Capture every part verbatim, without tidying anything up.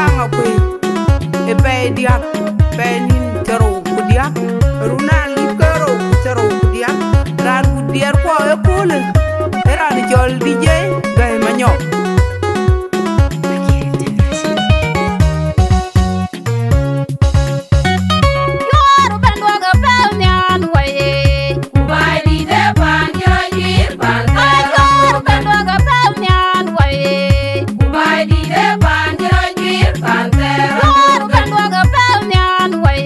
Aŋakuei, ë pɛɛi diäk, pɛɛi nïn thiërrou ku diäk, run alip ke rou ku thiërrou ku diäk, raan ku diɛɛr kuɔ ë köölë, ë raan cɔl D J Gäi Manyɔk. Yuɔr bɛ̈n duɔ̈k ë pɛ̈u nhial wei. Ku Baaidït ë paan cï rɔt juiir paan thɛɛr. Yuɔr bɛ̈n duɔ̈k ë pɛ̈u nhial wei. Ku Baaidït ë paan cï rɔt juiir paan thɛɛr. Yuɔr bɛ̈n duɔ̈k ë pɛ̈u nhial wei.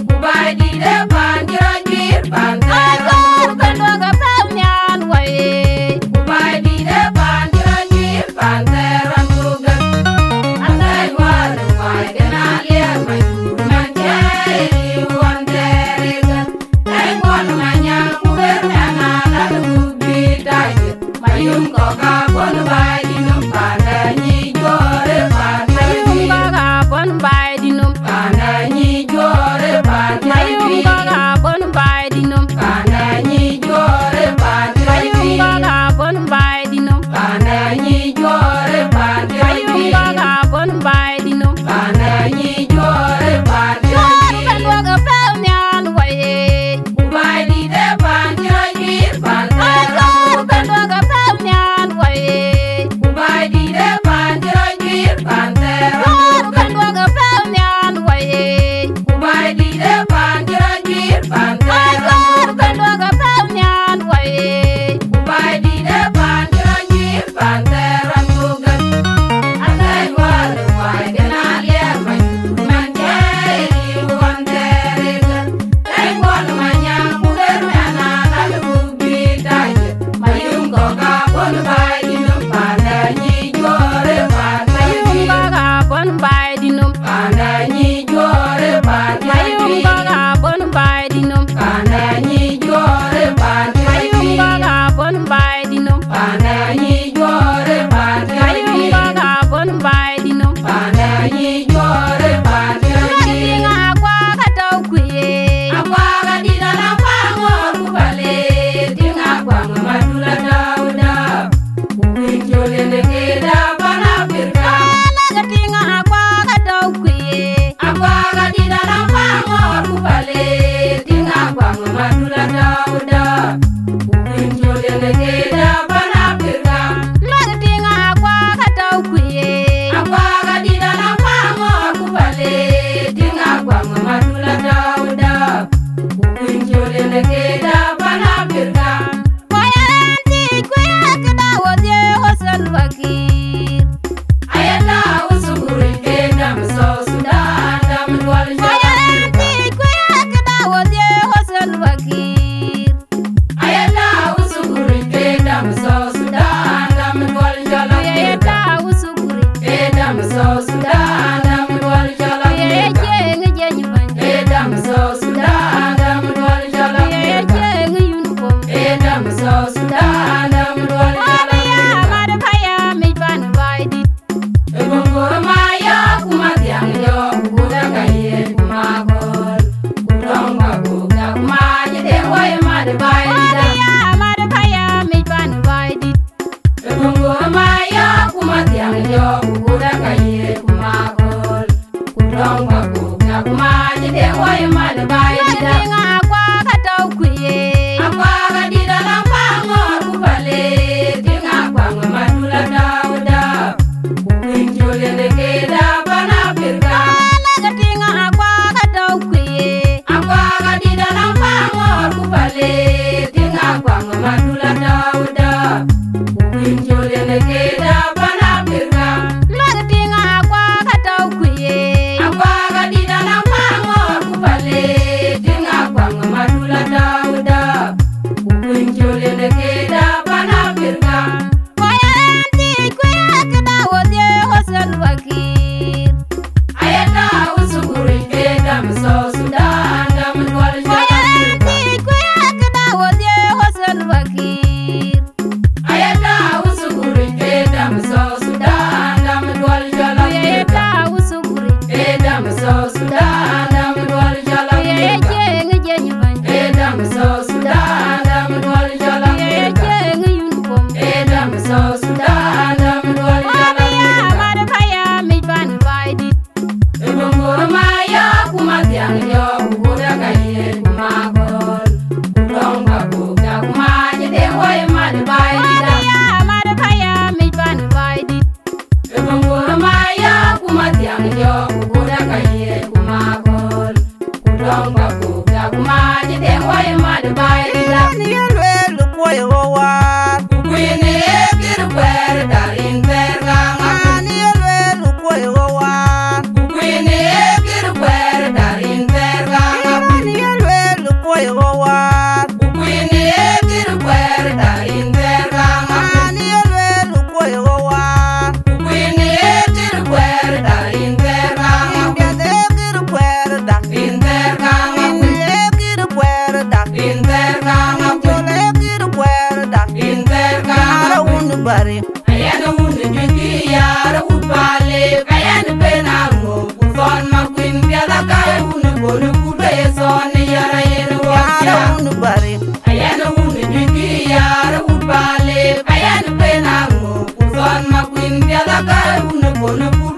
Ku Baaidït ë paan cï rɔt juiir paan thɛɛr. Yuɔr bɛ̈n duɔ̈k ë pɛ̈u nhial wei. Ku Baaidït ë paan cï rɔt juiir paan thɛɛr rɔt ku gäk. Athɛɛc wäär ë Baaidït aliɛɛr mac kuur man cä ë liu ɣɔn thɛɛr ë gäk. Ë Kuɔl Manyaŋ ku ber mɛn aa lal ku bï tac. Mayum kɔ̈k aa bɔ̈n Baaidït nɔm panda nyic juɔ̈ɔ̈r ë paan Mayum kɔ̈k aa bɔ̈n Baaidït nɔm. Panda nyic juɔ̈ɔ̈r ë paan Mayum kɔ̈k aa bɔ̈n Baaidït nɔm. Panda nyic juɔ̈ɔ̈r ë paan Mayum kɔ̈k aa bɔ̈n Baaidït nɔm. Panda nyic juɔ̈ɔ̈r ë paan Mayum kɔ̈k aa bɔ̈n Baaidït nɔm. Panda nyic juɔ̈ɔ̈r ë paan Juɔ̈ɔ̈r bɛ̈n duɔ̈k ë pɛ̈u nhial wei. Ku Baaidït ë paan cï rɔt juiir paan thɛɛr. Juɔ̈ɔ̈r bɛ̈n duɔ̈k ë pɛ̈u nhial wei. Ku Baaidït ë paan cï rɔt juiir paan thɛɛr. Juɔ̈ɔ̈r bɛ̈n duɔ̈k ë pɛ̈u nhial wei. Ku Baaidït ë paan cï rɔt juiir paan thɛɛr. Juɔ̈ɔ̈r bɛ̈n duɔ̈k ë pɛ̈u nhial wei. Ku Baaidït ë paan cï rɔt juiir paan thɛɛr rɔt ku gäk. Athɛɛc wäär ë Baaidït aliɛɛr mac kuur man cä ë liu ɣɔn thɛɛr ë gäk. Ë Kuɔl Manyaŋ ku ber mɛn aa lal ku bï tac. Mayum kɔ̈k aa bɔ̈n Baaidït nɔm panda nyic juɔ̈ɔ̈r ë paan Mayum kɔ̈k aa bɔ̈n Baaidït nɔm. Panda nyic juɔ̈ɔ̈r ë paan Mayum kɔ̈k aa bɔ̈n Baaidït nɔm. Panda nyic juɔ̈ɔ̈r ë paan Mayum kɔ̈k aa bɔ̈n Baaidït nɔm. Panda nyic juɔ̈ɔ̈r ë paan Mayum kɔ̈k aa bɔ̈n Baaidït nɔm. Panda nyic juɔ̈ɔ̈r ë paan Lɔ̈k tiŋ akuak atɔ̈u kuiye. Akuak adït ala kuak ŋɔ̈ɔ̈r ku pale. Tiŋ akuak Madula Dau Dau. Ku kuïn col yen ke dap pan Afrika. Lɔ̈k tiŋ akuak atɔ̈u kuiye. Akuak adït ala kuak ŋɔ̈ɔ̈r ku pale. Tiŋ akuak Madula Dau Dau. Ku kuïn col yen ke dap pan Afrika. Lɔ̈k tiŋ akuak atɔ̈u kuiye. Akuak adït ala kuak ŋɔ̈ɔ̈r ku pale. Tiŋ akuak Madula Dau Dau. Ku kuïn col yen ke dap pan Afrika. Ku ayɛn thiëc ku ye këda wodhie wo Salva Kiir. Ayeta usuguri ke dam South Sudan, dam dual. Ku ayɛn thiëc ku ye këda wodhie wo Salva Kiir. Ayeta usuguri ke dam South Sudan, dam dual jɔl. Ayeta usuguri ke dam South Sudan, dam dual jɔl. Ye jeng jeny bany. Ke dam South Sudan, dam dual jɔl. Ye jeng uniform. Ke dam South Sudan, dam dual jɔl. Abi ya mad paya mi pan Baaidït. Ebongor ma ya kuma dhiang yo, kuda ka ye kuma gol. Kudong ba kuda kuma ye de wo ye mad Baaidït. Abi ya mad paya mi pan Baaidït. Ebongor ma ya kuma dhiang yo, kuda ka ye kuma gol. Kudong ba kuda kuma ye de wo ye mad Baaidït. Tiŋ akuak atɔ̈u kuiye. Akuak adït ala kuak ŋɔ̈ɔ̈r ku pale. Tiŋ akuak Madula Dau Dau. Ku kuïn col yen ke dap pan Afrika. Lɔ̈k tiŋ akuak atɔ̈u kuiye. Akuak adït ala kuak ŋɔ̈ɔ̈r ku pale. Tiŋ akuak Madula Dau Dau. Ku kuïn col yen ke dap pan Afrika. Lɔ̈k tiŋ akuak atɔ̈u kuiye. Akuak adït ala kuak ŋɔ̈ɔ̈r ku pale. Tiŋ akuak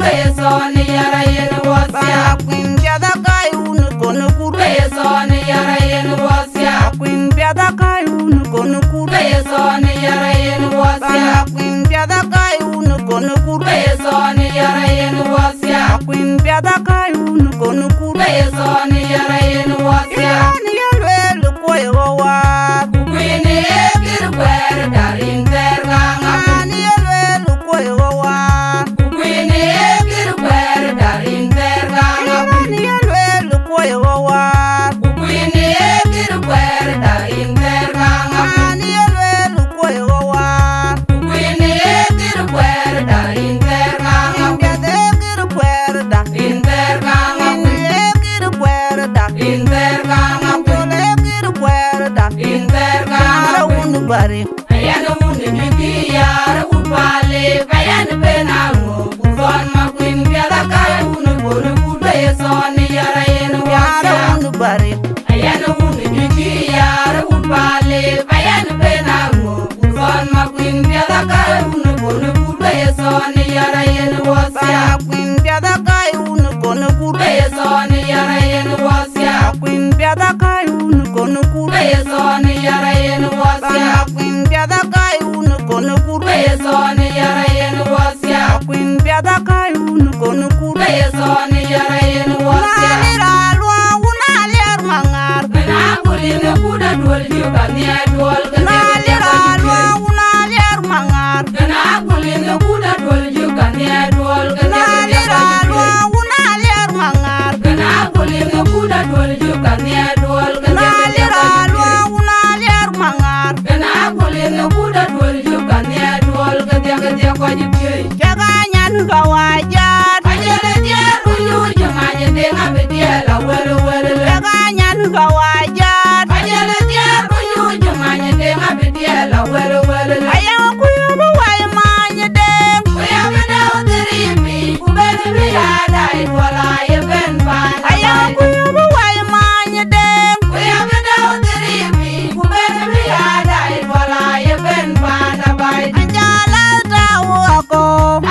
Ke ye thɔn yɛn ayen wɔ thiaak. Bana kuin piath akai wun kon kur. Ke ye thɔn yɛn ayen wɔ thiaak. Kuin piath akai wun kon kur. Ke ye thɔn yɛn ayen wɔ thiaak. Bana kuin piath akai wun kon kur. Ke ye thɔn yɛn ayen wɔ thiaak. Kuin piath akai wun kon kur. Ke ye thɔn yɛn ayen wɔ thiaak. Yɛn ye lueel kuɔi ɣɔwaar. Ku kuin ye kir kuɛɛr darin thɛɛr kaŋa. Yɛn ye lueel kuɔi ɣɔwaar. Ku kuin ye kir kuɛɛr darin thɛɛr kaŋa. Yɛn ye lueel kuɔi ɣɔwaar. Ku kuin ye kir kuɛɛr darin thɛɛr kaŋa. Yɛn ye lueel kuɔi ɣɔwaar. Ku kuin ye kir kuɛɛr darin thɛɛr kaŋa. Piath ye kir kuɛɛr da. Rin thɛɛr kaŋa. Yɛn ye kir kuɛɛr da. Rin thɛɛr kaŋa. Jol ye kir kuɛɛr da. Rin thɛɛr kaŋa. Yɛn wun bari. Ayen wun juki yar wun pale, ayen ben aŋo, ku thɔn ma kuin piath akai wun kon kur. Ke ye thɔn yɛn ayen wɔ thiaak. Yɛn wun bari. Ayen wun juki yar wun pale, ayen ben aŋo, ku thɔn ma kuin piath akai wun kon kur. Ke ye thɔn yɛn ayen wɔ thiaak. Bana kuin piath akai wun kon kur. Ke ye thɔn yɛn ayen wɔ thiaak. Kuin piath akai wun kon kur. Ke ye thɔn yɛn ayen wɔ thiaak. Bana kuin piath akai wun kon kur. Ke ye thɔn yɛn ayen wɔ thiaak. Kuin piath akai wun kon kur. Ke ye thɔn yɛn ayen wɔ thiaak. Nali ra luɔŋ wun aliɛr maŋar. Kena kulin kuda duol ju ka nhiɛɛr duol. Nali ra luɔŋ wun aliɛr maŋar. Kena kulin kuda duol ju ka nhiɛɛr duol. Nali ra luɔŋ wun aliɛr maŋar. Kena kulin kuda duol ju ka nhiɛɛr duol. Nali ra luɔŋ wun aliɛr maŋar. Kena kulin kuda duol ju ka nhiɛɛr duol. Kedhia kedhia kɔc piööc. Cak anyan ka wajat. Ajël diɛɛr ku nyuc many deŋ abï diɛɛl awël wël. Cak anyan ka wajat. Ajël diɛɛr ku nyuc many deŋ abï diɛɛl awël wël. Aya ku yöm wai many deŋ. Ku yöm dau dhiripi, ku ben bï ya dai duɔl aye ben pan. Aya ku yöm wai many deŋ. Ku yöm dau dhiripi, ku ben bï ya dai duɔl aye ben pan abai. Ajala tau ako.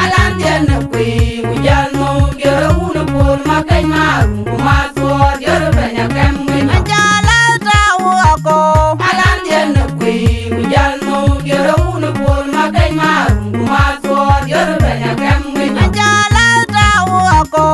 Alan diɛn kui, ku jal nu, jero wun pol ma keny maru, ku ma thuɔɔr, jero bɛny akɛm winy. Ajala tau ako. Alan diɛn kui, ku jal nu, jero wun pol ma keny maru, ku ma thuɔɔr, jero bɛny akɛm winy. Ajala tau ako.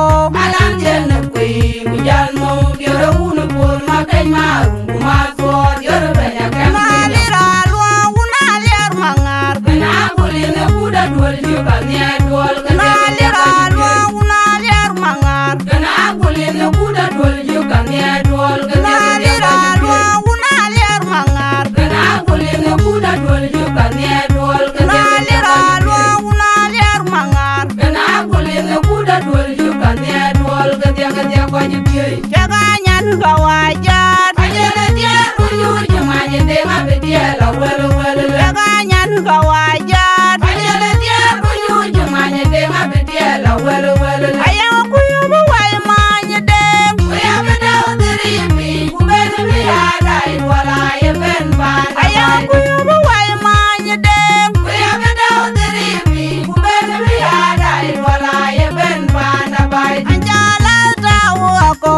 Alan diɛn kui, ku jal nu, jero wun pol ma keny maru, ku ma thuɔɔr, jero bɛny akɛm winy. Nali ra luɔŋ wun aliɛr maŋar. Kena kulin kuda duol ju ka nhiɛɛr duol. Nali ra luɔŋ wun aliɛr maŋar. Kena kulin kuda duol ju ka nhiɛɛr duol. Nali ra luɔŋ wun aliɛr maŋar. Kena kulin kuda duol ju ka nhiɛɛr duol. Nali ra luɔŋ wun aliɛr maŋar. Kena kulin kuda duol ju ka nhiɛɛr duol. Kedhia kedhia kɔc piööc. Cak anyan ka wajat. Ajël diɛɛr ku nyuc many deŋ abï diɛɛl awël wël. Cak anyan ka wajat. Ajël diɛɛr ku nyuc many deŋ abï diɛɛl awël wël. Aya ku yöm wai many deŋ. Ku yöm dau dhiripi, ku ben bï ya dai duɔl aye ben pan. Aya ku yöm wai many deŋ. Ku yöm dau dhiripi, ku ben bï ya dai duɔl aye ben pan abai. Ajala tau ako.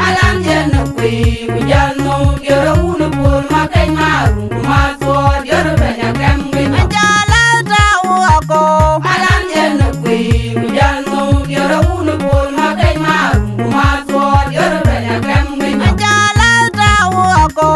Alan diɛn kui, ku jal nu, jero wun pol ma keny maru, ku ma thuɔɔr, jero bɛny akɛm winy. Ajala tau ako. Alan diɛn kui, ku jal nu, jero wun pol ma keny maru, ku ma thuɔɔr, jero bɛny akɛm winy. Ajala tau ako.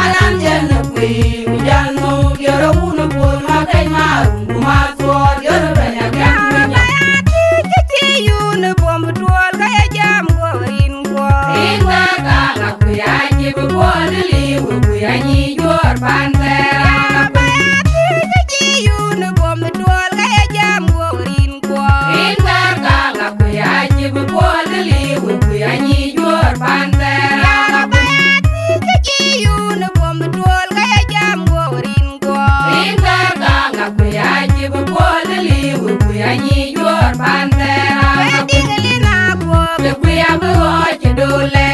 Alan diɛn kui, ku jal nu, jero wun pol ma keny maru, ku ma thuɔɔr, jero bɛny akɛm winy. Yɛn ba ya tïc ke cï yun bom duol ka ye jam go rin guɔ. Rin thɛɛr kaŋa ku ya cï bï puɔl liu ku ya nyic juɔɔr pan thɛɛr. Yɛn ba ya tïc ke cï yun bom duol ka ye jam go rin guɔ. Rin thɛɛr kaŋa ku ya cï bï puɔl liu ku ya nyic juɔɔr pan thɛɛr. Yɛn ba ya tïc ke cï yun bom duol ka ye jam go rin guɔ. Rin thɛɛr kaŋa ku ya cï bï puɔl liu ku ya nyic juɔɔr pan thɛɛr. Wek diŋ lin akuɔk. Ke kuya bï ɣɔɔc cï dole.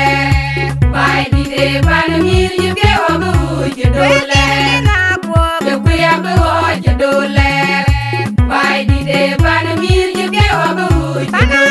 Baai dït ë pan mïïr yï piɛ̈u abï ɣɔɔc cï dole. Wek diŋ lin akuɔk. Ke kuya bï ɣɔɔc cï dole. Baai dït ë pan mïïr yï piɛ̈u abï ɣɔɔc cï dole.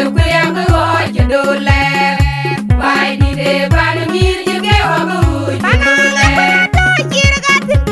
kuëë abï ɣɔɔc cï döt lɛɛr. Baai dït ë pan mïth cï ke ɣɔ̈k ë ɣööc cï döt lɛɛr.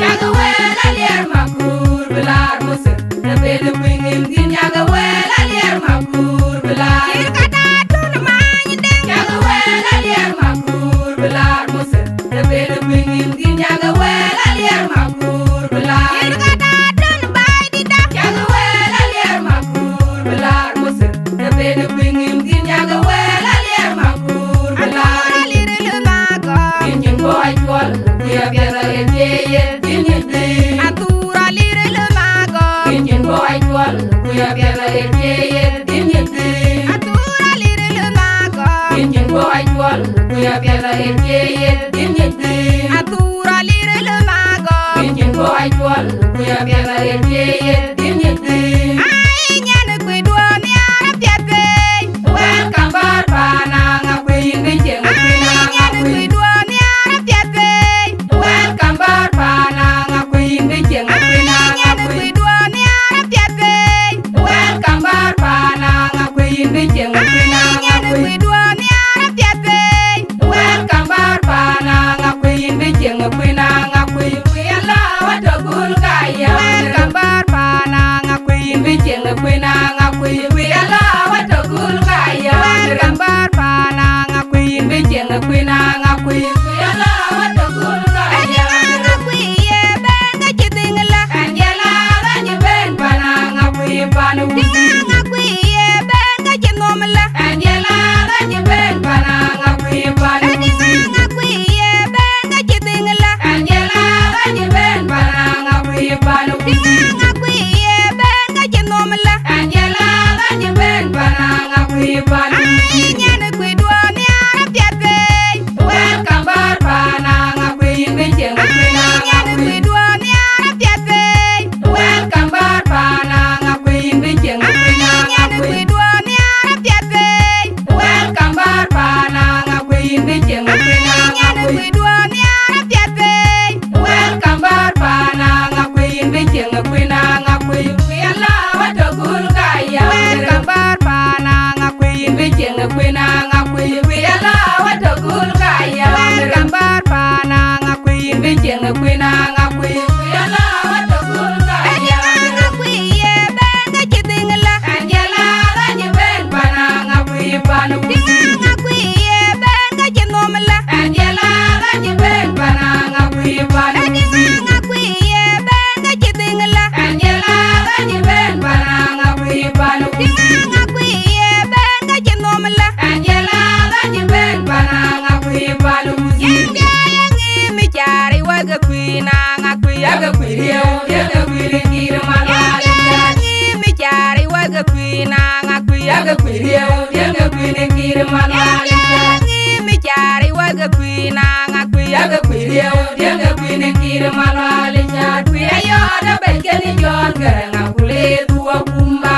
Cäk wël Aliɛr Makur bï laar Mosir. Të ben kuïn ŋïm thïn, cäk wël Aliɛr Makur bï laar. Cït ka daat tön many dëŋ. Cäk wël Aliɛr Makur bï laar Mosir. Të ben kuïn ŋïm thïn, cäk wël Aliɛr Makur bï laar. Cït ka daat tön baai dït da. Cäk wël Aliɛr Makur bï laar Mosir. Të ben kuïn ŋïm thïn, cäk wël Aliɛr Makur bï laar. Athur Aliɛr lë Makur. Yïn cïn bɔ̈ acuɔl, kuï apiɛth arëët cie yen, yïn ŋic dhïn. Athur Aliɛr lë Makur. Yïn cïn bɔ̈ acuɔl, kuï apiɛth arëët cie yen, yïn ŋic dhïn. Athur Aliɛr lë Makur. Yïn cïn bɔ̈ acuɔl, kuï apiɛth arëët cie yen, yïn ŋic dhïn. Athur Aliɛr lë Makur. Yïn cïn bɔ̈ acuɔl, kuï apiɛth arëët cie yen, yïn ŋic dhïn. Ai, nyan kuï duɔ̈ɔ̈r nhiaar apiɛth piny. Welcome bäär paan Aŋakuei, yïn bï cieŋ ë kuïn Aŋakuei. Ai, nyan kuï duɔ̈ɔ̈r nhiaar apiɛth piny. Welcome bäär paan Aŋakuei, yïn bï cieŋ ë kuïn Aŋakuei. Ai, nyan kuï duɔ̈ɔ̈r nhiaar apiɛth piny. Welcome bäär paan Aŋakuei, yïn bï cieŋ ë kuïn Aŋakuei. Ai, nyan kuï duɔ̈ɔ̈r nhiaar apiɛth piny. Welcome bäär paan Aŋakuei, yïn bï cieŋ ë kuïn Aŋakuei. Kuï ala wa tɔ gul ka ya. Welcome bäär paan Aŋakuei, yïn bï cieŋ ë kuïn Aŋakuei. Kuï ala wa tɔ gul ka ya. Welcome bäär paan Aŋakuei, yïn bï cieŋ ë kuïn Aŋakuei. Kuï ala wa tɔ gul ka ya. Ëdïŋ Aŋakuei ye ben ke cï dhiŋ la. Ɛn jël ala cï ben pan Aŋakuei pan. Ëdïŋ Aŋakuei ye ben ke cï nhom la. Ɛn jël ala cï ben pan Aŋakuei pan. Ëdïŋ Aŋakuei ye ben ke cï dhiŋ la. Ɛn jël ala cï ben pan Aŋakuei pan. Ëdïŋ Aŋakuei ye ben ke cï nhom la. Ɛn jël ala cï ben pan Aŋakuei pan. Ai, nyan kuï duɔ̈ɔ̈r nhiaar apiɛth piny. Welcome bäär paan Aŋakuei, yïn bï cieŋ ë kuïn Aŋakuei. Ai, nyan kuï duɔ̈ɔ̈r nhiaar apiɛth piny. Welcome bäär paan Aŋakuei, yïn bï cieŋ ë kuïn Aŋakuei. Ai, nyan kuï duɔ̈ɔ̈r nhiaar apiɛth piny. Welcome bäär paan Aŋakuei, yïn bï cieŋ ë kuïn Aŋakuei. Ai, nyan kuï duɔ̈ɔ̈r nhiaar apiɛth piny. Welcome bäär paan Aŋakuei, yïn bï cieŋ ë kuïn Aŋakuei. Kuï ala wa tɔ gul ka ya. Welcome bäär paan Aŋakuei, yïn bï cieŋ ë kuïn Aŋakuei. Kuï ala wa tɔ gul ka ya. Welcome bäär paan Aŋakuei, yïn bï cieŋ ë kuïn Aŋakuei. Kuï ala wa tɔ gul ka ya. Ëdïŋ Aŋakuei ye ben ke cï dhiŋ la. Ɛn jël ala cï ben pan Aŋakuei pan. Ëdïŋ Aŋakuei ye ben ke cï nhom la. Ɛn jël ala cï ben pan Aŋakuei pan. Ëdïŋ Aŋakuei ye ben ke cï dhiŋ la. Ɛn jël ala cï ben pan Aŋakuei pan. Ëdïŋ Aŋakuei ye ben ke cï nhom la. Ɛn jël ala cï ben pan Aŋakuei pan. Yɛn jɔ ye ŋic mi caar ë wek ë kuïn Aŋakuei. Yak kuï riëëu, yak kuï rin Kiir Malwal. Yɛn jɔ ye ŋic mi caar ë wek ë kuïn Aŋakuei. Yak kuï riëëu, yak kuï rin Kiir Malwal. Yɛn jɔ ye ŋic mi caar ë wek ë kuïn Aŋakuei. Yak kuï riëëu, yak kuï rin Kiir Malwal. Car kuï ayɔɔt abɛ̈c kën Jɔn Gäräŋ Akul ë dhuɔ̈k kumba.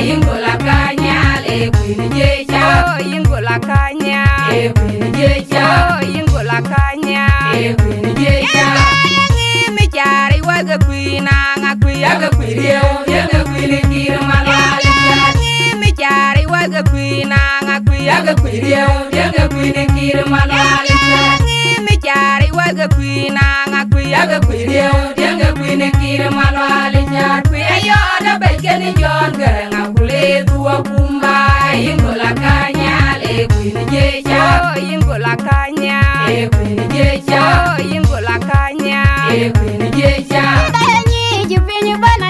Yïn gol akany nhial ë kuïn Jiëc Cak. Oh, yïn gol akany nhial. Ë kuïn Jiëc Cak. Oh, yïn gol akany nhial. Ë kuïn Jiëc Cak. Yɛn jɔ ye ŋic mi caar ë wek ë kuïn Aŋakuei. Yak kuï riëëu, yak kuï rin Kiir Malwal. Yɛn jɔ ye ŋic mi caar ë wek ë kuïn Aŋakuei. Yak kuï riëëu, yak kuï rin Kiir Malwal. Yɛn jɔ ye ŋic mi caar ë wek ë kuïn Aŋakuei. Yak kuï riëëu, yak kuï rin Kiir Malwal. Car kuï ayɔɔt abɛ̈c kën Jɔn Gäräŋ Akul ë dhuɔ̈k kumba. Yïn gol akany nhial ë kuïn Jiëc Cak. Oh, yïn gol akany nhial. Ë kuïn Jiëc Cak. Oh, yïn gol akany nhial. Ë kuïn Jiëc Cak. Ba ya nyic piny bana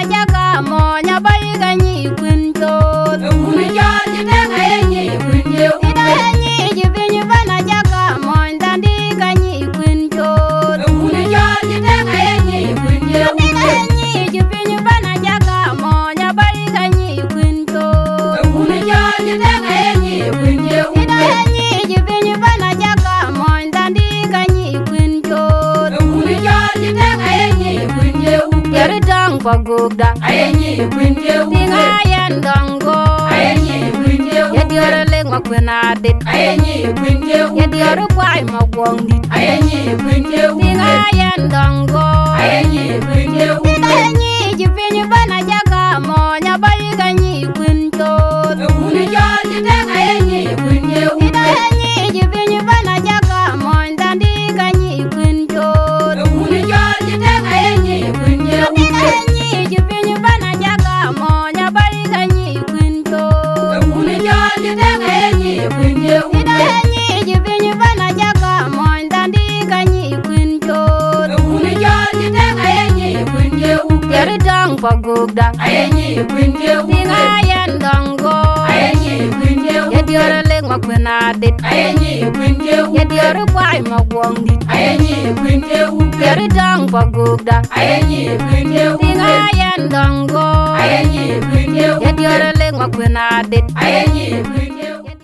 Jɔl cï tëŋ aye nyic kuïn ye wun. Ida ye nyic piny bɛ̈n ajaka mony dandi ka nyic kuïn col. Wun jɔl cï tëŋ aye nyic kuïn ye wun. Ida ye nyic piny bɛ̈n ajaka mony abai ka nyic kuïn col. Wun jɔl cï tëŋ aye nyic kuïn ye wun. Ida ye nyic piny bɛ̈n ajaka mony dandi ka nyic kuïn col. Wun jɔl cï tëŋ aye nyic kuïn ye wun. Yɛri tɔŋ pa gokda. Aye nyic kuïn ye wun. Tiŋ ayen dɔŋ go. Aye nyic kuïn ye wun. Ye diɔr lek ma kuën adit. Aye nyic kuïn ye wun. Ye diɔr kuai ma guɔŋ dit. Aye nyic kuïn ye wun. Tiŋ ayen dɔŋ go. Aye nyic kuïn ye wun. Ida ye nyic piny bɛ̈n ajaka mony abai ka nyic kuïn col. Wun jɔl cï tëŋ aye nyic kuïn ye wun. Ida ye nyic piny bɛ̈n ajaka mony dandi ka nyic kuïn col. Wun jɔl cï tëŋ aye nyic kuïn ye wun. Ida ye nyic piny bɛ̈n ajaka mony abai ka nyic kuïn col. Wun jɔl cï tëŋ aye nyic kuïn ye wun. Ida ye nyic piny bɛ̈n ajaka mony dandi ka nyic kuïn col. Wun jɔl cï tëŋ aye nyic kuïn ye wun. Yɛri tɔŋ pa gokda. Aye nyic kuïn ye wun. Tiŋ ayen dɔŋ go. Aye nyic kuïn ye wun. Ye diɔr lek ma kuën adit. Aye nyic kuïn ye wun. Ye diɔr kuai ma guɔŋ dit. Aye nyic kuïn ye wun. Yɛri tɔŋ pa gokda. Aye nyic kuïn ye wun. Tiŋ ayen dɔŋ go. Aye nyic kuïn ye wun. Ye diɔr lek ma kuën adit. Aye nyic kuïn ye wun.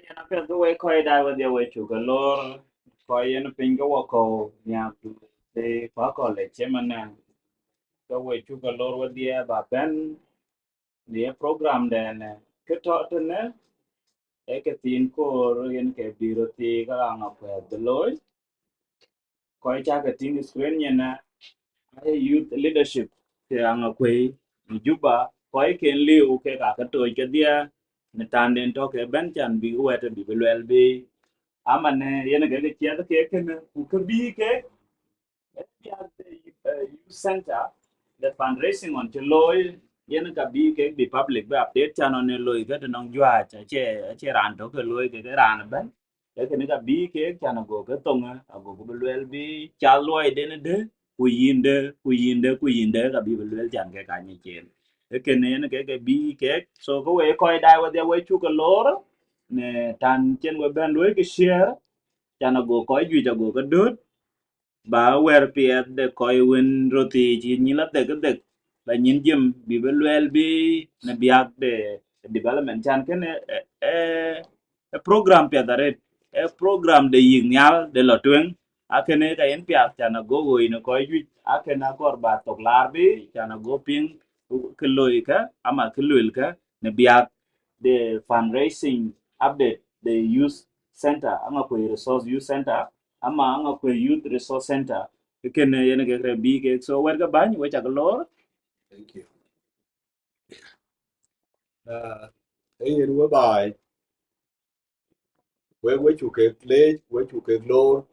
Yen apiɛth ke wek kɔc daai wedhie, wek cuk ke lor, kɔc yen piny ke wɔ kɔ̈u nhiak, thii ku akɔ̈l ë cïmënë, ke wek cuk ke lor wedhie ba bɛ̈n në program dɛn, kë tɔ̈ tënë, ee kë thiin koor yen ke bï röt thii ke Aŋakuei bï looi. Kɔc cä ke tïŋ screen nyin, aa ye youth leadership ke Aŋakuei në Juba, kɔcken liu kek aa ke toc kedhie në tanden tɔ̈ ke bɛ̈n, can bïk wɛ̈t bï bï luɛl bï, amanë yen ke ke ciɛth kek kënë, ku kë bï kek, ee biäk de, eh, youth center, the fundraising ɣɔn cï looi, yen ka bï kek bï public bï update, can ɣɔn ë looi ke të nɔŋ juääc, acie, acie raan tök ke looi, kek raan ëbɛ̈n. Ke kënë ka bï kek, can ago ke thoŋë, ago ke bï luɛl bï cath luɔiden ëdë, ku yïndë, ku yïndë, ku yïndë, ka bï bï luɛl, can ke ka nyic en. Ke kënë yen ke ke bï kek. So ke wek kɔc daai wedhie, wek cuk ke lor në tän cïn we bɛ̈n luɔi ke share, can ago kɔc juëc ago ke döt, ba wɛ̈r piɛth de kɔc wën röt thiic, yïn nyin la dhek dhek, ba nyin jiëm bï bï luɛl bï në biäk de development, can kënë, eh, eh, ee program piɛth arët, ee program de yïk nhial de lɔ tueŋ, akënë ka yen piath, can ago ɣööc në kɔc juëc, akënë akɔɔr ba thok laar bï, can ago piŋ kë loikë, ama kë luelkë në biäk de fundraising update de youth center, Aŋakuei Resource Youth Center, ama Aŋakuei Youth Resource Center, kënë yen kek rɛ̈ bï kek. So wɛ̈t ke bäny, we cak lor. Thank you. Ah, ee yen we baai, wek we cuk kek leec, we cuk kek loor,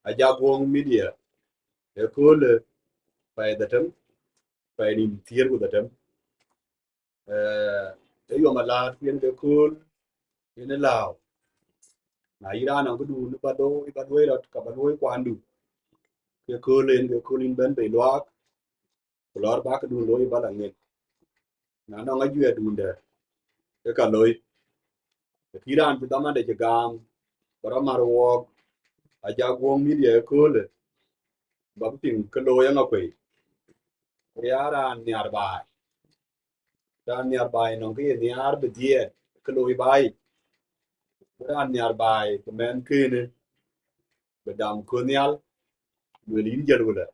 Ajaguɔŋ Media, ëköölë pɛɛi dhetem, pɛɛi nïn thiëër ku dhetem. Eh, ee yom alaat yen ke kööl, yen ë lääu. Na yïn raan nɔŋ këdun ba looi, ba luɔi rɔt, ka ba luɔi kuandu. Ke kööl en, ke kööl yïn bɛ̈n bei luaak, ku lɔɔr ba këdun looi ba la ŋic. Na nɔŋ ajuɛɛrdun dɛ̈, ke ka loi. Të kï raan cï dhamande cï gaam, ba rɔt mar wɔɔk, Ajaguɔŋ Media ëköölë, ba bï piŋ kë looi Aŋakuei. Ku ya raan nhiar baai. Raan nhiar baai nɔŋ kë ye nhiaar bï dhiɛɛt kë looi baai. Bï raan nhiar baai ku mɛnhkënë bï dam kön nhial, lueel yïn jël wëlë.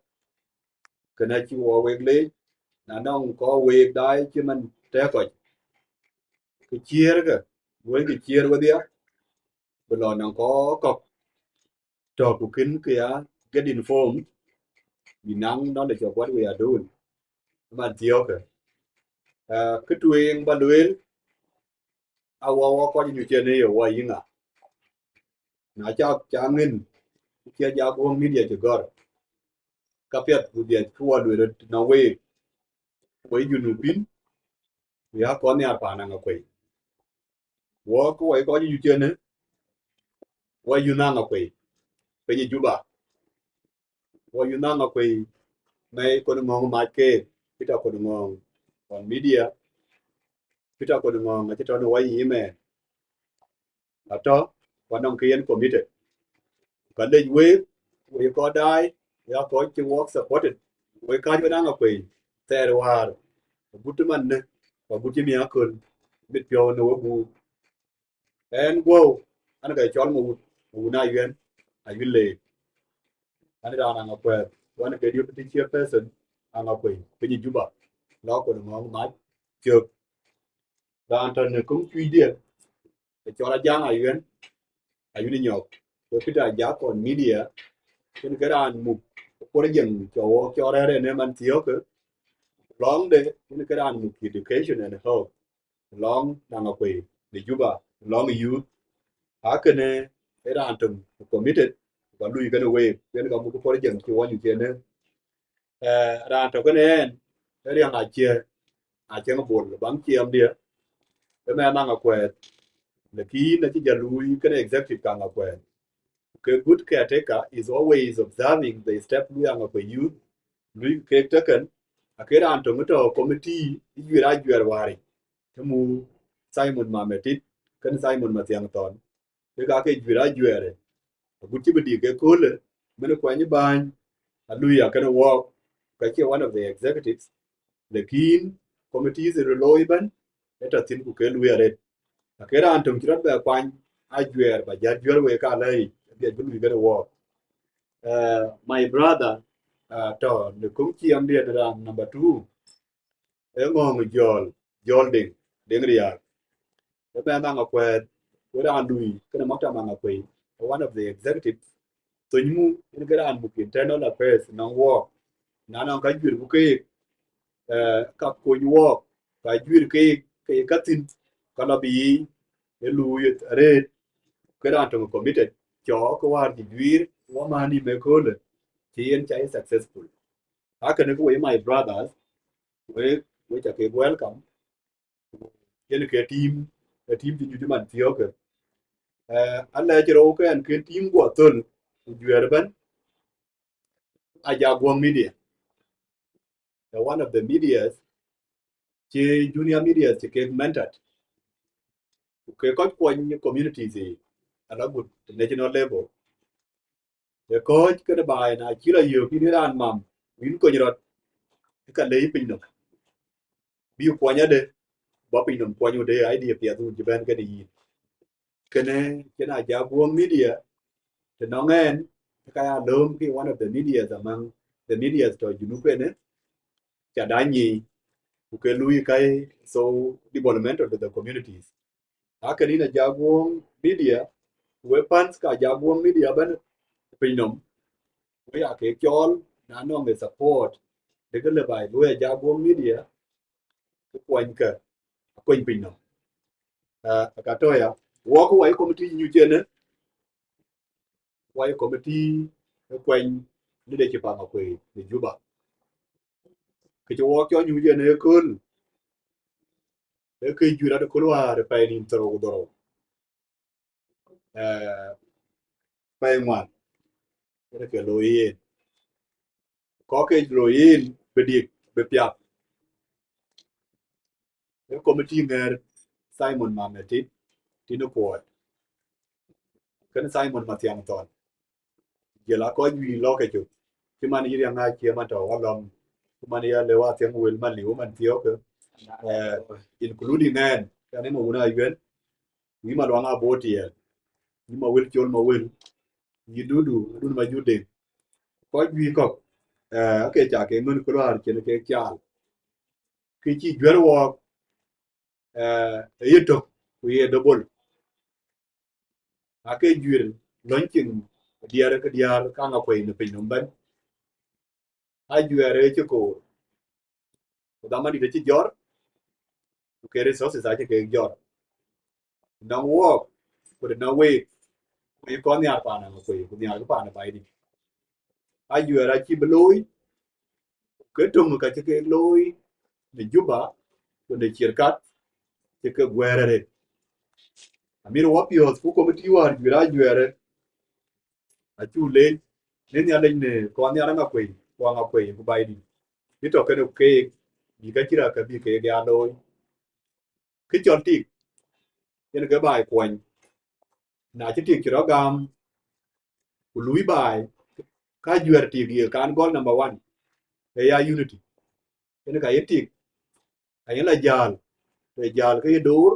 Kënë acï wɔ wek leec, na nɔŋ kɔc week daai cï man tɛ̈k kɔc, kë ciëërkë, luɔikë ciëër wedhie, bï lɔ nɔŋ kɔc kɔ̈k tɔ̈ ku kën ke ya get informed, bï naŋ knowledge of what we are doing. Man thiɔ̈kë. Ah, kë tueŋ ba lueel, a wɔ, wɔ kɔc nyuc cïn ë ye wɔ yï ŋa. Na cak, ca ŋën, cï Ajaguɔŋ Media cï gɔ̈r, ka piɛth ku dhiɛc kë wɔ lueel röt në week, wek Junubin, ku ya kɔn nhiar paan Aŋakuei. Wɔ kë wɔ kɔc nyuc cïn ë, wɔ yï naŋ Aŋakuei, piny ë Juba. Wɔ yï naŋ Aŋakuei, mɛi kɔn ŋɔ̈ŋ mac keek, kë tɔ̈ kɔn ŋɔ̈ŋ on media, kë Peter Kony Ŋɔŋ acï tɔ̈ në wɔ yï ëmɛn. Atɔ̈, ku anɔŋ kë yen committed. Ka lec week, wek kɔc daai, ya kɔc cï wɔk supported, wek kääc wën Aŋakuei, thɛɛr wäär, agut cï man në, ku agut cï miäk aköl, mit piɔ̈u në wek guur. Ɛn guɔ̈u, an ke cɔl Mawut, Mawut Ayuen, Ayuen Leek. An raan Aŋakuei, wan ke deputy chairperson Aŋakuei, piny Juba, lɔ Kony Ŋɔŋ mac, thiök. Raan tɔ̈ në köŋ cuëcdiɛ̈, ke cɔl Ajaŋ Ayuen, Ayuen Nyɔk, ke Peter Ajak on media, yen ke raan muk project cɔl wɔk cɔl rɛ̈ɛ̈r ënë man thiɔ̈kë, lɔŋde, yen ke raan muk education and health, lɔŋ Aŋakuei, në Juba, lɔŋ youth. Akënë ë raan töŋ committed, ba lui kënë week, yen ka muk project cï wɔny cienë. Eh, raan tɔ̈ kënë ɛn, ë riɛŋ acie, acie ŋa bol, baŋ ciɛɛmdiɛ̈, ë mɛn Aŋakuei, lakin acï jal lui kënë executive ka Aŋakuei. Ke good caretaker is always observing the step lui Aŋakuei youth, lui kek taken, ake raan töŋ tɔ̈ committee, ë juëër ajuɛɛr wäri, të mu Simon Mametit, kën Simon Mathiang Thon, kek ake juëër ajuɛɛr, agut cï bï dik ke köölë, mën kuany bäny, alui akënë wɔɔk, ka cie one of the executives, lakin committees röt looi ëbɛ̈n, ë tɔ̈ thïn ku ke lui arëët. Ake raan töŋ cï rɔt bɛ kuany, ajuɛɛr ba jat juɛɛr wek ka lɛ̈i, abiɛt bï lui kënë wɔɔk. Eh, my brother, uh, tɔ̈ në köŋ ciɛɛmdiɛ̈ në raan number two, ë Ŋɔŋ Jɔl, Jɔl Deŋ, Deŋ Riak. Ë mɛn Aŋakuei, wek raan lui, kënë maktam Aŋakuei, one of the executives. Thöny mu, yen ke raan muk internal affairs, nɔŋ wɔɔk. Na nɔŋ ka juëër ku keek, eh, ka kony wɔɔk, ka juëër keek, ke ka thïn, ka lɔ bï yï, ë lui arëët, ke raan töŋ committed, cɔk ke wäär cï juëër, wamani me köölë, cï yen ca ye successful. Akënë ke wek my brothers, wek, wek ca kek welcome, yen ke team, ë team cï nyuc man thiɔ̈kë. Eh, alɛɛc rou ke ɛn ke team guɔ thöl, ku juɛɛr ëbɛ̈n, Ajaguɔŋ Media. Eh, one of the medias, cï junior medias cï kek mentored. Ku ke kɔc kuɔny communities ë, ala gut national level. Ë kɔc kënë baai na cï la yök yïn raan mam, yïn kony rɔt, ë ka lëi piny nɔm. Bï kuɔny adë, bä piny nɔm kuɔny wëde, idea piɛth wun cï bɛ̈n kënë yïn. Kënë cïn Ajaguɔŋ Media, të nɔŋ ɛn, ë ka ya lööm ke one of the medias among the medias tɔ̈ Junub kënë, ca da nyic, ku ke lui kai, so developmental to the communities. Akënë yïn Ajaguɔŋ Media, wek fans ka Ajaguɔŋ Media bɛ̈n piny nɔm, wek ya ke cɔɔl, na nɔŋ ë support, dëkë lë baai, luɔi Ajaguɔŋ Media, ke kuɔny ke, akuɔny piny nɔm. Ah, ka tɔ̈ ya, wɔk wai committee nyuc ënë, wai committee ë kuany leadership Aŋakuei në Juba. Kë cï wɔk cɔl nyuc ënë ëkööl, ë ke juëër rɔt ëkööl wäär ë pɛɛi nïn dhorou ku dhorou. Eh, pɛɛi ŋuan, ënë ke looi yen. Kɔ̈k ke looi yen, bï dik, bï piath. Ë committee ŋɛɛr Simon Mametit, Tini Kuɔɔt. Kën Simon Mathiang Thon. Jël a kɔc wïï lɔ̈k ke cök. Cï man yï riɛŋ aa cie man tɔ̈ alɔm. Cï man ya lëu Athiɛŋ wël man liu man thiɔ̈kë. Eh, including ɛn, kɛn ë Mawun Ayuen. Yï Maluaŋ Abor Tiɛɛl. Yï Mawël Col Mawël. Yï Dudu, Dun Majur Deŋ. Kɔc wïï kɔ̈k, eh, ake ca ke ŋön kë luaar cïn ke caal. Kë cï juɛ̈r wɔɔk, eh, ë ye tök, ku ye double. Ake juëër lɔny cin diɛɛr ke diäär ka Aŋakuei në piny nɔm bɛ̈n. Ajuɛɛr ë cï koor. Ku dhaman dït acï jɔr, ku ke resources acï kek jɔr. Nɔŋ wɔɔk, ku të nɔŋ week, ku ye kɔn nhiaar paan Aŋakuei, ku nhiaar kë paan ë Baidït. Ajuɛɛr acï bï looi, ke töŋ ka cï kek looi në Juba, ku në Cirkat, cï ke guɛɛr arëët. Amir wapiɔ̈ɔ̈th ku committee wäär juëër ajuɛɛrë, acu leec, në Nhialic në kɔn nhiaar Aŋakuei, ku Aŋakuei, ku Baidït. Bï tɔ̈ kënë keek, bï ka cï rak ke bï keek ya looi. Kë cɔl tik, yen ke baai kuɔny. Na cï tik cï rɔt gam, ku lui baai, ka juɛ̈r tik ye kan gɔl number one, ë ya unity. Yen ka ye tik, ayen la jäl, le jäl ke ye door,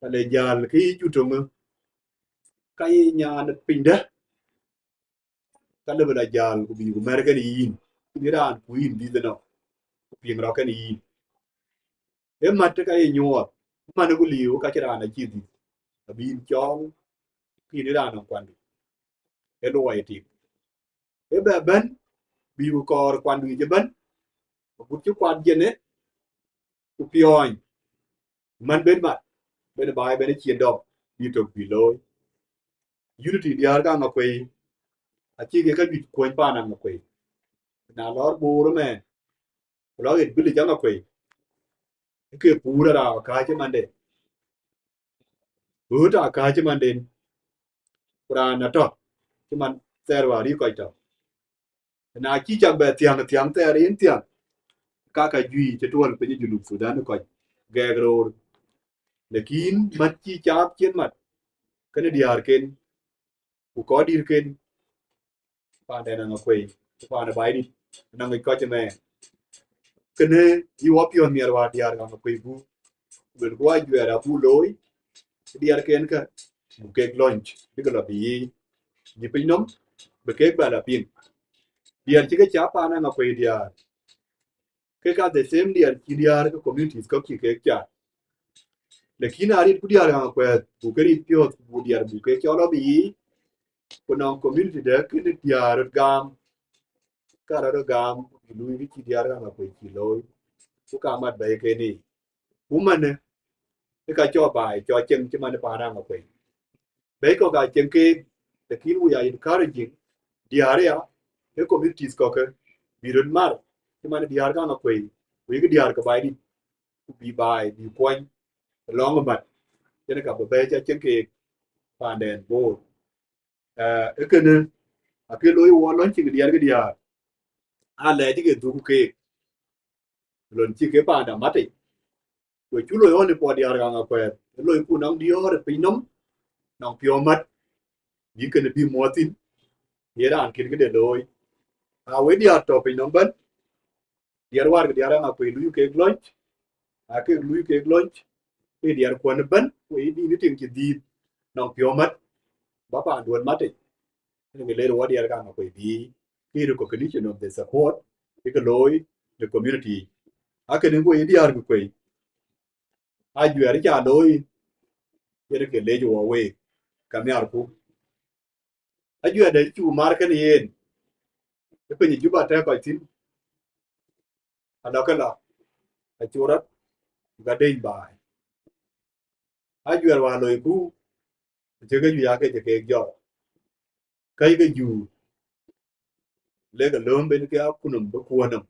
ka le jäl ke ye jutöŋë, ka ye nyan pinydë, ka lëbë la jäl ku bï ku mɛ̈r kën yïn, yïn raan ku yïn dhiëth ënɔ, ku piŋ rɔt kën yïn. Ë mat ka ye nyuɔɔth, man ku liu ka cï raan acï dhiëth, abï yïn cɔɔl, ku yïn raan nɔŋ kuandu. Ë luɔi tik. Ë bɛ bɛ̈n, bï ku kɔɔr kuandu yic ëbɛ̈n, agut cï kuat jënë, ku piɔɔny, man ben mat, ben baai ben cien dɔm, bï tök bï looi. Unity diäär ka Aŋakuei, acï ke ka juëc kuɔny paan Aŋakuei. Na lɔɔr Bor ëmɛn, ku lɔ ɣet village Aŋakuei, ke puur arau akääc ë manden. Ɣööt akääc ë manden, ku raan atɔ̈ cï man thɛɛr wäär yï kɔc tɔ̈. Na cï cak bɛ thiäŋ, thiäŋ thɛɛr yen thiäŋ, ka ka juëc cï tuɔl piny ë Junub Thudan ë kɔc gɛɛk roor. Lakin mat cï caap cïn mat, kënë diäärken, ku kɔc dïtken, paanden Aŋakuei, ku paan ë Baidït, ënɔŋ yic kɔc ëmɛn. Kënë yï wɔ piɔ̈ɔ̈th miɛt wäär diäär Aŋakuei gup, ku luelku ajuɛɛr abuk looi, diäärken kä, buk kek lɔny, bï ke lɔ bï yiic, bï pinynɔm, bï kek bɛ lɔ piŋ. Diäär cï ke caap paan Aŋakuei diäär, ke ka the same diäär cï diäär ke communities kɔ̈k cï kek cath. Lakin arit ku diäär Aŋakuei, buk ke rit piɔ̈ɔ̈th, buk diäär buk kek cɔl abï yiic, ku nɔŋ community dɛ̈ kënë diäär röt gam, ka rɔt röt gam, bï luui kë cï diäär Aŋakuei cï looi, ku ka mat bɛ̈i kënë. Ku manë, ë ka cɔk baai, cɔk cieŋ cï man ë paan Aŋakuei. Bɛ̈i kɔ̈k aa cieŋ keek, lakin we are encouraging diäär aya, ë communities kɔ̈kë, bï röt mar, cï man ë diäär ka Aŋakuei, ku yïk diäär ke Baidït, ku bï baai, bï kuɔny, lɔŋ ë mat, yen ka bï bɛ̈ɛ̈i ca cieŋ keek, paanden Bor. Ee, ë kënë, akë looi wɔ lɔn cïk diäär ke diäär, aa lɛɛc ke dhuk keek, lon cï ke paanda mat yic. We cu loi ɣɔn ë puɔt diäär ka Aŋakuei, ë loi ku nɔŋ diäär ë pinynɔm, nɔŋ piɔ̈u mat, bï kënë bï muɔɔth thïn, ye raan kën këde looi. A we diäär tɔ̈ pinynɔm bɛ̈n, diäär wäär ke diäär Aŋakuei luui kek lɔny, a kek luui kek lɔny, ke diäär kuɔn ëbɛ̈n, ku ye dït ë tiŋ cï dhiëth, nɔŋ piɔ̈u mat, ba paanduön mat yic. Ënë ke lëër wɔ diäär ka Aŋakuei bï, ke recognition of the support, ke ke looi the community. A kënë ku ye diäär ke Kuei, ajuɛɛr ca looi, yen ke lec wɔ week, ka nhiarku. Ajuɛɛr dɛ̈ cuk mar kënë yen, ë piny Juba tɛ̈ kɔc thïn, alɔ ke lɔ, acuk rɔt, ku ka deny baai. Ajuɛɛr wäär loiku, acï ke juëc ake cï keek jɔt. Ka yï ke juur, lek alööm ben ke akutnɔm bï kuɔ̈ɔ̈t nɔm,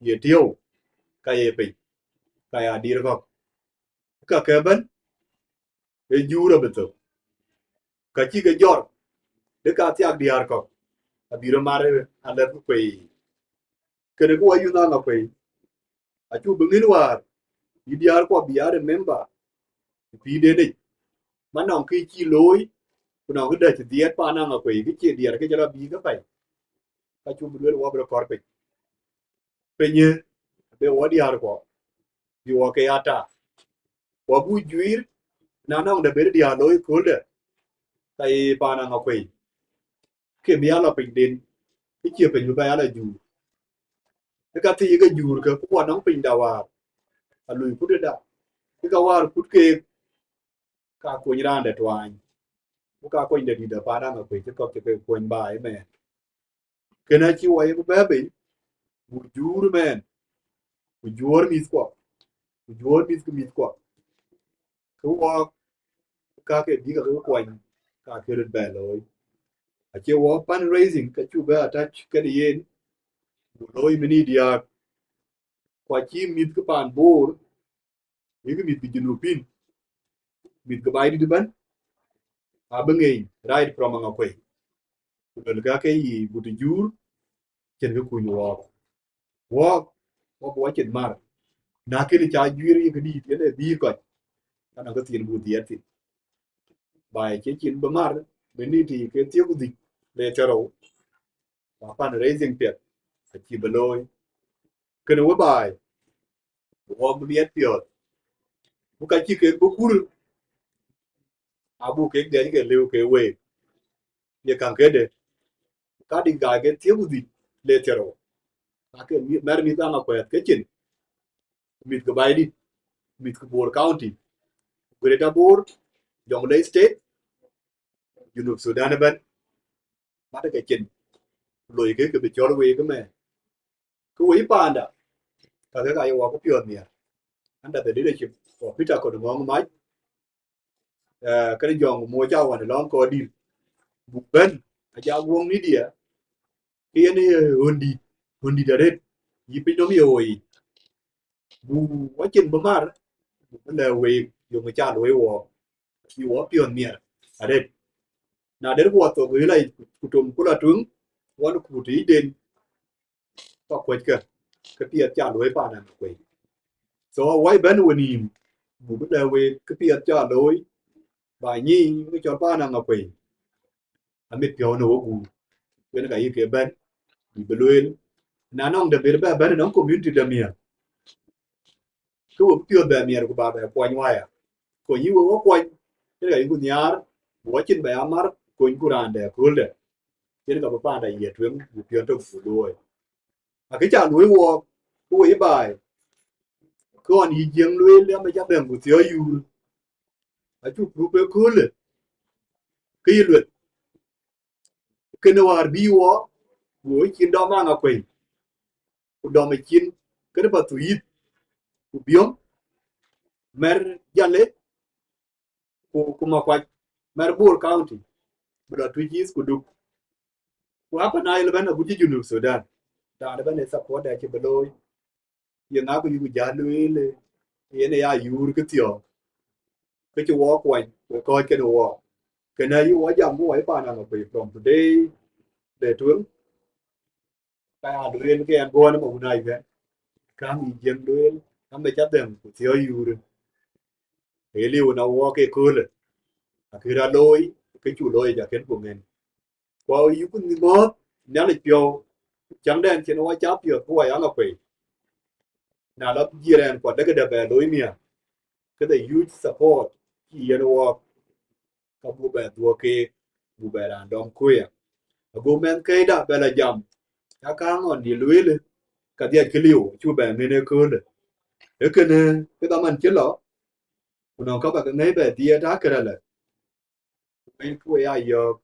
ye tiëu, ka ye piny, ka ya diɛɛr kɔ̈k. Ka ke bɛ̈n, ë juur abï thök. Ka cï ke jɔt, dë ka thiak diäär kɔ̈k, abï röt mar alɛ̈th Kuei. Kënë ku ayuth Aŋakuei, acuk bï ŋïn wäär, bï diäärkuɔ bï ya remember, ë pïïrden yic, man nɔŋ kë cï looi, ku nɔŋ këdɛ̈ cï dhiɛɛt paan Aŋakuei, kë cie diäär kë cï lɔ bï ke pɛ̈i, ka cuk bï lueel wɔ bï röt kɔɔr piny. Piny ë, abï wɔ diäärkuɔ, bï wɔ ke ya tak. Wɔ buk juiir, na nɔŋ dɛ̈ ben diäär looi kööldɛ̈, ka ye paan Aŋakuei, ke bï ya lɔ pinyden, ke cie piny bï bɛ ya lɔ juur. Ke ka thii ke juur ke, ku wɔ nɔŋ pinyda wäär, alui kut ëda, ke ka wäär kut keek, ka kony raan dɛ̈ tuany, ku ka kony dɛ̈ dït dɛ̈ paan Aŋakuei cï kɔ̈k cï ke kuɔny baai ëmɛn. Kënë acï wɔ ye ku bɛ̈ɛ̈i bei, buk juur ëmɛn, ku juöör mïthkuɔ, ku juöör mïth ke mïthkuɔ. Ke wɔɔk, ka ke bï ka ke kuɔny, ka ke röt bɛ looi. Acie wɔ fundraising, ka cuk bɛ attach kënë yen, ku looi mini diäk, ku acï mïth ke paan Bor, yïk mïth ke Junubin, mïth ke Baidït ëbɛ̈n, abï ŋeny right from Aŋakuei. Ku luel ka ke yï but juur, cïn kë kuny wɔɔk. Wɔɔk, wɔɔk wɔ cïn mar. Na kënë ca juiir yï këdït, yen ë bïï kɔc, ka nɔŋ kë thiin buk dhiɛɛt thïn. Baai cï cin bï mar, bï nïn tïï ke thiëk ku dhïc le thiërrou, ba fundraising piɛth acï bï looi. Kënë we baai, wɔ bï miɛt piɔ̈ɔ̈th. Ku ka cï kek bï kur, abuk kek dhiɛc ke lëu ke week. Ye käŋ këde, ka dï gaaike thiëk ku dhïc le thiërrou. Ka ke mi-, mɛr mïth Aŋakuei ke cin, mïth ke Baidït, mïth ke Bor County, Greater Bor, Jonglei State, Junub Sudan ëbɛ̈n, mat ke cin, loi ke ke bï cɔl week ëmɛn. Ke wei paanda, ka ke ka ye wɔ ke piɔ̈ɔ̈th nhiaar, under the leadership of Peter Kodongɔŋ Mac, eh, kënë Jɔŋ Moc Awan lɔŋ kɔɔr dït, buk bɛ̈n, aja guɔŋ media, ke yen ye ɣöndït, ɣöndït arëët, yï piny nɔm ye ɣoi yic. Buk wacin bï mar, buk bï lɛ̈k week, yöŋ ca looi wɔ, cï wɔ piɔ̈ɔ̈th nhiaar arëët. Na der ku wɔ thok ɣila yic, ku tom ku la tueŋ, wan ku të yicden, ka kuɔckë, ke piɛth ca looi paan Aŋakuei. So, wai bɛ̈n we nïïm, buk bï lɛ̈k week, ke piɛth ca looi, ba nyic, ke cɔl paan Aŋakuei. Amit piɔ̈u në wok guur, yen ka yï ke bɛ̈n, bï bï lueel. Na nɔŋ de ber bɛ bɛ̈n nɔŋ community de miɛ̈r, ke we bï piɔ̈ɔ̈th bɛ miɛ̈r ku ba bɛ kuɔny waya. Kony yï we wɔ kuɔny, yen ka yï ku nhiaar, bï wɔ cin bɛ ya mar, kony ku raan de kööl de. Yen ka bï paanda yiɛt tueŋ, bï piɔ̈n tök bï luɔɔi. Akë ca luɔi wɔɔk, ku wei baai, ke ɣɔn yï Jiëŋ lueel, amec abɛ̈ŋ ku thiɔ̈k yuur. Acuk proof ë köölë, ke yï lueth. Kënë wäär bï wɔ, ku woi cin dɔm Aŋakuei, ku dɔm ë cin, kënë Pathuyith, ku Biöŋ, mɛr Jale, ku, ku Makuac, mɛr Bor County, bï lɔ Twic East ku Duk. Ku Upper Nile ëbɛ̈n agut cï Junub Sudan. Raan ëbɛ̈n ë support acï bï looi. Ye ŋa ku yï ku jäl lueel, yen ë ya yuur kë thiɔ̈k. Kë cï wɔ kuɔny, we kɔ̈ɔ̈c kënë wɔ. Kënë ayï wɔ jam ku wɔ ë paan Aŋakuei from today, de tueŋ. Ka ya lueel ke ɛn bɔ̈ në ma wun ayuɛn. Käŋ yï Jiëŋ lueel, amec abɛ̈ŋ ku thiɔ̈k yuur. Ee liu na wɔ ke köölë. Akë rɔt looi, ke cuk looi ja kën ku ŋɛn. Ku ayï ku nhïïm mɔ̈ɔ̈th, Nhialic piɔ̈u, cäŋdɛn cïn wɔ ca piɔ̈ɔ̈th ku wɔ ya Aŋakuei. Na lɔ jiël ɛn kuɔt dek dɛ bɛ looi miäk, ke the huge support cï yen wɔɔk, ka buk bɛ dhuɔ̈k keek, buk bɛ raan dɔm kuya. Ago mɛnhkɛida bɛ lɔ jam, ka kääŋ ɣɔn dï lueel, ka dhiac kë liu, cuk bɛ ŋën ëköölë. Ee kënë, ke dhaman cï lɔ, ku nɔŋ ka bä ke ŋäi bɛ dhiëët akëralë. Ku piny ku wei ayɔ̈ɔ̈k,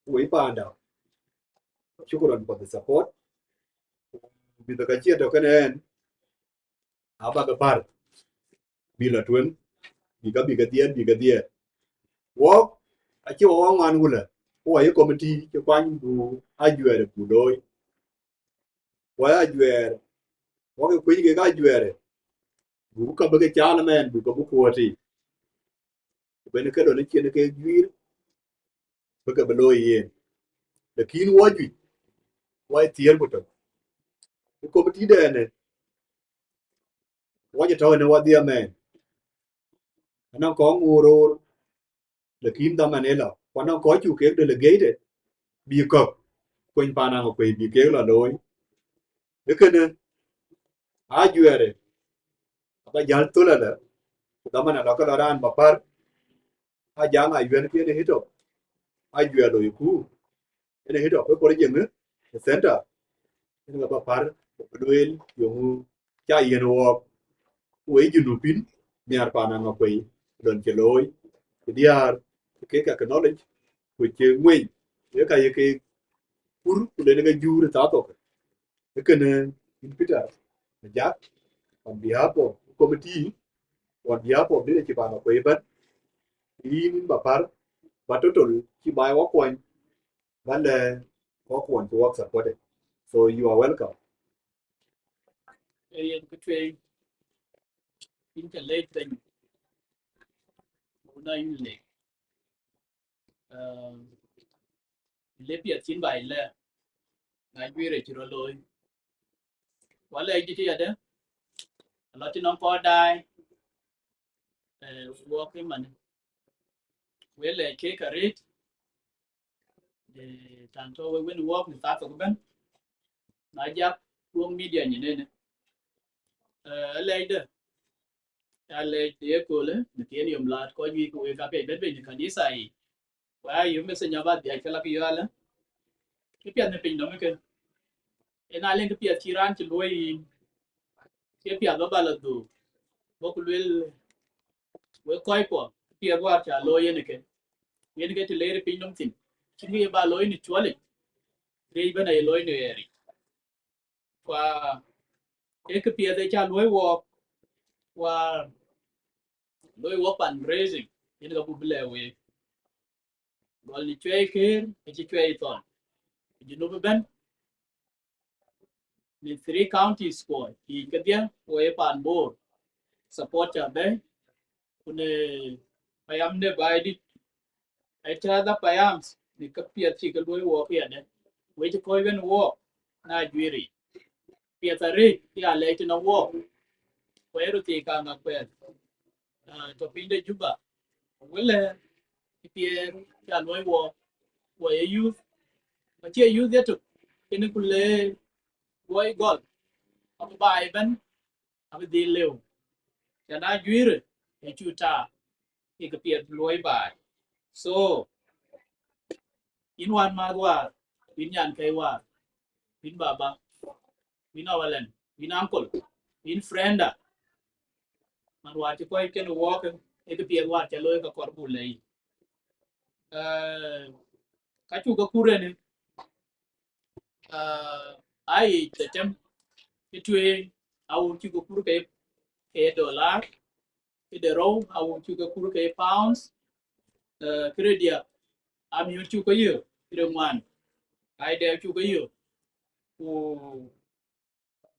ku wei paanda. Shukran for the support. Mïth ka cie tɔ̈ kënë ɛn, abä ke pär. Bï lɔ tueŋ, bï ka, bï ke dhiëët, bï ke dhiëët. Wɔk, acï wɔ wɔ ŋuan wulë, ku wɔ ye committee cï kuany buk ajuɛɛr buk looi. Wɔ ye ajuɛɛr, wɔ ke kuec kek ajuɛɛr, buk ka bï ke caal ëmɛn, buk ka bï kuɔ̈ɔ̈t yiic. Ku ben ke lon ë cin ke juiir, bï ke bï looi yen. Lakin wɔ juëc, wɔ ye thiëër ku tök. Ku committee dɛn ë, wɔ cï tɔ̈u në wadhia mɛn. Anɔŋ kɔŋ ŋuur roor, lakin dhaman ë lɔ, ku anɔŋ kɔc cuk kek delegated, bï kɔ̈k, kony paan Aŋakuei bï kek lɔ looi. Ee kënë, ajuɛɛrë, abä jäl thöl alë, ku dhaman alɔ ke lɔ raan bä pär, ajaŋ ayuɛn kën ë hitɔp, ajuɛɛr loi ku, ënë hitɔp ë kor Jiëŋ ë center, ënë ke bä pär, ku bï lueel, yöŋu ca yiën wɔɔk, ku wei Junubin, nhiaar paan Aŋakuei, lon cï looi, ku diäär, ke kek acknowledge, ku cï ŋueny, ye ka ye ke pur, ku len ke juur ë thaa thok. Ee kënë, yïn Peter Majak, on behalf of committee, on behalf of leadership Aŋakuei ëbɛ̈n, yïn bä pär, bä total cï baai wɔ kuɔny, bä lɛ̈k wɔ kuɔny cï wɔk supported. So you are welcome. Ee yen kë tueŋ, yïn ca lec bɛ̈ny, wun a yïn lec. Aa, le piɛth cïn baai lɛ, na juiir acï rɔt looi. Wala jï tï yadë, Alɔ tï nɔŋ kɔc daai, eh, wɔk ëmën. Wek lɛc keek arëët, eh, tän tɔ̈ wek wën wɔk në thaa thok ëbɛ̈n. Na jak wok media nyin ënë. Eh, alɛcdë, alɛc të ye köölë, në thiën yom laat kɔc juëc ku wek apiɛc bɛ̈n piny në kanitha yic. Wa yom message aba dhiac kë lak yɔalë. Kë piɛth në piny nɔm ëkë. Yen aleŋ kë piɛth cï raan cï luɔi yïn. Kë piɛth ba ba la dhuk. Bɔk luel wek kɔc kuɔ, kë piɛth wäär ca looi yen ëkë. Yen ke të leer piny nɔm thïn. Cïn kë ye ba looi në cuɔlic. Riëc bɛ̈n aye looi në ɣɛɛric. Wa ee kë piɛth ë ca luɔi wɔɔk, wa luɔi wɔɔk fundraising, yen ka buk bï lɛ̈k week. Gɔl në cuɛi këër, acï cuɛi thɔn. Junub ëbɛ̈n, në three counties kuɔ, yiic kedhie, wɔ ye paan Bor. Support ca bɛ̈i, ku në payam në Baidït, ë tɛ̈th a payams, në kë piɛth cï ke luɔi wɔɔk yadë. Wek cï kɔc wën wɔɔk, na juëëric. Piɛth arëët, ya lɛc tënë wɔɔk. Ku ee röt thiëc kaŋ akuɛth. Ah, tɔ̈ piny de Juba. Wëlë, kë piɛth ca luɔi wɔɔk. Wɔ ye youth. Acie youth yetök. Kënë ku le luɔi gɔl. Abï baai ëbɛ̈n, abï dhil lëu. Ca na juëërë, ë cu taar, ë kë piɛth luɔi baai. So, yïn wän mäth wäär, yïn nyankɛ̈i wäär, yïn baba, yïn awalɛn, yïn uncle, yïn frienda. Man wäär cï kɔc kën wɔɔk, ë kë piɛth wäär ca looi ka kɔɔr buk lɛ̈i. Eh, ka cuk ke kur ënë, eh, aa yic Septem, ë tueŋ, awun cuk ke kur ke, ke dollar, ë de rou, awun cuk ke kur ke pounds, eh, kë de diäk, amiöt cuk ke yök, kë de ŋuan, aa dɛɛu cuk ke yök, ku,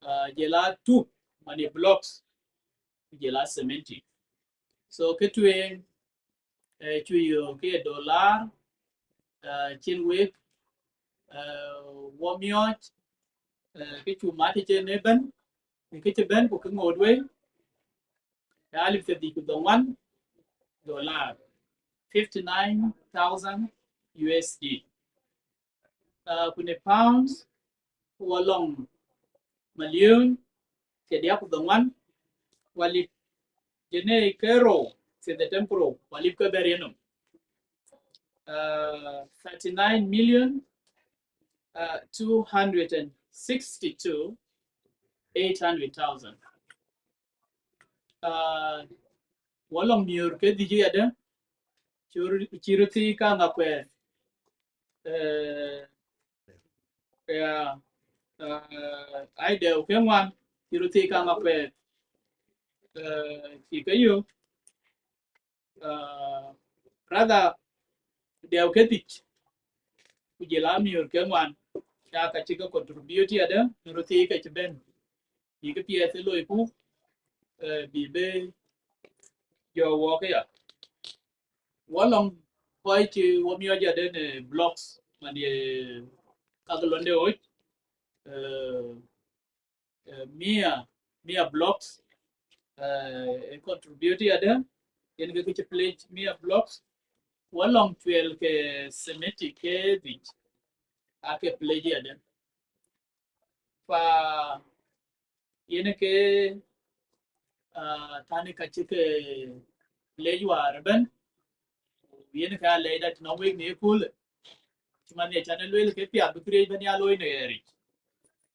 eh, jël a tuk, mani blocks, ku jël a cement. So, kë tueŋ, eh, cu yök ke dollar, eh, cïn wek, eh, wɔ miɔɔc, eh, kë cu mat cïn ëbɛ̈n, kë cï bɛ̈n ku kë ŋoot wei, alip thiërdhïc ku dhoŋuan dollar, fifty nine thousand U S D. Uh, ku në pounds, wɔ lɔŋ million thiërdiäk ku dhoŋuan, walip jënë ke rou, thiërdhetem ku rou, walip ke bɛ̈r yenɔm. Uh, thirty nine million, uh, two hundred and sixty two, eight hundred thousand. Ah, wɔ lɔŋ miöör ke dhïc yadë, cï röt thiëc kaŋ akuɛth, eh, ya, eh, aa dɛɛu ke ŋuan, cï röt thiëc kaŋ akuɛth, eh, cï ke yök, eh, rather dɛɛu ke dhïc, ku jël a miöör ke ŋuan, ya ka cï ke contribute yadë, në röt thiëc ke cï bɛ̈n. Bï kë piɛth ë loiku, eh, bï bï jɔ wɔɔk ya. Wɔ lɔŋ kɔc cï wɔ miɔɔc yadë në blocks, man ye ka ke londe ɣöc, eh, eh, mia, mia blocks, eh, ë contribute yadë, yen ke kë cï pledge mia blocks, wɔ lɔŋ cuɛl ke cement ke dhïc, aa ke pledge yadë. Fa yen ke, ah, tani ka cï ke lec wäär ëbɛ̈n, yen ke alɛc dat nɔŋ wek në ëköölë. Cï man ye can ë lueel ke piath bï këriëëc bɛ̈n ya looi në ɣɛɛric.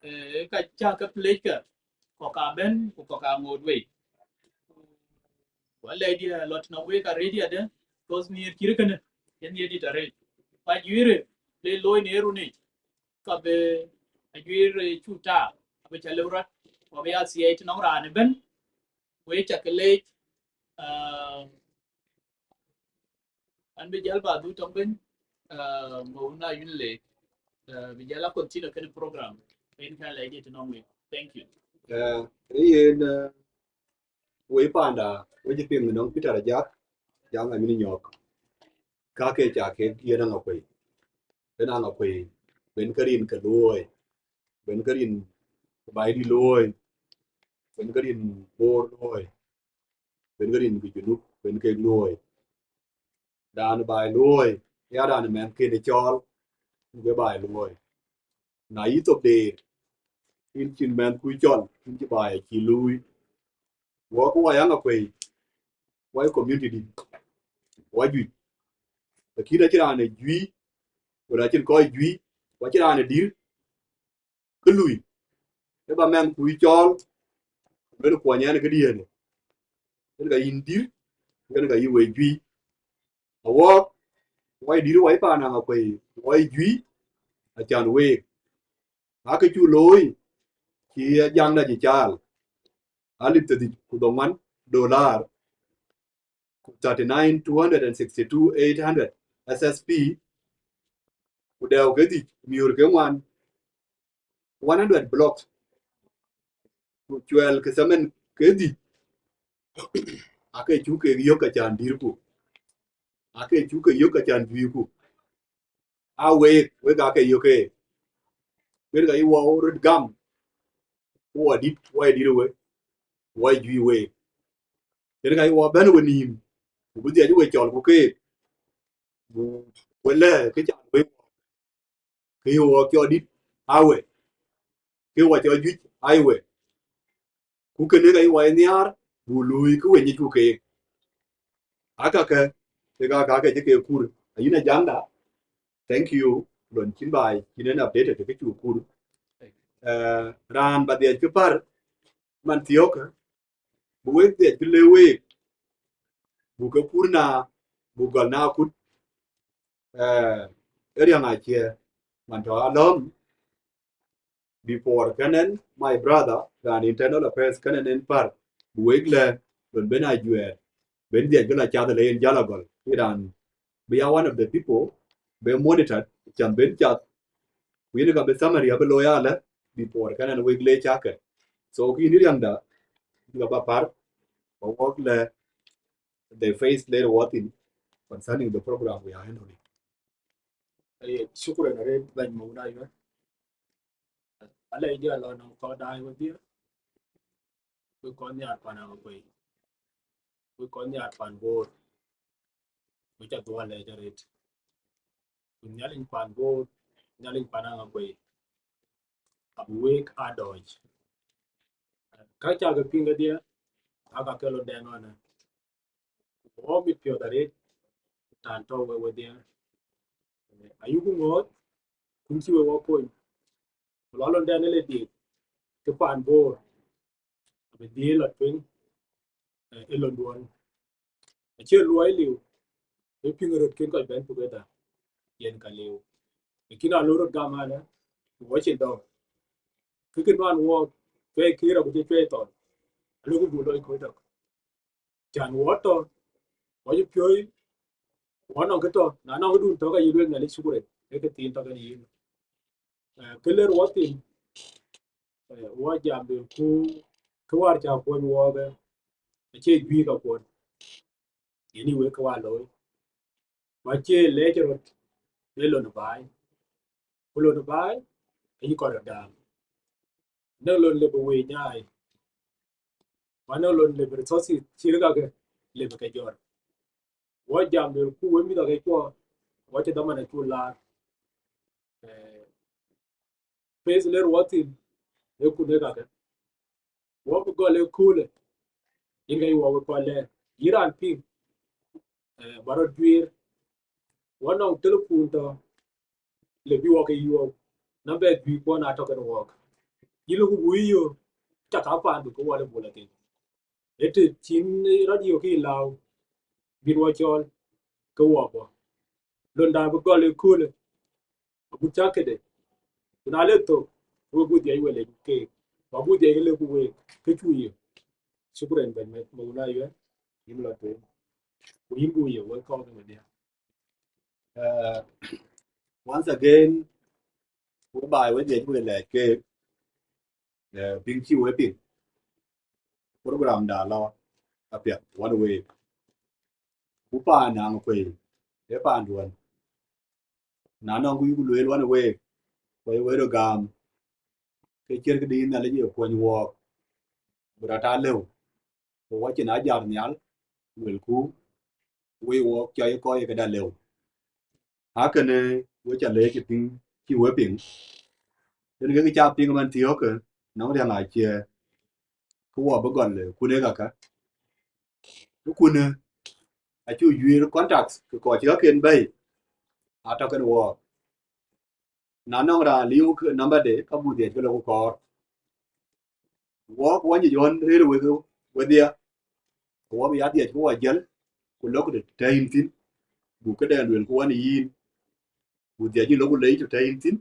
Eh, ka cä ke pledge kë, kɔ̈k aa bɛ̈n, ku kɔ̈k aa ŋoot wei. Ku alɛcdiɛ̈ lɔ tënɔŋ wek arëët yadë, cause nhiëër cït kënë, yen nhiëër dït arëët. Ku ajuëërë le looi në runic, ka bï ajuëër, eh, cuk taar, abï cä lëu rɔt, ku abï ya thiëëc tënɔŋ raan ëbɛ̈n, wek cä ke leec, ah, an bï jäl ba dhuk tɔŋ bɛ̈ny, ah, mou na yïn le, ah, bï jäl a continue kënë program, yen ka lɛcdiɛ̈ tënɔŋ wek. Thank you. Eh, yen, eh, wei panda, wek cï piŋ nɔŋ Peter Ajak, Ajak Amin Nyɔk. Ka ke ca ke yen Aŋakuei. Yen Aŋakuei, ben ke rin ke looi, ben ke rin Baidït looi. ben ke rin Bor luɔ̈i, ben ke rin ke Junub, ben kek luɔ̈i. Raan baai luɔ̈i, ya raan mɛnhken ë cɔɔl, ke baai luɔ̈i. Na yï thok deer, yïn cïn mɛnhkui cɔl, yïn cï baai acï luui. Wɔ ke wɔ yaŋ akuei, wɔ community dït, wɔ juëc. Lakin acïn raan ë juëc, wala acïn kɔc juëc, ku acïn raan ë dïr, kë lui, ë ba mɛnhkui cɔɔl, luel kuɔny ɛn këdiɛ̈n, yen ka yïn dïr, yen ka yï wëi juëc. Awɔɔk, wɔ dïr, wɔ paan Aŋakuei, wɔ juëc, acan week. Aake cuk looi, cï jaŋda cï caal, alip thiërdhïc ku dhoŋuan dollar, ku thirty nine two hundred and sixty two eight hundred S S P, ku dɛɛu ke dhïc, miöör ke ŋuan, one hundred blocks, ku cuɛl ke cement ke dhïc, aake cuk ke yök acan dïrku, aake cuk ke yök acan juëcku. A week, wek aake yök ke, yen ka yï wɔ röt gam, ku wɔ dït, wɔ dït we, wɔ juëc week. Yen ka yï wɔ bɛ̈n we nïïm, ku bï dhiac we cɔl ku keek, ku we lɛ̈k kë can we, kë yï wɔ cɔl dït, aa we, kë wɔ cɔl juëc, aa we. Ku kënë ka yï wɔ nhiaar, buk luui kë we nyicku keek. Aa kakë, ke ka kakë cï ke kur. Ayïn ajaŋda, thank you, lon cïn baai, cïn en updated kë cuk kur. Eh, raan ba dhiac kë pär, man thiɔ̈kë, bï wek dhiac kë le week, buk ke kur na, buk gɔl na akut, eh, ë riäŋ acie, man tɔ̈ alɔ̈m, before kënë, my brother, raan internal affairs kënë en pär, bï wek lɛ̈k, lon ben ajuɛɛr, ben dhiac bï la cath le yen jäl agɔl, ke raan bï ya one of the people, be monitored, can ben cath, ku yen ka bï summary abï looi alë, before kënë wek le cakë. So kï yïn riäŋda, ka ba pär, ba wɔk lɛ̈k, the phase later wɔ thïn concerning the program we are handling. Aye, shukran arëët bɛ̈ny Maun Ayuɛn. Alɛc diɛ̈ lɔ nɔŋ kɔc daai wedhie. Wek kɔc nhiaar pan Aŋakuei. Wek kɔc nhiaar pan Bor. Wek ca dhuɔ̈k lɛc arëët. Ku Nhialic pan Bor, Nhialic pan Aŋakuei, abï wek aa dɔɔc. Ka cäk ke piŋ kedhie, aa ka ke lon dɛn ɣɔn ë. Wɔ mit piɔ̈ɔ̈th arëët, raan tɔ̈u we wedhie. Ayuku ŋoot, kun cï we wɔ kony. Ku lɔ lon dɛn ë le diëk, ke pan Bor, abï dhil lɔ tueŋ, eh, ë londuɔn. Acie luɔi liu, ë piŋ röt kën kɔc bɛ̈n together, yen ka liu. Lakin alɔ röt gam alë, ku wɔ cin dɔ̈ɔ̈r. Kë kë nuan wɔ, cuɛi kïïr agut cï cuɛi thɔn, alëku buk lɔc kɔc tök. Can wɔ tɔ̈, wɔ cï piööi, wɔ nɔŋ kë tɔ̈, na nɔŋ këdun tɔ̈ ke yï lueel Nhialic shukran, ee kë thiin tɔ̈ kën yïn. Eh, kë ler wɔ thïn, eh, wɔ jam luelku, kë wäär cä kuɔny wɔɔk, eh, acie juëc ka kuɔn. Yen ë wek kë wäär looi. Ku acie lɛc röt, ee lon ë baai. Ku lon ë baai, ayï kɔn röt daam. Anɔŋ lon lëu bï wëi nyaai. Ku anɔŋ lon lëu bï resources cït kakë lëu bï ke jɔt. Wɔ jam luelku wek mïth ake cuɔ, wɔ cï dhaman acuk laar. Eh, phase ler wɔ thïn, ee kun ee kakë. Wɔ bï gɔl ë köölë, yen ka yï wɔ wek kɔc lɛɛr. Yïn raan piŋ, eh, ba rɔt juiir. Wɔ nɔŋ telephone tɔ̈, le bï wɔ ke yuɔɔk, nɔmbɛ juiir kuɔn atɔ̈ kën wɔɔk. Yïn lëku buk yï yöök, cak aa paandu ke wɔ le buk lɔ thïn. Ë të cïn radio kï lääu, bïn wɔ cɔɔl, ke wɔ bɔ̈. Londa bï gɔl ë köölë, agut cak këde. Ku na le thök, ke we buk dhiac we lec keek. Ku abuk dhiac ke lëku week, ke cuk ye. Shukran bɛ̈ny Maun Ayuɛn, yïn lɔ tueŋ. Ku yïn buk ye, welcome, my dear. Uh, once again, we baai we dhiac we lɛc keek, eh, piŋ cï we piŋ. Program da lɔ apiɛth one way. Ku paan Aŋakuei, ee paanduɔn. Na nɔŋ ku yuk lueel one way, ku ye we röt gam, ke ciɛ̈t këdï Nhialic ye kuɔny wɔɔk. bï rɔt aa lëu. Ku wɔ cïn ajar nhial, luelku, wei wɔ cɔl kɔc ye këda lëu. Akënë we ca leec ë piŋ cï we piŋ. Yen kek ca piŋ man thiɔ̈kë, nɔŋ riäŋ acie, ku wɔ bï gɔl, eh, kunë kakë. Ku kunë, acu juiir contacts ke kɔc cï kaken bɛ̈i, atɔ̈ kën wɔɔk. Na nɔŋ raan liu ke nɔmbade, ka buk dhiëc ke lɔ ku kɔɔr. Wɔɔk wɔ nyic ɣɔn rëër wek wedhia, ku wɔ bï ya dhiëc ke wɔ jiël, ku lɔk të tɛ̈ yïn thïn, buk këdɛn luel ku wɔ në yïn, buk dhiëc yïn lɔk ku lec të tɛ̈ yïn thïn,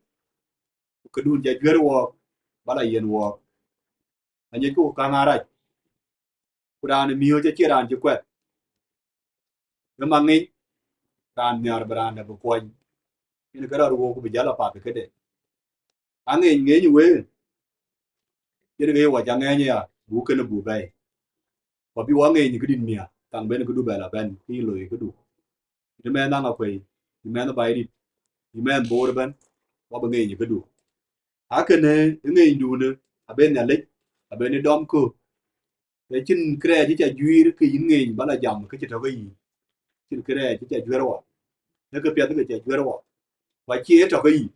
ku këdun ca juër wɔɔk, ba la yiɛ̈n wɔɔk. Anyic ku kaŋ arac, ku raan ë miööc acie raan cï kuɛth. Ë ma ŋic raan nhiaar bï raan dɛ̈ bï kuɔny, yen ke rɔt ruɔ̈k ku bï jäl apath këde. Aŋeny ŋeny wëë, yen ke ye wɔ ca ŋɛny aya, buk kënë buk bɛ̈ɛ̈i. Ku abï wɔ ŋeny këdït miäk, kaŋ ben këdu bɛ la bɛ̈n, kë yï loi këdu. Yïn mɛnh Aŋakuei, yïn mɛnh Baidït, yïn mɛnh Bor ëbɛ̈n, wɔ bï ŋeny këdu. Akënë ë ŋenydunë, aben Nhialic, aben ë dɔm kö. Ë cïn kërɛɛc cï ca juiir ke yïn ŋeny ba la jam kë cï tɔ̈ ke yï. Cïn kërɛɛc cï ca juër wɔ. Ë kë piɛth ke ca juër wɔ. Ku acie ë tɔ̈ ke yï.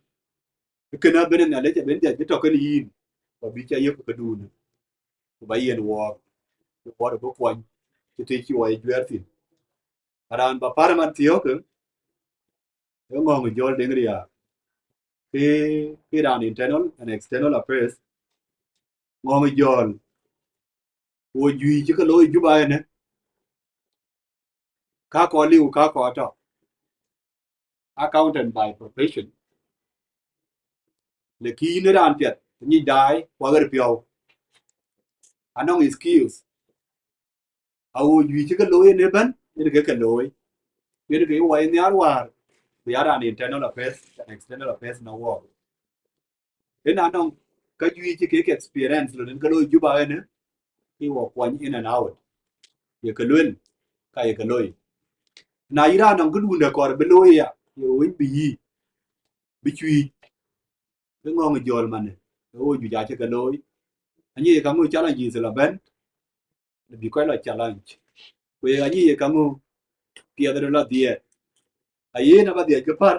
Ë kënë aben Nhialic aben dhiëc bï tɔ̈ kën yïn. Ku abï ca yök këdunë. Ku ba yiɛ̈n wɔɔk. Ku wɔɔk bï kuɔny. Cï të cï wɔ ye juɛɛr thïn. Raan ba pär man thiɔ̈kë, ë Ŋɔ̈ŋ Jɔl Deŋ Riääk. Ke, ke raan internal and external affairs. Ŋɔ̈ŋ Jɔl. Wo juëc cï ke looi Juba ënë. Ka kɔɔr liu, ka kɔɔr tɔ̈. Accountant by profession. Lakin ë raan piɛth, nyic daai, ku aɣer piɔ̈u. Anɔŋ skills. Awo juëc cï ke looi ënë ëbɛ̈n, yen ke ke looi. Yen ke wɔ ye nhiaar wäär, ku ya raan internal affairs and external affairs na wɔɔk. Yen anɔŋ ka juëc cï kek experience, lon yen ke looi Juba ënë, ke wɔ kuɔny in and out. Ye ke luel, ka ye ke looi. Na yïn raan nɔŋ këdun dɛ̈ kɔɔr bï looi ya, ye wec bï yï, bï cuëëc, ke Ŋɔ̈ŋ Jɔl manë, ke wo juëc acï ke looi. Anyic ye kaŋö challenges la bɛ̈n, bï kɔc la challenge. Ku ye anyic ye kaŋö piɛth rɔt la dhiɛɛt. Ayen aba dhiɛc ke pär,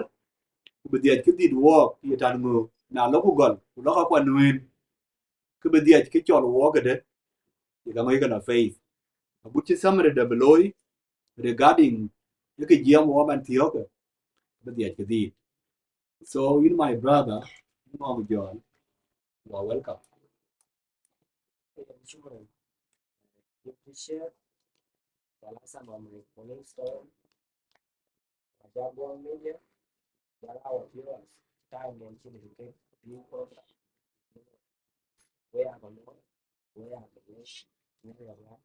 ku bï dhiɛc ke dhit wɔɔk ye tän ŋö, na lɔ ku gɔl, ku lɔ ka kuan nueen, ke bï dhiɛc ke cɔl wɔɔk këdë, ye kaŋö ye ke la faith. Agut cï summary dɛ̈ bï looi, regarding ë kë jiɛɛm wɔ man thiɔ̈kë, bï dhiɛc ke dhit. So, yïn my brother, Ŋɔ̈ŋ Jɔl, you are welcome. Shukran. Good to share. Tell us some of my colleagues, so, Ajagua Media, tell our viewers, time and children, being program. We are the Lord, we are the nation, we are the Lord.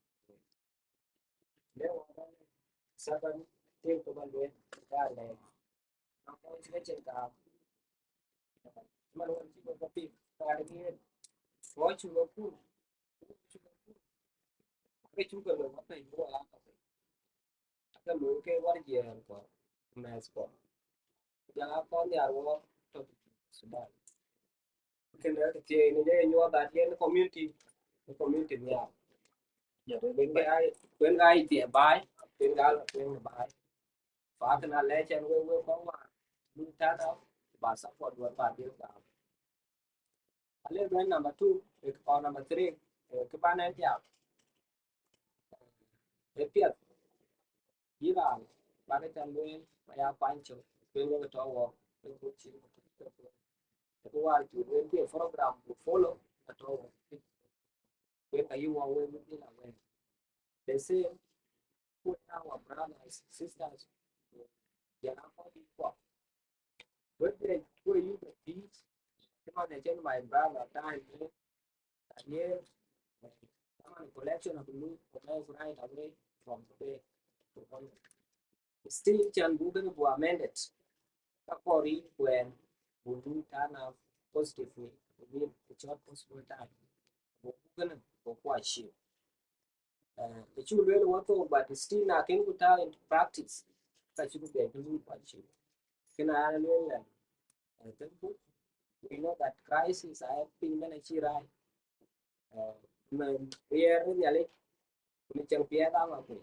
Leo, seven, think about it, man, wën cï bɔ̈ ke piŋ, raan ë ŋiɛc, wɔ cuk ke pur, cuk ke pur, ke cuk ke loi wɔ pɛ̈i bï wɔ aa ke pɛ̈i. Ake loi ke wär jiɛɛr kɔ̈k, mɛ̈th kɔ̈k, ku jɔl aa kɔn nhiaar wɔ tɔ̈ Sudan. Kënë ke thiëëc në ye nyuɔɔth that yen community, në community nhiaar. Kuen ka, kuen ka ye thiëëc baai, kuen ka la tueŋ baai. Fa kënë alɛɛc ɛn wek, wek kɔc wään, buk tääu, ba support wek ba dhil gam. Ale bɛ̈n number two, eh, or number three, eh, kë bän ɛn jam. Ee piɛth, yïn raan, bäk ca lueel, ba ya kuany cök, lueel wek tɔ̈ wɔ, wek buk cï, wek wäär cï lueel ke program ku follow, atɔ̈ wɔ. Wek ayï wɔ wek bï dhil aware. The same, put our brothers, sisters, jɔl aa kɔc kuɔ. Wek de, wek yï the peace, cï man ë cïn my brother time, eh, Daniel, eh, cï man collection of the news for us right away from today to Monday. Still, can buk kënë buk amended. Ka kɔɔr yï kuɛɛn, buk du turn up positively within a short possible time. Buk kënë, buk kuac shift. Eh, ë cuk lueel wɔ thok, but still na kën ku tääu into practice, ka cï ku bɛn bï lui kuac shift. Kënë an lueel lɛn, eh, thënku, we know that crisis, I think, mɛn acï rac. Eh, Mɛn riɛɛr në Nhialic, ku në cieŋ piɛth aa ŋa kuc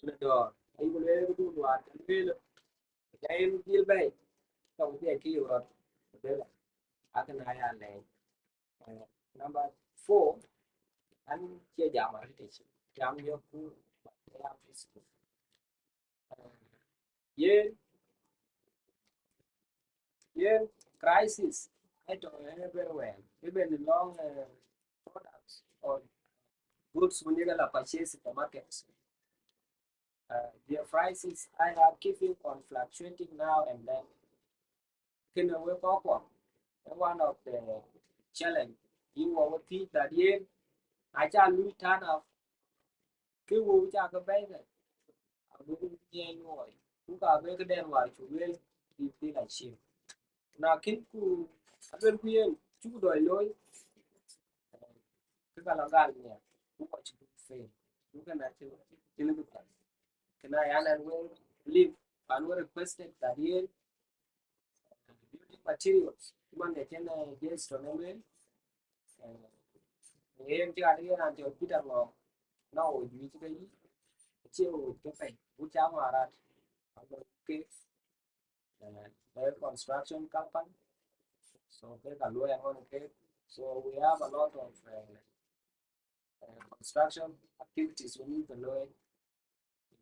në dɔ̈ɔ̈r. Ayï ku lueel këdu luaar, të lueel, ja yen dhil bɛ̈ɛ̈i, ka ku dhiɛc kë yök rɔt, ku dhil, akën aya lɛɛc. Eh, number four, an cie jam arëtic, jam yök ku, ya peaceful. Yen, yen crisis, I don't know very well. Even long, uh, products or goods when you get a purchase in the market. Uh, the prices I have keeping on fluctuating now and then. Kën wek kɔc kuɔ, one of the challenge, you will think that yen, I shall lose turn up, kë wëu cakë bɛ̈ɛ̈i thïn, abï nyiɛɛny luɔi, ku ka bï këden wäär cuk lueel bï dhil achieve. Na kën ku aluelku yen, cuk dɔc looi, kë ka la gal nhial, ku kɔc cï fail. Ku kënë acï, cïn kë päl. Kënë ayan ɛn wek leave, pan wek requested that yen, building materials, man de cïn, eh, Jason ë lueel, eh, yen cï ɣat yen an cɔl Peter Ŋɔɔk, na wo juëc ke yï, acie wo ke pɛ̈i, wo cä ŋuan rat, abï ke, eh, eh, construction company. So ke ka luɔi aŋɔn ke. So we have a lot of, eh, eh, construction activities we need to know in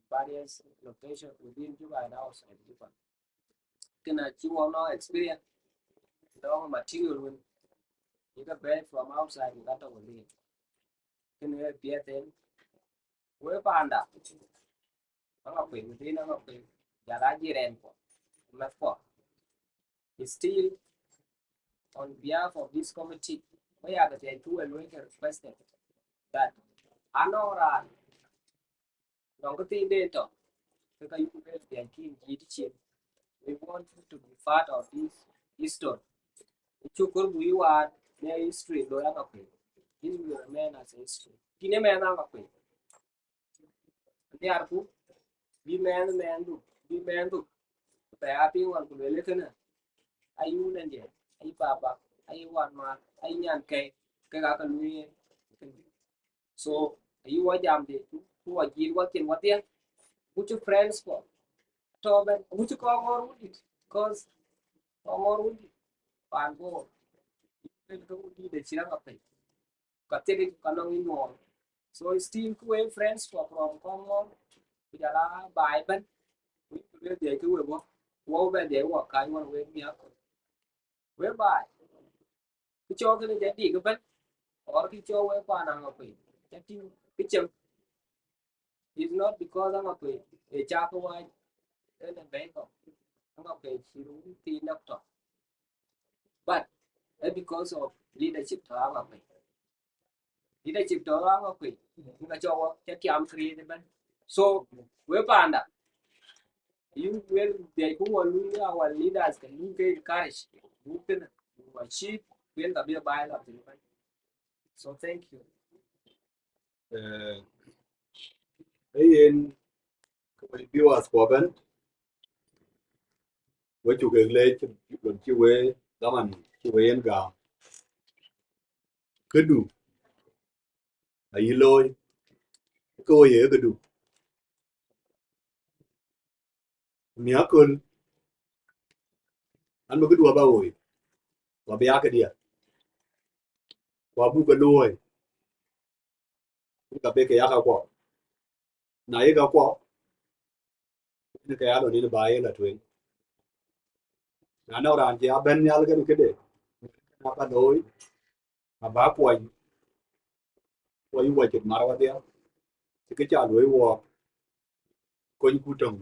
various locations within Juba and outside Juba. Kën acï wɔ nɔ experience, dɔŋ material wën, you can buy from outside, you got to within. Kën ë piɛth en, we panda, Aŋakuei, within Aŋakuei, jal a jirɛn kuɔ, mɛth kuɔ. Still, on behalf of this committee, we are the two and we can request them that anɔŋ raan, nɔŋ kë thiin den tɔ, ke ka yuk bɛ piɛny kin jiit cin. We want you to be part of this history. Cuk kɔɔr bu yï waar në history looi Aŋakuei. This will remain as a history. Kïn ë mɛnh Aŋakuei. Nhiarku, bï mɛnh mɛnhdu, bï mɛnhdu, bɛ ya piŋ wan ku lueel kënë, ayï wun ɛn diɛ̈, ayï baba, ayï wan mat, ayï nyan kɛ̈i, kek aa ke lueel. So, ayï wɔ jam de, ku wɔ jiit wɔ cin wɔ dhiɛl, ku cï friends kuɔ, tɔ bɛ̈n, ku cï kɔn ŋɔ̈ɔ̈r wundït, because kɔn ŋɔ̈ɔ̈r wundït, paan Bor, ke wundït de cï rɛ̈ŋ apɛi. Ka thiëëk ka nɔŋ yï nyuɔɔn. So still ku wek friends kuɔ from Kɔŋɔɔr, ku jɔl a baai ëbɛ̈n, wek ku lueel dhiɛc ke we bɔ̈, wɔ bɛ dhiɛc wɔ kany wan wek miäk kɔ̈k. Whereby, kë cɔɔk kënë jɔ dik ëbɛ̈n, or kë cɔɔk wek kuan Aŋakuei, jɔ tïŋ kë cem. It's not because Aŋakuei ë cak wac ënë bɛ̈i kɔ̈k. Aŋakuei cï run thiin nɔk tɔ. But ë because of leadership tɔ Aŋakuei. Leadership tɔ Aŋakuei, ŋa cɔk wɔ cä tiam create ëbɛ̈n. So, we panda, you will, they who will, our leaders can you get encourage, you can achieve, when ka bï baai la piny ëbɛ̈n. So, thank you. Eh, ee yen, ke we viewers kuɔ ëbɛ̈n, we cuk kek leec, lon cï we dhaman cï we yen gam. Këdu ayï looi, ke we ye këdu. Miäk köl, an, bï këdu aba woi, ku abï ya këdiɛ̈, ku abuk ke luɔ̈ɔ̈i, ku ka bï ke ya kakuɔ. Na ye kakuɔ, yen ke ya lon yen ba ye la tueŋ. Na nɔŋ raan cï abɛ̈n nhial kënë këde, na ba looi, aba kuɔny, kuɔny wɔ cït mar wadhiɛ, cï kë ca luɔ̈i wɔ, konyku töŋ,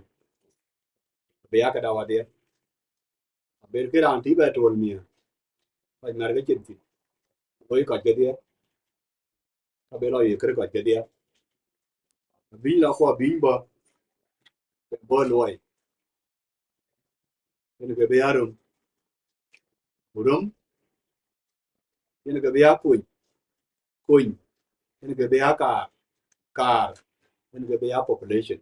abï ya këda wadhiɛ. Aber kë raan tï bɛ tol miëë, kɔc mɛ̈r ke cin thïn, looi kɔc kedhiɛ, ka bï lɔ ye kër kɔc kedhiɛ. Abïny lɔ kuɔ abïny bɔ̈, ke bɔ̈ luɔi, yen ke bï ya röm, ku röm, yen ke bï ya kony, kony, yen ke bï ya kaar, kaar, yen ke bï ya population.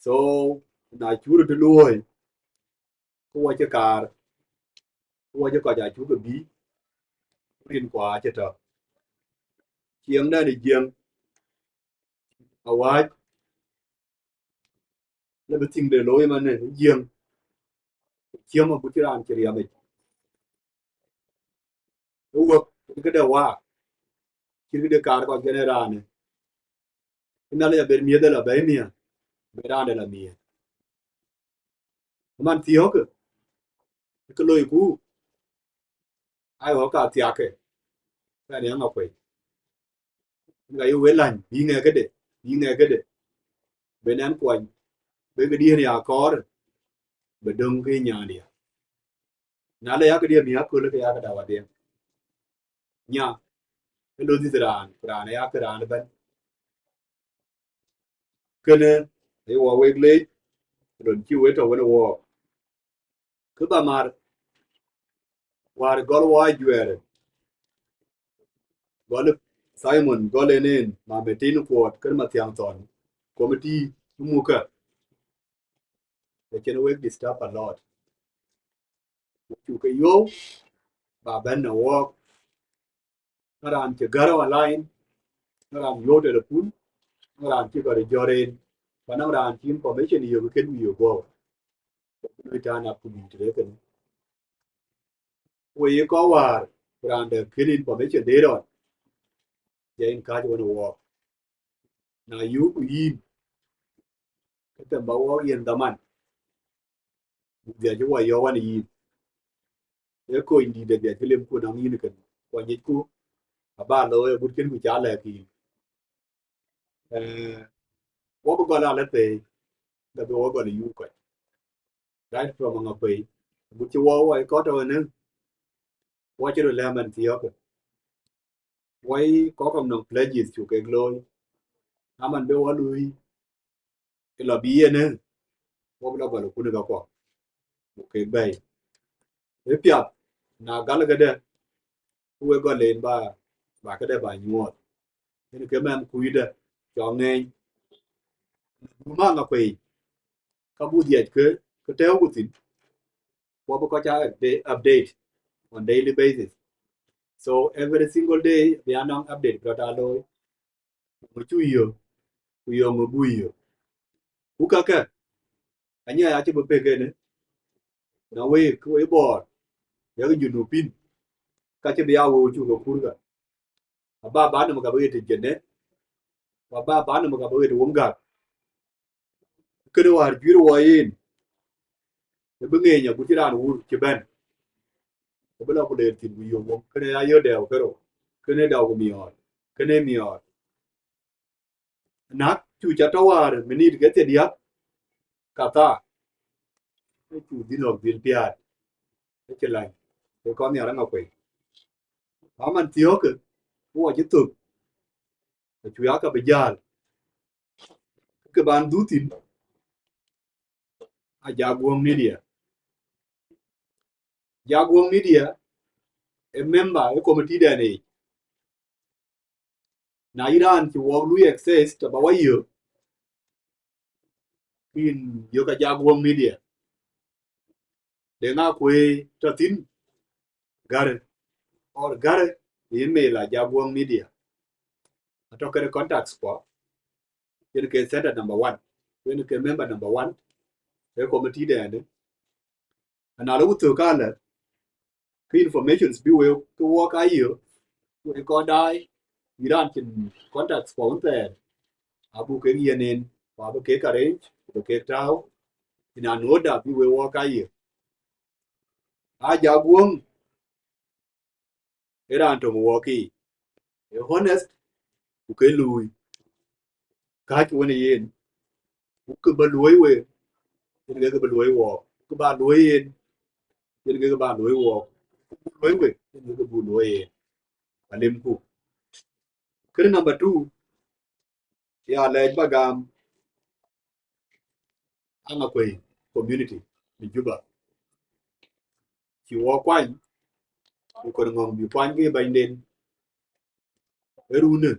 So, na cur të luɔi, ku wɔ cï kaar, ku wɔ cï kɔc acuk ke bï, rin kua acï tɔ. Ciɛɛŋdɛn ë Jiëŋ awääc, lë bï thiŋde looi ëmën ë Jiëŋ, ciɛm agut cï raan cï riɛm yic. Ë wek, këde waak, cït këde kaar kɔc kën ë raanë. Ë Nhialic abï miëth ë la bɛ̈i nhial, bï raan de la miëth. Ëmën thiɔ̈kë, kë loiku, aa ɣɔ̈k ka thiakke, kɛn ë Aŋakuei. Ka ye wël läny, bï ŋɛk këde, bï ŋɛk këde, bï nɛn kuɔny, bï këdiën ya kɔɔr, bï döŋ ke nyaandiɛ̈. Na le ya këdiën mi aköl ke ya këda wadhiɛ. Nya, ë lɔ dhith raan, ku raan aya ke raan ëbɛ̈n. Kënë ë wɔ wek leec, lon cï wek tɔ wën ë wɔɔk. Kë ba mar, wäär gɔl wɔ ajuɛɛrë, gɔl Simon, gɔl en en, Mametin Kuɔt, kën Mathiaŋ Thɔn, committee mukä, ë cïn wek disturb a lot. Cuk ke yɔu, ba bɛ̈n në wɔɔk, na raan cï gär online, na raan yɔu telepun, na raan cï gär jɔ̈ɔ̈r en, ku na raan cï information yök kën yök guɔ̈p. Lui tään ap ku lui tëde kënë. Wek ye kɔc wäär, ku raan dɛ kën information de rɔn, jɛ yïn kääc wën ë wɔɔk. Na yöökku yïn, ke them ba wɔɔk yen dhaman, buk dhiac cï wɔ yɔ̈ɔ̈k wan yïn. Ee kony dïït de dhiac cï lemku nɔŋ yïn kën, ku anyicku aba looi agut kën ku ca lɛ̈k yïn. Eh, wɔ bï gɔl alë thëëi, ke bï wɔ gɔl ë yuur kɔc. Right from Aŋakuei, agut cï wɔ wɔ ë kɔc tɔ̈ ënë, wɔ cï röt lɛ̈m ɛn thiɔ̈kë. Wɔ ë kɔc kɔ̈k nɔŋ pledges cuk kek looi, na man bï wɔ luui, ë lɔ bï yen ë, wɔ bï lɔ gɔl ë kun ë kakuɔ, buk kek bɛ̈ɛ̈i. Ë piath, na gal këdë, ku wek gɔl en ba, ba këdë ba nyuɔɔth. Yen ke mɛn kuc dɛ, cɔk ŋeeny. Buk maŋ Aŋakuei, ka buk dhiac ke, ke tɛ̈ɛ̈uku thïn, wɔ bï kɔc aa upda-, update on daily basis. So every single day, bï anɔŋ update bï rɔt aa looi. Ŋö cuk yök, ku yök ŋö buk yök. Ku kakë, anyiɛɛi acï bï pek ënë, na wek, ke wek Bor, yak Junubin, ka cï bï aa wëu cuk ke kurka. Aba ba nɔm ka bï ɣet të Jënë, ku aba ba nɔm ka bï ɣet të Wom Gäk. Kënë wäär juëër wɔ yen, ë bï ŋeeny agut cï raan wur cï bɛ̈n, ë bï lɔ ku leer thïn ku yöök wok, kënë ya yöök dɛɛu kerou, kënë dɛɛu ku miɔɔr, kënë miɔɔr. Näk cu ca tɔ wäär minit ke thiërdiäk, ka thaa, ë cu dhil nɔ̈k dhil piaat, ë cï lany, ë kɔn nhiar Aŋakuei. Ku aman thiɔ̈kë, ku wɔ cï thök, acu ya ka bï jäl, ke ban dhuk thïn, a Jaguɔ̈ŋ Media. Jaguɔ̈ŋ Media ë member ë committee dɛn yic. Na yï raan cï wɔk lui access tɔ ba wa yök, ke yïn yök a Jaguɔ̈ŋ Media. Deŋ Akuei tɔ thïn, gär, or gär email a Jaguɔ̈ŋ Media. Atɔ këde contacts kuɔ, yen ke center number one, yen ke member number one ë committee dɛn. Ana lɔ ku thök alë, ke informations bï wek ke wɔk aa yök, wek kɔc daai, yï raan cïn contacts kuɔ wën thɛɛr, abuk kek yiɛ̈n en, ku abï kek arrange, ku bï kek tääu, in an order bï wek wɔk aa yök. A Jaguɔ̈ŋ ë raan töŋ wɔk yiic, ë honest, ku ke luui. Kääc wën ë yen, ku kë bä luöi we, yen ke kë bï luöi wɔɔk. Kë bä luöi yen, yen ke kë bä luöi wɔɔk. Kë buk luöi we, yen ke kë buk luöi yen. Alimku. Kënë number two, ya lɛc ba gam Aŋakuei community në Juba. Cï wɔ kuany, ku kɔn ŋɔ̈ŋ bï kuany ke bɛ̈nyden. Ë runë,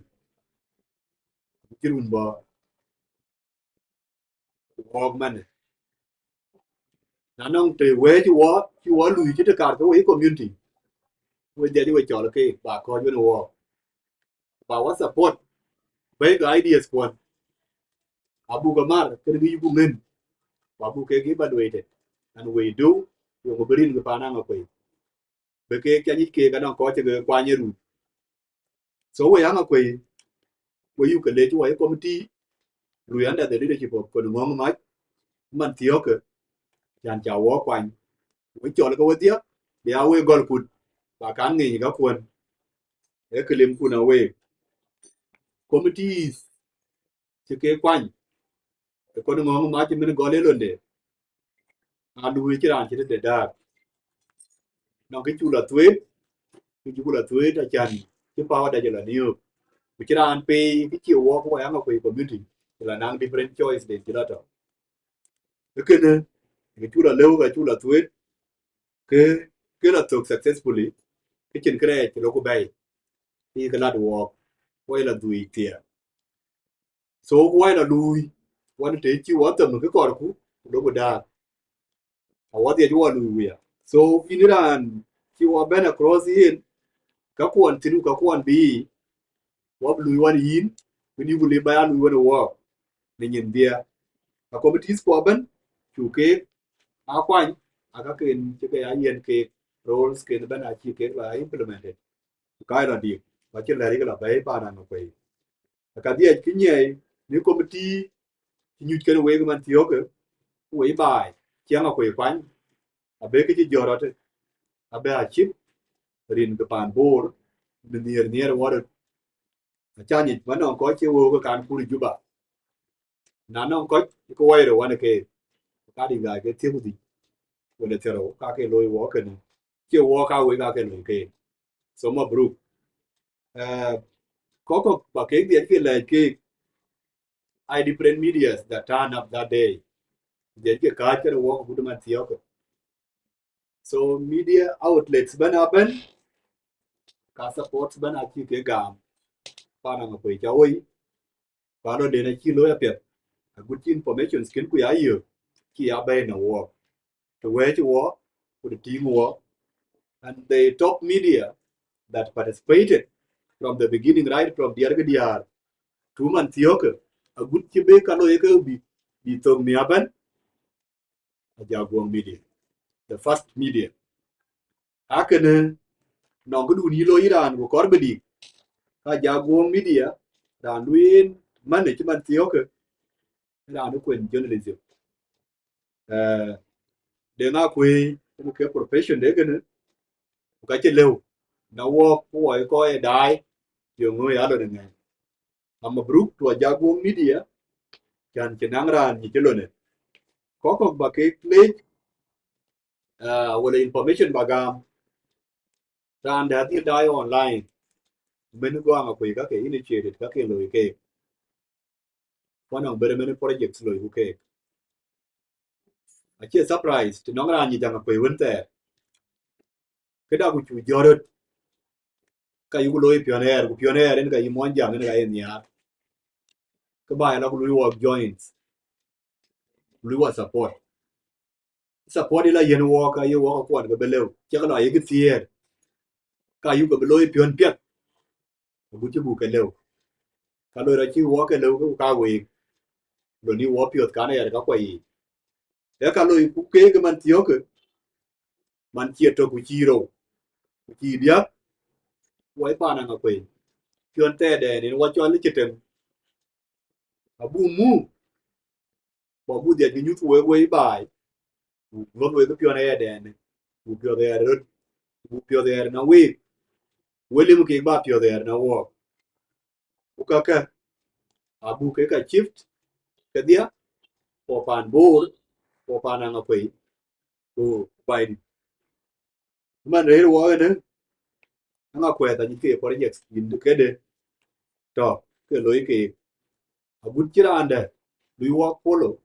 cï run bɔ̈, wɔɔk manë. Na nɔŋ të wëë cï wɔ, cï wɔ luui cï të kaar ke wei community, we dhiac we cɔl ke ba kɔc wën wɔɔk. ba wɔ support bɛ̈i ke ideas kuɔn. Abuk ke mar kën kë yïku ŋën, ku abuk kek evaluated, and we do, yeŋö bï rin ke paan Aŋakuei, bï keek ca nyic keek anɔŋ kɔc cï ke kuany ë run. So we Aŋakuei, we yuk ke lec wɔ ye committee, lui under the leadership of Kon Ŋɔŋ Mac, man thiɔ̈kë, cän ca wɔ kuany. We cɔl ke wedhie, bï a we gɔl kut, ba kan ŋeny ka kuɔn, ee këlim kun a we. Committees cï ke kuany, ë Kon Ŋɔŋ Mac cï min gɔl ë londe, a lui cï raan cï tëde daak. Nɔŋ kë cuk la thueet, kë cuk la thueet acän cï power da jɔ la niöök. Ku cï raan pei kë cie wɔ ku wɔ Aŋakuei community, cï la naŋ different choice den cï la tɔ̈. Ë kënë, kë cuk la lëu ka cuk la thueet, ke, ke la thök successfully, ke cïn kërɛɛc cï lɔ ku bɛ̈i, ke yï ke lat wɔɔk, wɔ ye la dhuic thiɛɛr. So ku wɔ ye la luui, wan të cï wɔ them kë kɔrku, ku lɔ ku daak. Awɔ dhiɛc wɔ luui wia. So yïn raan cï wɔ bɛ̈n across yen, ka kuɔn thïn ku ka kuɔn bï, wɔ bï luui wan yïn, ku ni ku lip ba ya luui wan wɔɔk, në nyin dhiɛɛr. A committees kuɔ bɛ̈n, cuk keek a kuany, aka ken cï ke ya yiɛ̈n keek, roles ken bɛ̈n acï keek la implemented. Ku ka ye la dik, ku acï lɛ̈r yïk la bɛ̈i paan Aŋakuei. Aka dhiɛc kë nyiɛɛi, ni committee cï nyuc kën wek man thiɔ̈kë, ku wei baai, cï Aŋakuei kuany, abë kë cï jɔt rɔt, abë acït rin ke paan Bor, në nhiëër nhiëër wɔ röt. Aca nyic, man nɔŋ kɔc cï wëu ke kan kur Juba. Na nɔŋ kɔc ke wai rou wan ke, ka di ŋa ke thiëk dhïc, wala thiëk rou, ka ke loi wɔ kënë. Cie wɔ ka wek ka ke loi ke. So mabruk. Eh, kɔk kɔk ba kek dhiɛc ke lɛc ke, I different medias that turn up that day. Dhiɛc ke kääc kën wɔ ku gudu man thiɔ̈kë. So media outlets bɛ̈n abɛ̈n, ka support bɛ̈n acï ke gam. Paan Aŋakuei ca woi, ku alɔnden acï looi apiɛth. Agut cï informations kën ku ya yök, cï ya bɛ̈i në wɔɔk. Të wɛ̈ɛ̈c wɔɔk, ku të tïŋ wɔɔk. And the top media that participated from the beginning, right from diɛɛr ke diäär, to man thiɔ̈kë, agut cï bï ka looi ke bï, bï thök mi abɛ̈n, Ajaguɔŋ Media, the first media. Akënë nɔŋ këdun yï loi raan ku kɔr bï dik, ka Ajaguɔŋ Media, raan lueel man cï man thiɔ̈kë, raan kuen journalism. Eh, de ŋa kuëë, ku ke profession de kënë, ku ka cï lëu, na wɔɔk ku wɔ ye kɔc ë daai, yeŋö ya lɔ në ŋɛn. Ama bruk to Ajaguɔŋ Media, cän cï naŋ raan nyic cï lone. Kɔk kɔk ba kek lec, ah, wala information ba gam. Raan dɛ adhil daai online. Mën gɔŋ akuc ka ke initiated, ka ke loi keek. Ku anɔŋ bere many projects loi ku keek. Acie surprise, të nɔŋ raan nyic Aŋakuei wën thɛɛr. Këda ku cu jɔt röt. Ka yuku looi piɔ̈n ɛɛr, ku piɔ̈n ɛɛr en ka yï muɔny jam en ka ye nhiaar. Kë ba ya la ku lui wɔk joins. Lui wɔk support. Support ila yen wɔk, aye wɔk akuɔn ke bï lëu. Cïk lɔ ayek thiëër. Ka yuku bï looi piɔ̈n piɛth. Agut cï buk ke lëu. Ka loi rɔt cï wɔk ke lëu ke ka week. Lon ni wɔk piɔ̈th kan ɛɛr ka kuɔ yiic. Ee ka loi ku keek man thiɔ̈kë. Man cie tök ku cï rou, ku cï diäk, wai paan Aŋakuei. Piɔ̈n thɛɛrdɛn en wa cɔl cï tem. Abuk muk, ku abuk dhiac ke nyuth wek wei baai. Ku luɔth wek piɔ̈n ëyɛdɛn, ku piɔ̈th ëyɛr röt, ku piɔ̈th ëyɛr na week. Welim kek ba piɔ̈th ëyɛr na wɔɔk. Ku kakë, abuk kek ka shift kedhia, ku paan Bor, ku paan Aŋakuei, ku baai dït. Man rëër wɔ ënë, Aŋakuei anyic ke projects yïn këde tɔ̈ ke loi keek. Agut cï raan dɛ lui wɔk follow,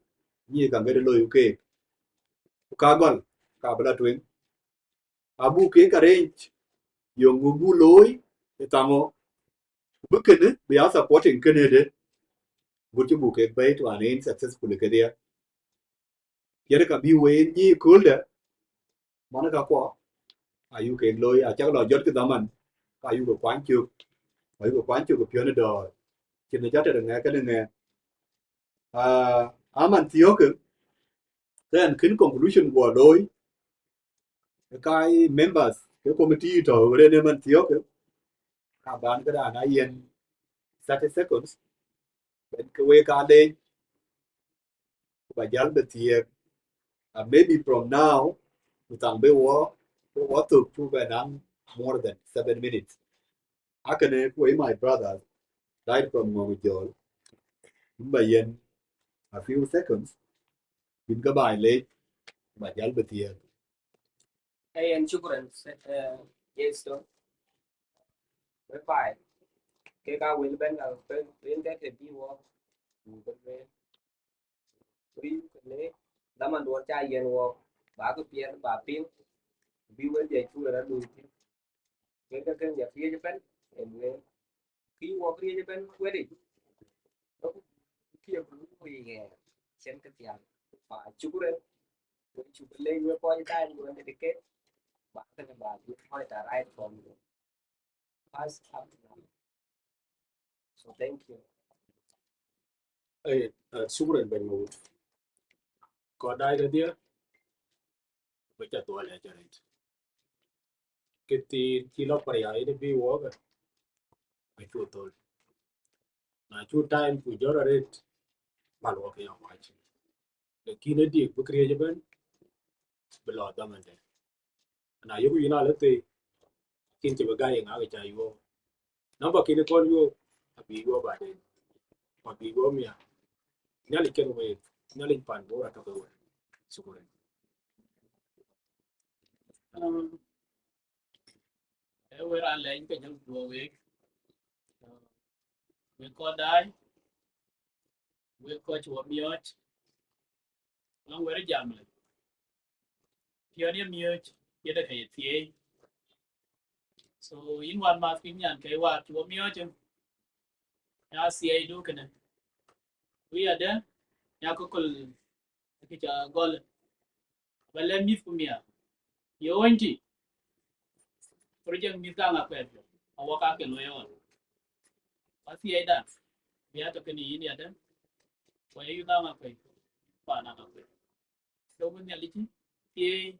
nyi ka ŋet loi keek. Ku ka gɔl, ka bï la tueŋ. Abuk keek arrange, yöŋ buk looi ë thaŋö. Ku bï kënë, bï ya supporting kënë de. Agut cï buk keek bɛ̈i to an en successfully kedhia. Yen ka bï ween nyi kööldɛ, man ka kuɔ, ayuk kek looi, acak lɔ jɔt kï dhaman, ka ayuk ke kuany cök. ayuku kuany cök ë piɔ̈n ë dɔ̈ɔ̈r. Cïn ë ca tɛ̈t ë ŋɛk kënë ŋɛk. Ah, aman thiɔ̈kë, then kën conclusion guɔ looi, ka ye members ke committee tɔ̈ ɣöt ë man thiɔ̈kë, ka ban këdan a yen thirty seconds, ben ke wek aa leec, ku ba jäl bï thiëëk. And maybe from now, ku thaŋ bï wɔ, bï wɔ thök cuk bɛ naŋ more than seven minutes. Akënë ku wek my brothers, right from Ŋɔŋ Jɔl, yïn ba yen a few seconds, yïn ke baai leec, ba jäl bï thiëëk. Ee, yen shukran, eh, Jesto. Whereby, ke ka wël bɛ̈n ka ke rin ke ke bï wɔ, ku bï wël. Ku rin ke le, dhaman duɔ̈n ca yen wɔ, ba ke piɛth, ba piŋ, bï wël jɛ cuk rɔt luui thïn. Ke ke ke ya piëëc ëbɛ̈n, en wël. Kï wɔ piëëc ëbɛ̈n wël yic. Kiɛ ku luui ɣɛɛr, cïn kë thiaŋ. Ba shukran, wek cuk leec wek kɔc daai wek dedicate. Ba kënë ba bï kɔc ta right from you. Pass up to now. So thank you. Ee, eh, shukran bɛ̈ny Mawut. Kɔc daai kedhie, bï ca thuɔl ya ca rɛt. Kë thiin cï lɔ pariäi ënë bï wɔɔk, acu thöl. Na cu time ku jɔt arëët, pal wɔk ya wac. Lakin ë dik bï këriëëc ëbɛ̈n, bï lɔ dhamande. Na yök yïn alë thëi, lakin cï bï gai ŋa kë ca yuɔɔk. Namba kën kɔn yuɔɔk, abï yuɔɔk baden. Ku abï yuɔɔk miäk. Nhialic kën week, Nhialic pan Bor atɔ̈ ke week. Shukran. Um, ee wek raan lɛny ke jɔl duɔ̈k wek. Uh, wek kɔc daai, wek kɔc wɔ miɔɔc, lɔŋ wɛ̈t jam lë. Piɔ̈n ye miɔɔc, yedë ke ye thieei. So, yïn wän math piny nyan ke wä cï wɔ miɔɔc, ya thieei du kënë. Wï adë, ya kököl kë ca gɔl. Ba lɛ̈k mïth ku miäk. Ye ɣöny tï, project mïth ka ŋa kuɛth, awɔ ka ke looi ɣɔn. Ba thieei da, bï ya tɔ̈ kënë yïn yadë, ku ye yïn ŋa kuɛth, ku an ŋa kuɛth. So, bï Nhialic thieei,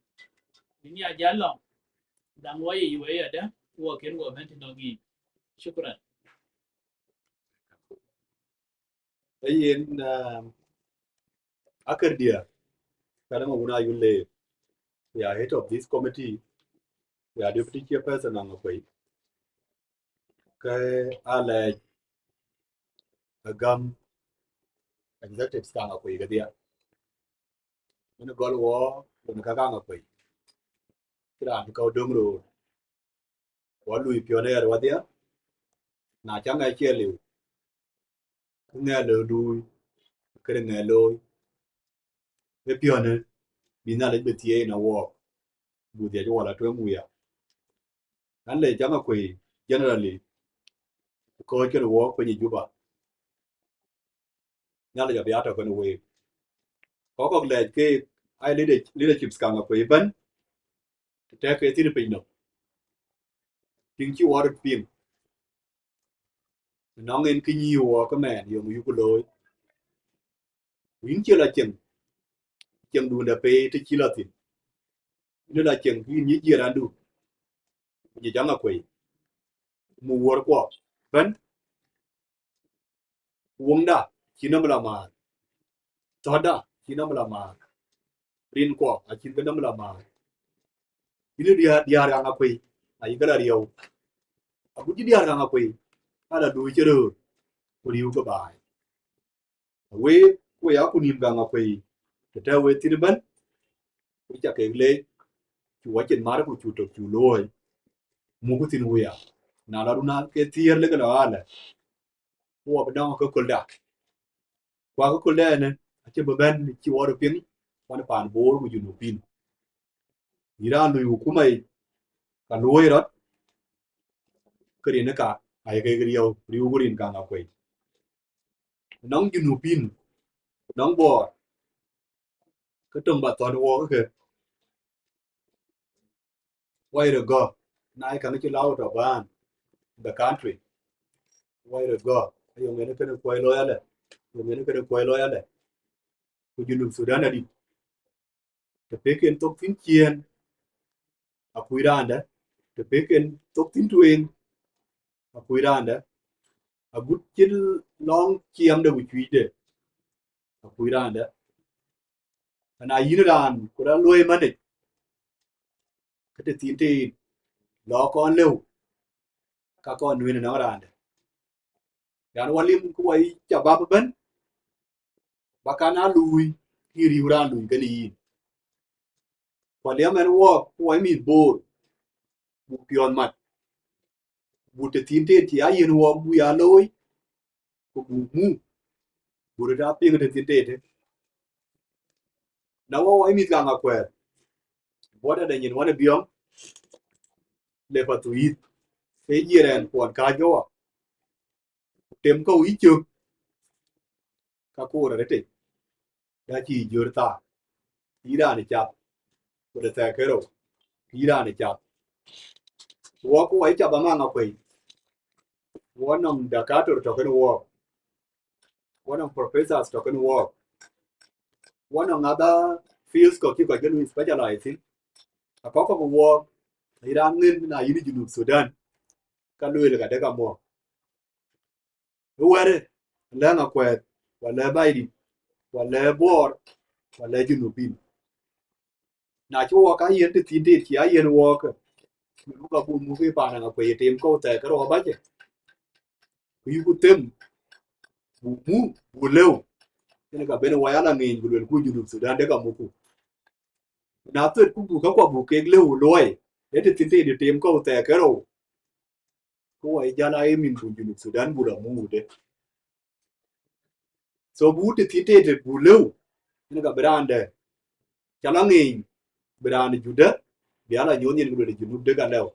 bï nia jäl lɔŋ, daŋ wɔ ye yï wei yadë, ku wɔ kën wɔ bɛ̈n tï nɔŋ yïn. Shukran. Ee yen, um, akër diɛ̈, ka däŋ awun ayun leer. We are head of this committee. We are deputy chairperson Aŋakuei. Ke alɛɛc agäm executives ka Aŋakuei kedhie. Min gɔl wɔ, wën ka ka Aŋakuei. Kë raan bï kɔ̈u döŋ roor. Wɔ lui piɔ̈n ë ɣɛɛr wadhia, na ca ŋɛk cie liu, kë ŋɛk lɔ luui, këde ŋɛk looi, ë piɔ̈në bï Nhialic bï thieei në wɔɔk, buk dhiɛc wɔ la tueŋ wia. An le ca Aŋakuei generally, kɔc kënë wɔɔk piny ë Juba. Nhialic abï atɔ̈ kënë week. Kɔc kɔ̈k lɛɛc keek, aa leader-, leaderships ka Aŋakuei ëbɛ̈n, të tɛ̈k ke thïn piny nɔm. Piŋ cï wɔ röt piŋ. Nɔŋ en kë nyïï wɔ ke mɛɛn, yöŋ yuku looi. Ku yïn cie la cieŋ, cieŋdun dɛ pei të cï la thïn. Yïn la cieŋ, ku yïn nyic jiëërandu, ku nyic Aŋakuei. Muk wuɔ̈rkuɔ ëbɛ̈n. Ku woŋda cïn nɔm la määr. Thɔ̈tda cïn nɔm la määr. Rinkuɔ acïn kë nɔm la määr. Yïn diäär, diäär ka Aŋakuei, ayï ke la riëëu. Agut cï diäär ka Aŋakuei, ala luui cï röör, ku riëëu ke baai. Week, ku ya ku nïïm ka Aŋakuei, të tɛ̈ wek thïn ëbɛ̈n, ku ca kek leec, cu wacin mar ku cu tök cu looi, muk thïn wia. Na la run ke thiëër lek la alɛ, ku wɔ bï dɔŋ ke kölda. Ku akököl dɛn ënë, acï bï bɛ̈n cï wɔ röt piŋ, wan paan Boor ku Junubin. Yïn raan lui hukuma yic, ka luöi rɔt, ke rin ë ka, ayï kek riëëu, riëëu ku rin ka Aŋakuei. Nɔŋ Junubin, nɔŋ Bor, ke töŋ ba thɔ̈n wɔɔk ke, wai röt gɔ̈k, na ye käŋ cï la out of hand the country, Wai rot gɔ̈ɔ̈r, ayɔŋ en kënë kuɔi looi alɛ, ayɔŋ en kënë kuɔi looi alɛ. Ku Junub Thudan adït, të pek en thok thïn ciëën, akuc raandä, të pek en thok thïn tueŋ, akuc raandä, agut cï lɔŋ ciɛɛmde ku cuëcde, akuc raandä. Ana yïn raan ku raan luɔi manage, ke të thiin tëën lɔ kɔn lëu, ka kɔn nueen ënɔŋ raandä. Yan wä lim ku wai cabap ëbɛ̈n, ba kan aa luui, kï riëëu raan luui kënë yïn. Ku aliɛm ɛn wɔɔk ku wai mïth Boor, buk piɔ̈ɔ̈th mat, buk të thiin tëën cï aa yiën wɔɔk buk ya looi, ku buk muk, buk röt aa piŋ të thiin tëëtë. Na wä wai mïth kaŋ akuɛɛr, buɔt adɛ nyin wän ë biɔŋ, le Pathuyith, ke jiɛɛr ɛn kuɔn kääc ke wä. Tem kɔ̈u yï cök, ka koor arëtic, da cï jör thaar, yï raan ë cath, ku de thɛɛk kerou, yï raan ë cath. Wɔɔk ku wai cath amaŋ akuɛi, wɔ nɔŋ dakator tɔ̈ kënë wɔɔk, wɔ nɔŋ professors tɔ̈ kënë wɔɔk, wɔ nɔŋ other fields kɔ̈k cï kɔc ke lui specialize thïn. Akɔ̈k kɔ̈k wɔɔk, yï raan ŋën na yïn Junub Thudan, ka lueel ka dek amɔ. Ë wɛ̈ɛ̈rë, lɛ̈ŋ akuɛɛth, wala Baidit, wala Bor, wala Junubin. Na cï wɔɔk aa yiën të thiin tëët cï aa yiën wɔɔk, muk abuk muk ë paan aŋ akuɛi tem kɔ̈u thɛɛk ke rou abacë. Ku yïku them, buk muk, buk lëu. Kënë ka ben wai ala ŋeeny ku luelku Junub Thudan dek amuku. Na thuet ku buk käkua buk kek lëu luɔi, ee të thiin tëët tem kɔ̈u thɛɛk ke rou, ku wai jäl aa ye mïn ku Junub Thudan buk la muk de. So buk të thiin tëët buk lëu, kënë ka bï raan dɛ cä la ŋeeny, bï raan Judä, bï ala nyuɔ̈th yen ku luel Junub dek alëu.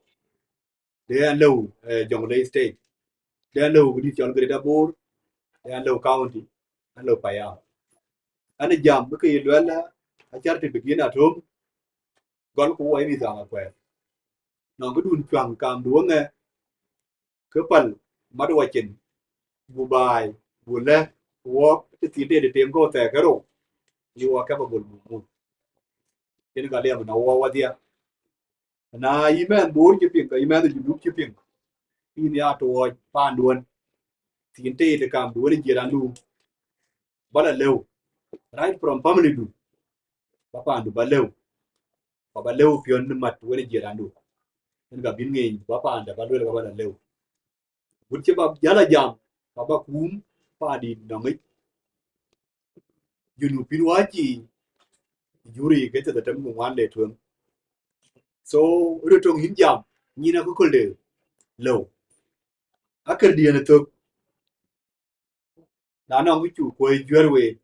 De ɛn lëu, eh, Jonglei State. De ɛn lëu këdït cɔl Greater Bor. De ɛn lëu county. Ɛn lëu Payam. Ɛn ë jam bï ke ye luɛl, eh, acar të bï gin atöm, gɔl ku wai mïth kaŋ akuɛɛr. Nɔŋ këdun cuaŋ kaamdu ëŋɛ, ke päl mat wacin, buk baai, buk lɛ̈k, wɔɔk të thiin tëët tem kɔ̈u thɛɛk ke rou, yï wɔ capable buk muk. Yen ka liɛm na wɔ wadhia. Na yï mɛnh Boor cï piŋ, ka yï mɛnh Junub cï piŋ, yïn ya tuɔɔc paanduön, thiin tëët kaamduön ë jiërandu, ba la lëu, right from family du, ba paandu ba lëu, ba ba lëu piɔ̈n mat wën ë jiërandu. Yen ka bïn ŋeeny, ba paanda ba luel ka ba la lëu. Gut cï ba jäl a jam, ka ba kuum paandït nɔŋic. Junubin wä cï juri ke thieth atem ku ŋuan le tueŋ. So röt töŋ yïn jam, nyin akököl de lëu. Akër diën ë thök, na nɔŋ kë cuk kuɔi juɛ̈r wei,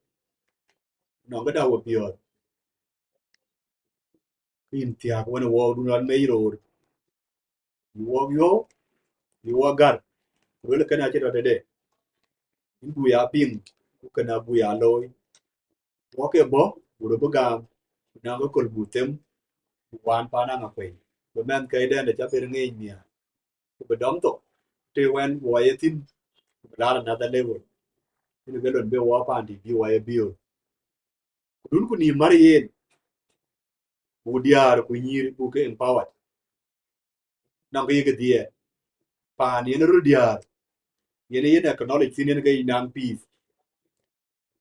nɔŋ këda we piɔ̈ɔ̈th. Ke yïn thiääk wën ë wɔɔkdun rɔt mec roor. Yï wɔɔk yɔ̈ɔ̈u, yï wɔɔk gär, ku luel kënë acï tɔ̈ tëde. Yïn buk ya piŋ, ku kënë abuk ya looi. Wɔɔk ke bɔ̈, ku röt bï gam, ku na ke köl buk them, buk waan paan aŋ akuɛi. Bï mɛnhkɛɛiden de cä ben ŋeeny nhiaar, ku bï dɔm thok, të wɛn wɔ ye thïn, ku bï laar another level. Yen ke lon bï wɔ paandït bï wɔ ye biöör. Ku dun ku nïïm mär yen, buk diäär ku nyïïr buk ke empowered. Nɔŋ ke ye ke dhiɛɛr. Paan yen röt diäär, yen yen acknowledge thïn yen ke naŋ peace.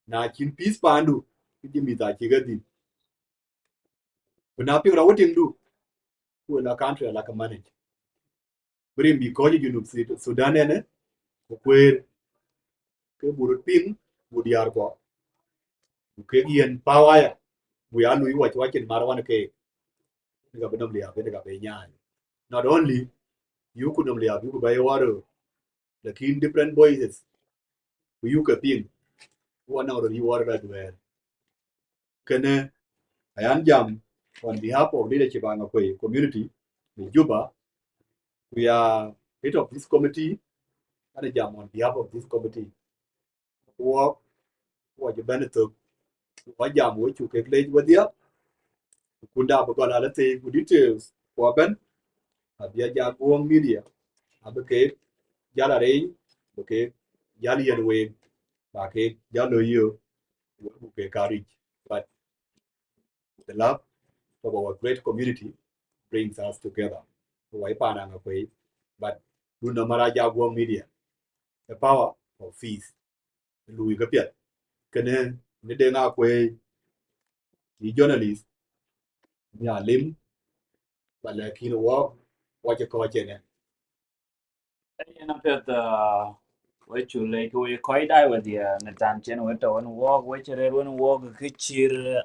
Na cïn peace paandu, ke jï mïth acï ke dhil. Ku na piŋ rɔt wetiŋdu, ku ëlä country ala ke manage. Bï rim bï kɔc ë Junub Sud-, Sudan ënë, ku kuëër, ke buk röt piŋ, buk diäär kuɔ. Ku kek yen power aya, buk ya luui wac wacin mar wan keek. Yen ka bï nɔm liääp, yen ka bï nyaai. Not only, yuku nɔm liääp, yuku bä ye wär röör. Lakin different voices, ku yuku ke piŋ, ku anɔŋ röt yï wär röt aduɛɛr. Kënë ayan jam on behalf of leadership Aŋakuei community in Juba, ku ya head of this committee, an jam on behalf of this committee. Wɔk, wɔ jɔ bɛ̈n ë thök, wɔ jam wɔ cuk kek leec wedhia, ku kunda bï gɔl alë thëëi ku details, ku abɛ̈n, abï a jak Guɔ̈ŋ Media, abï kek jal arëëny, okay, jäl yen week, ba kek jäl lɔ yök, wek buk ke kaar yic. But the love of our great community brings us together. Wai paan Aŋakuei, but du nɔm ara Ajaguɔŋ Media, the power of peace. Lui ke piɛth. Kënë, në Deŋ Akuei, ye journalist, nhialim, ba lɛ̈k yïn wɔk, wɔ cï kɔc ënë. Yen apiɛth, uh, we cuk leec ke we kɔc daai wedhie, në than cïn we tɔ̈ wën wɔk, we cï rëër wën wɔk kë cït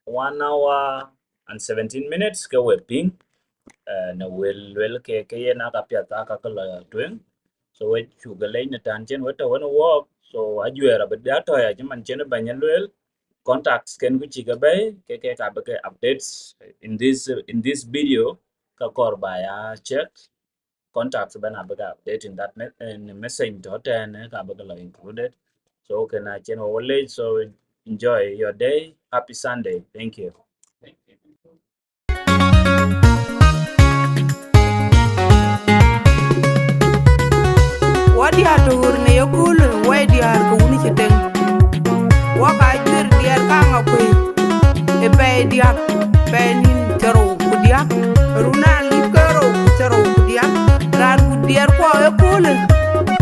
one hour and seventeen minutes ke we piŋ. Uh, në wël luel ke, ke yen aka piɛth aka ke lɔ tueŋ. So we cuk leec në than cïn we tɔ̈ wën wɔk. So ajuɛɛr abï ya tɔ̈ ya cï man cïn bɛ̈ny luel. Contacts ken ku cï ke bɛ̈i, ke, ke ka bï ke updates in this, in this video, ka kɔɔr ba ya check. Contacts bɛ̈n abï ke update in that me-, in message tɔ̈ tɛ̈n, eh, ka bï ke lɔ included. So kënë acïn we leec, so enjoy your day. Happy Sunday. Thank you. Wɔ diäär tɔ̈ ɣöt në yeköölë, wɔ ye diäär ke wun cï tëŋ. Wɔ ka juër diäär ka Aŋakuei, ë pɛɛi diäk, pɛɛi nïn thiërrou ku diäk, run raan lip ke rou ku thiërrou ku diäk, raan ku diäär kuɔ ëköölë,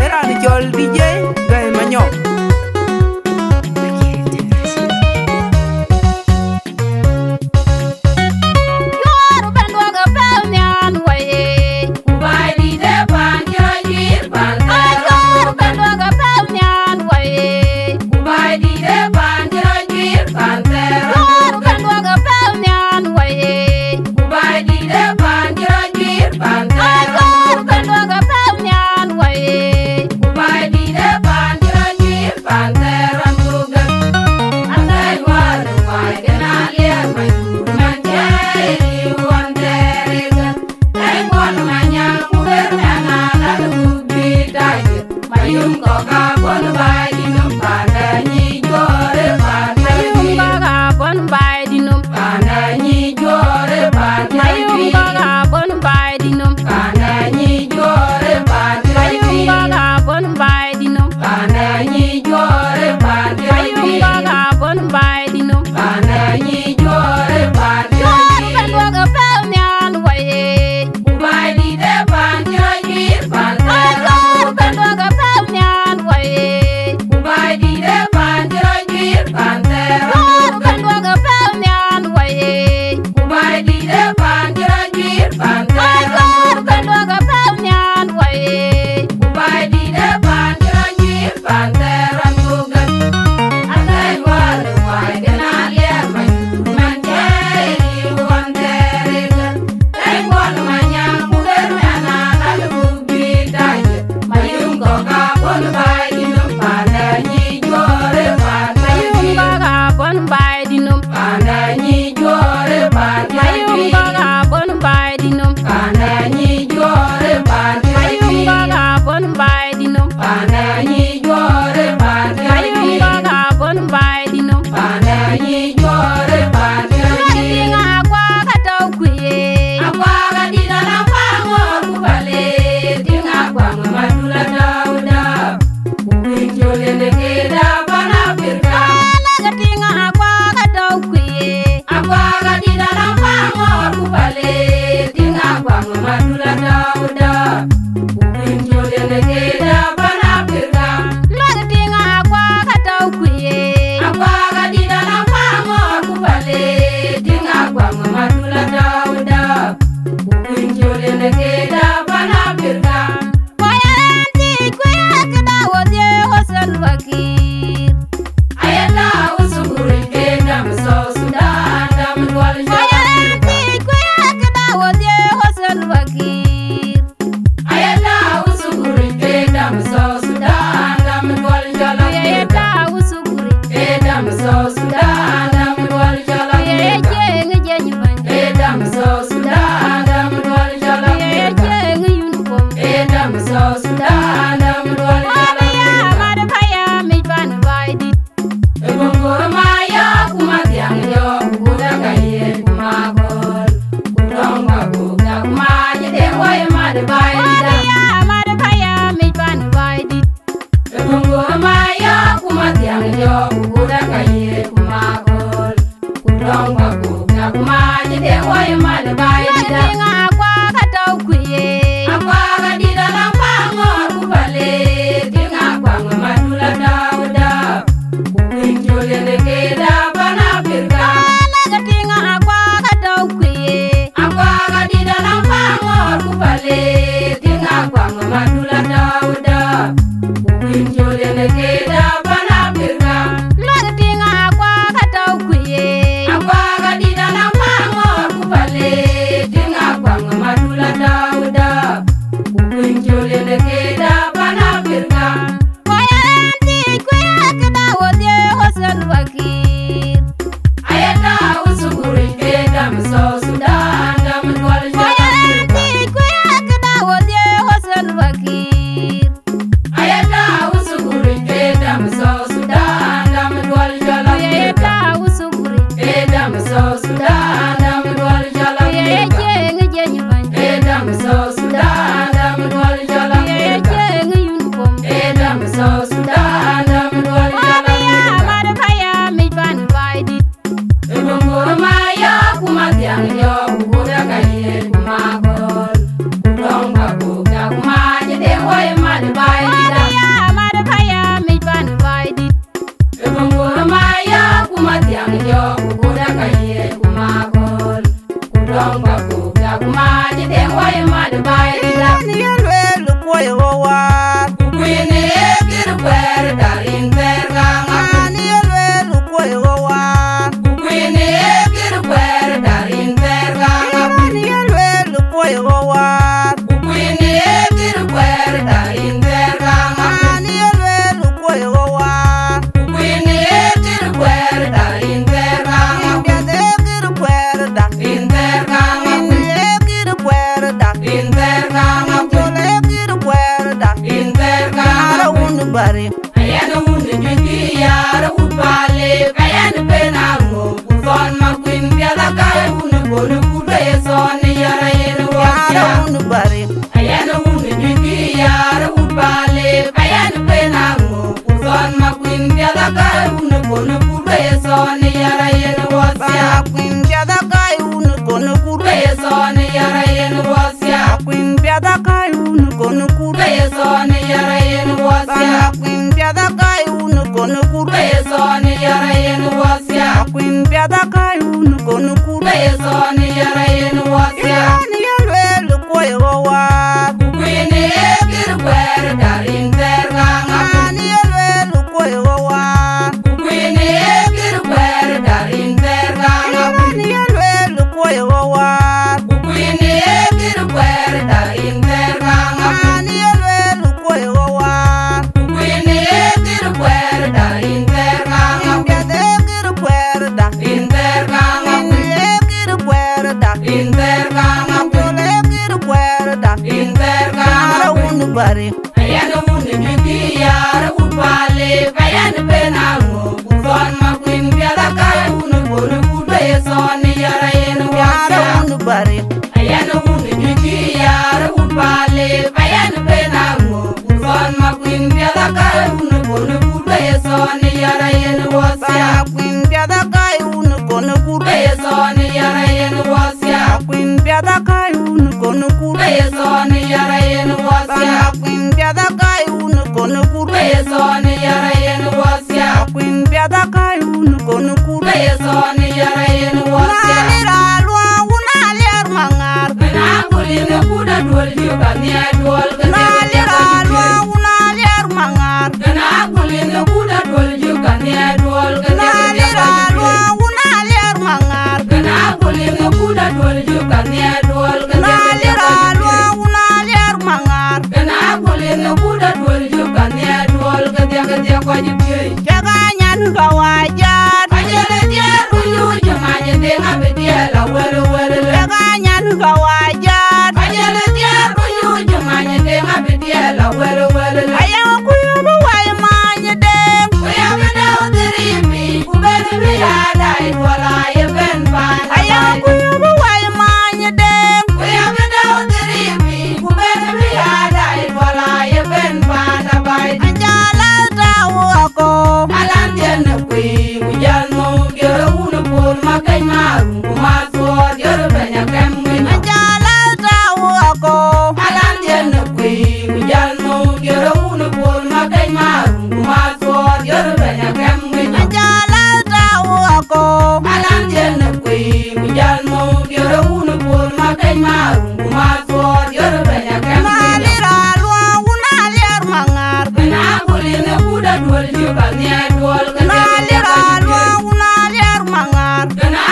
ë raan cɔl D J Gäi Manyɔk.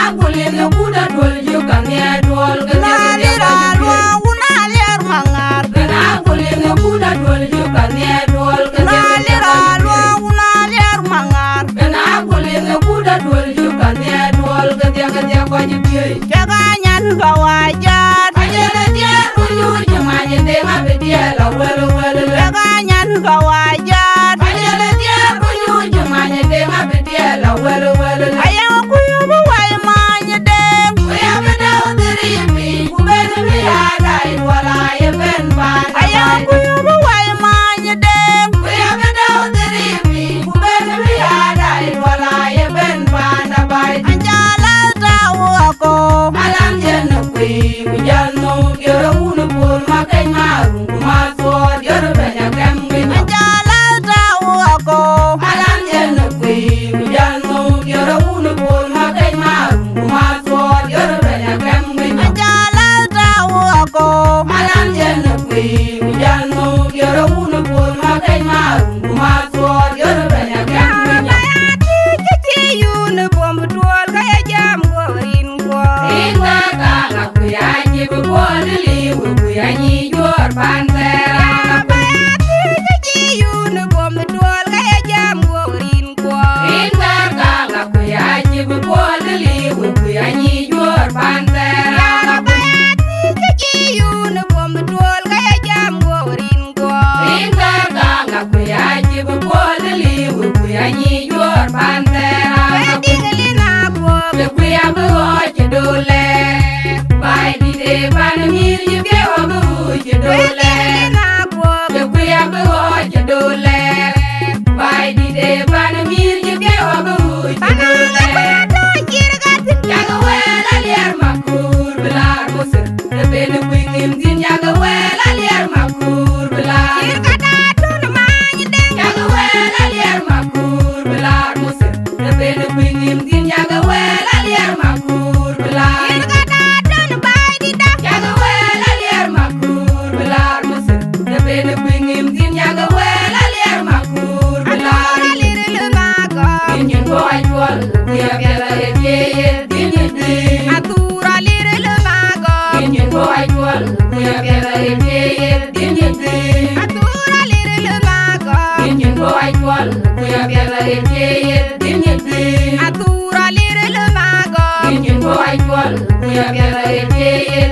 Kulin kuda duol ju kan ye duol ke na lira lwa una ler mangar. Kena kulin kuda duol ju kan ye duol ke na lira lwa una ler mangar. Kena kulin kuda duol ju kan ye duol ke dia ke dia kwa ji bioi. Jaga nyan ka wajat. Ajele dia ku ju ji ma ji de ma be dia la wel wel. Jaga nyan ka wajat. Ajele dia ku ju ji ma ji de ma be dia la wel wel. Aya ku yu bu wai ma ji de. Ku ya be da diri mi ku be ni ya dai wala ye ben ba. Aya ku yu bu wai ma ji de. Ku ya be da diri mi ku be ni ya dai wala ye ben ba na bai. Anjala ta wo ko. Alam jen kui ku jan no yoro un pol ma kai ma rung ku ma so yoro ben ya kam bin. Anjala ta wo ko. Alam jen kui ku jan no yoro un pol ma kai ma rung ku ma so yoro ben ya kam bin. Anjala ta wo ko. Alam jen kui ku jan no yoro un pol ma kai ma rung ku ma so yoro ben ya kam bin. Uniform duol ka ye jam go rin go. Rin ka ka la ku ya ji bu ko li wi ku ya ni jor pan tera. Uniform duol ka ye jam go rin go. Rin ka ka la ku ya ji bu ko li wi ku ya ni jor pan tera. Uniform duol ka ye jam go rin go. Rin ka ka la ku ya ji bu ko li wi ku ya ni jor pan tera. Wedding lina go. Ke ku ya bu ci dole. Bai di de pan mir ji ke wa bu ci dole. Wedding lina go. Ke ku ya bu ci dole. Bai di de pan mir ji ke wa bu ci dole. Pana la to jir ga tin. Ya ga wela lier makur bilar musir. Rebele kuiŋ nim din yaga wel alier makur bilar. Irka da tun many deng. Yaga wel alier makur bilar musir. Rebele kuiŋ nim din yaga wel alier makur bilar. Irka da tun bai di da. Yaga wel alier makur bilar musir. Rebele kuiŋ nim din yaga wel alier makur bilar. Alir lumago. Inyin bo ajuol kuya biela ye ye. Athura liri lumago. Inyin bo ajuol kuya biela ye ye. Athura liri lumago. Inyin bo ajuol kuya biela ye ye. Athura liri lumago. Inyin bo ajuol kuya biela ye ye.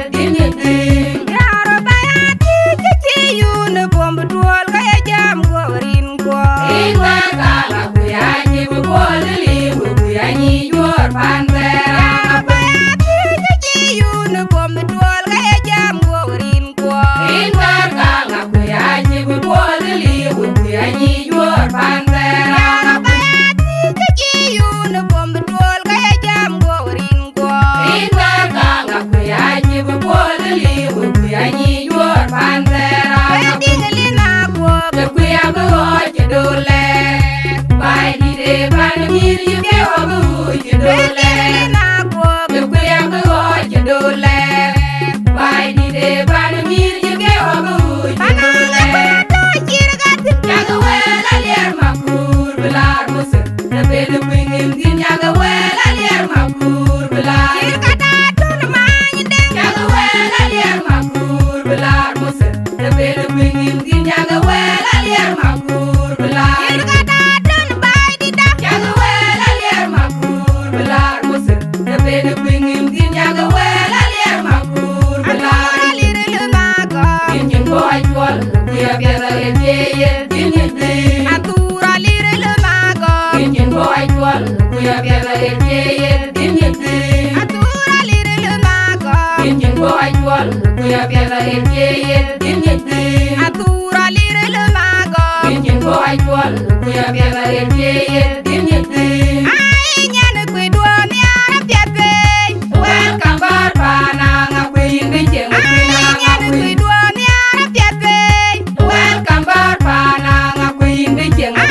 Raro baya ti ci ci yun bomb duol ka ye jam go rin go. Rin ka ka la kuya ni bu ko li bu kuya ni jor pan bera. Baya ti ci ci yun bomb duol ka ye jam go rin go. Rin ka ka la kuya ni bu ko li bu kuya ni jor pan bera. Baya ti ci ci yun bomb duol ka ye jam go rin go. Rin ka ka la kuya ni bu ko li bu kuya ni jor pan bera. Wedding lina go. Ke kuya bu ci dole. Bai di de pan mir ji ke wa bu ci dole. Ke kuya bu ci dole. Bai di de pan mir ji ke wa bu ci dole. Yaga wel alier makur bilar musir. Rebele kuiŋ nim din yaga wel alier makur bilar. Irka da tun many deng. Yaga wel alier makur bilar musir. Rebele kuiŋ nim din yaga wel alier makur bilar. Irka da tun bai di da. Yaga wel alier makur bilar musir. Rebele kuiŋ nim din yaga wel alier makur bilar. Athura liri lumago. Inyin bo ajuol kuya biela ye ye. Athura liri lumago. Inyin bo ajuol kuya biela ye ye. Athura liri lumago. Inyin bo ajuol kuya biela ye ye. Athura liri lumago. Inyin bo ajuol kuya biela ye ye. Ai nyan kui duon yara piath piny. Welcome bar pana nga kuin bi ceng. Ai nyan kui duon yara piath piny. Welcome bar pana nga kuin bi ceng. Ai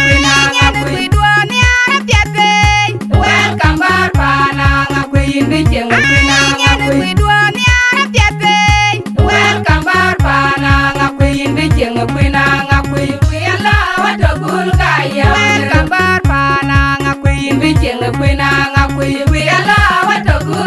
nyan kui duon yara piath piny. Welcome bar pana nga kuin bi ceng. Ai nyan kui duon yara piath piny. Welcome bar pana nga kuin bi ceng kuin nga kui. Wi ala wa to gul ka ya. Welcome bar pana nga kuin bi ceng kuin nga kui. Wi ala wa to gul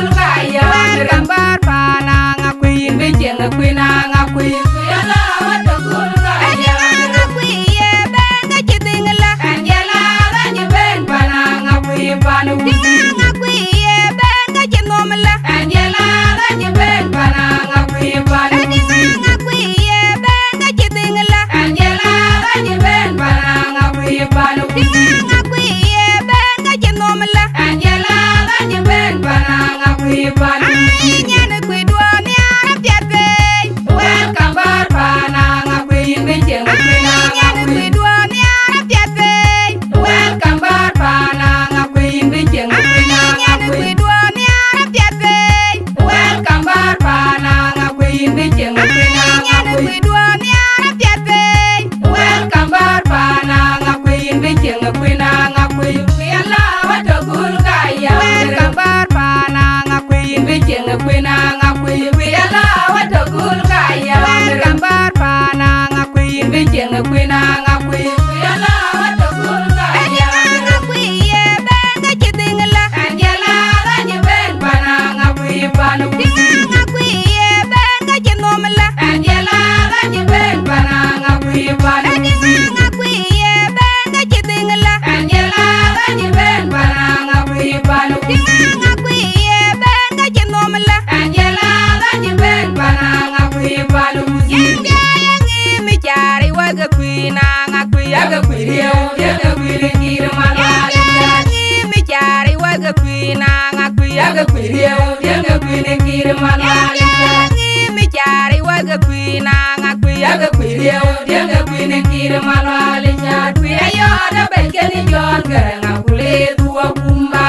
Kuïn Aŋakuei, kuï ala wä tɔ gul ka ya. Wer gam bär pan Aŋakuei, bi cieŋ kuïn Aŋakuei, kuï ala wä tɔ gul ka ya. Aŋakuei ye bɛ̈n ka cï dhiŋ la. An jɛl a ɣäny ben pan Aŋakuei pan Wudït. Aŋakuei ye bɛ̈n ka cï nhom la. An jɛl a ɣäny ben pan Aŋakuei pan Wudït. Aŋakuei ye bɛ̈n ka cï dhiŋ la. An jɛl a ɣäny ben pan Aŋakuei pan Wudït. Aŋakuei ye bɛ̈n ka cï nhom la. An jɛl a ɣäny ben pan Aŋakuei pan Wudït. Yɛn diɛ̈ ye ŋic mi caar ë wek ë kuïn Aŋakuei, yak kuïn riëëu, yak kuïn Kiir Malual. Yɛn diɛ̈ ye ŋic mi caar ë wek ë kuïn Aŋakuei, yak kuïn riëëu, yak kuïn Kiir Malual. Yɛn diɛ̈ ye ŋic mi caar ë wek ë kuïn Aŋakuei, yak kuïn riëëu, yak kuïn Kiir Malual. Caar kuïn ayɔɔt abɛ̈c kën Jɔn Gäräŋ. Akule dhuk akumba,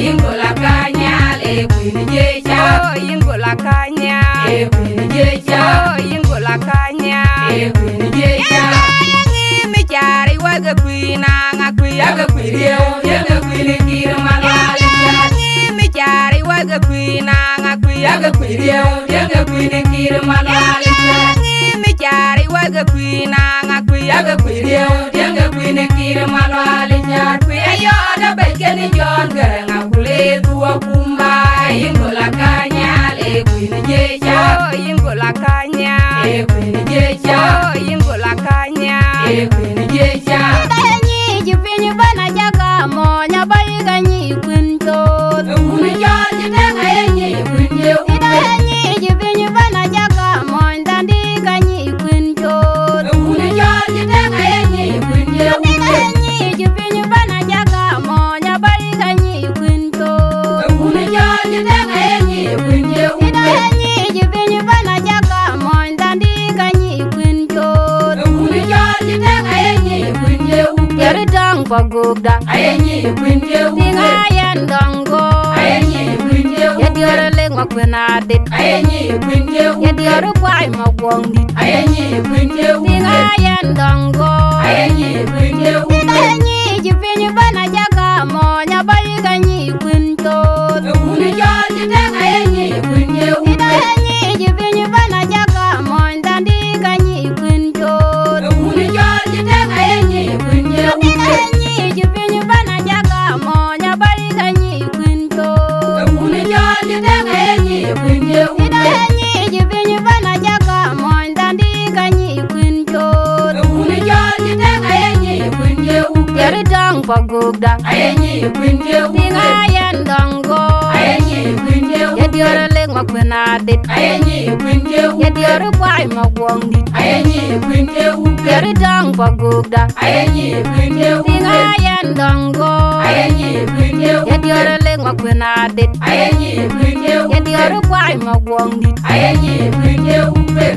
yïn gol akany nhial, ee kuïn Jiëcä. Oh, yïn gol akany nhial. Ee kuïn Jiëcä. Oh, yïn gol akany nhial. Ee kuïn Jiëcä. Yɛn diɛ̈ ye ŋic mi caar ë wek ë kuïn Aŋakuei, yak kuïn riëëu, yak kuïn Kiir Malual. Yɛn diɛ̈ ye ŋic mi caar ë wek ë kuïn Aŋakuei, yak kuïn riëëu, yak kuïn Kiir Malual. Yɛn diɛ̈ ye ŋic mi caar ë wek ë kuïn Aŋakuei, yak kuïn riëëu, yak kuïn Kiir Malual. Caar kuïn ayɔɔt abɛ̈c kën Jɔn Gäräŋ. Akule dhuk akumba, yïn gol akany nhial, ee kuïn Jiëcä. Oh, yïn gol akany nhial. Ee kuïn Jiëcä. Oh, yïn gol akany nhial. Ee kuïn Jiëcä. Ka ye nyic piny bɛ̈n ajak amɔny abäc ka nyic kuïn cool. Wun cɔl cï tëŋ aye nyic kuïn Jiëcä. Ka ye nyic piny bɛ̈n ajak amɔny dhandï ka nyic kuïn cool. Wun cɔl cï tëŋ aye nyic kuïn Jiëcä. Ka ye nyic piny bɛ̈n ajak amɔny abäc ka nyic kuïn cool. Wun cɔl cï tëŋ aye nyic kuïn Jiëcä. Ka ye nyic piny bɛ̈n ajak amɔny dhandï ka nyic kuïn cool. Wun cɔl cï tëŋ aye nyic kuïn Jiëcä. Yɛn röt tɔŋ pagokda. Aye nyic kuïn Jiëcä. Piŋ a yɛn dɔŋ go. Aye nyic kuïn Jiëcä. Ye diɔ̈ɔ̈r lek ma kuën adit. Aye nyic kuïn Jiëcä. Ye diɔ̈ɔ̈r kuany ma guɔŋdït. Aye nyic kuïn Jiëcä. Piŋ a yɛn dɔŋ go. Aye nyic kuïn Jiëcä. Ka ye nyic piny bɛ̈n ajak amɔny abäc ka nyic kuïn cool. Wun cɔl cï tëŋ aye nyic kuïn Jiëcä. Ka ye nyic piny bɛ̈n ajak amɔny dhandï ka nyic kuïn cool. Wun cɔl cï tëŋ aye nyic kuïn Jiëcä. Ka ye nyic piny bɛ̈n ajak amɔny abäc ka nyic kuïn cool. Wun cɔl cï tëŋ aye nyic kuïn Jiëcä. Ka ye nyic piny bɛ̈n ajak amɔny dhandï ka nyic kuïn cool. Wun cɔl cï tëŋ aye nyic kuïn Jiëcä. Yɛn röt tɔŋ pagokda. Aye nyic kuïn Jiëcä. Piŋ a yɛn dɔŋ go. Aye nyic kuïn Jiëcä. Ye diɔ̈ɔ̈r lek ma kuën adit. Aye nyic kuïn Jiëcä. Ye diɔ̈ɔ̈r kuany ma guɔŋdït. Aye nyic kuïn Jiëcä. Yɛn röt tɔŋ pagokda. Aye nyic kuïn Jiëcä. Piŋ a yɛn dɔŋ go. Aye nyic kuïn Jiëcä. Ye diɔ̈ɔ̈r lek ma kuën adit. Aye nyic kuïn Jiëcä. Ye diɔ̈ɔ̈r kuany ma guɔŋdït. Aye nyic kuïn Jiëcä.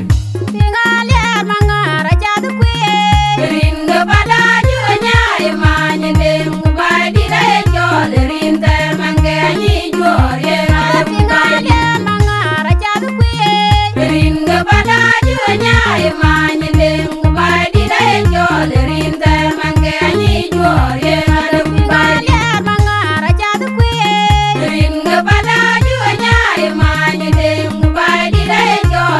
Piŋ aliɛɛr maŋaar acath kueer. Rin ke panda cï ke nyaai many deŋ ku baai dït aye cɔl rin thɛɛr man ke anyic juɔ̈ɔ̈r yen ade piŋ aliɛɛr maŋaar acath kueer. Rin ke panda cï ke nyaai many deŋ ku baai dït aye cɔl rin thɛɛr man ke anyic juɔ̈ɔ̈r yen ade piŋ aliɛɛr maŋaar acath kueer. Rin ke panda cï ke nyaai many deŋ ku baai dït aye cɔl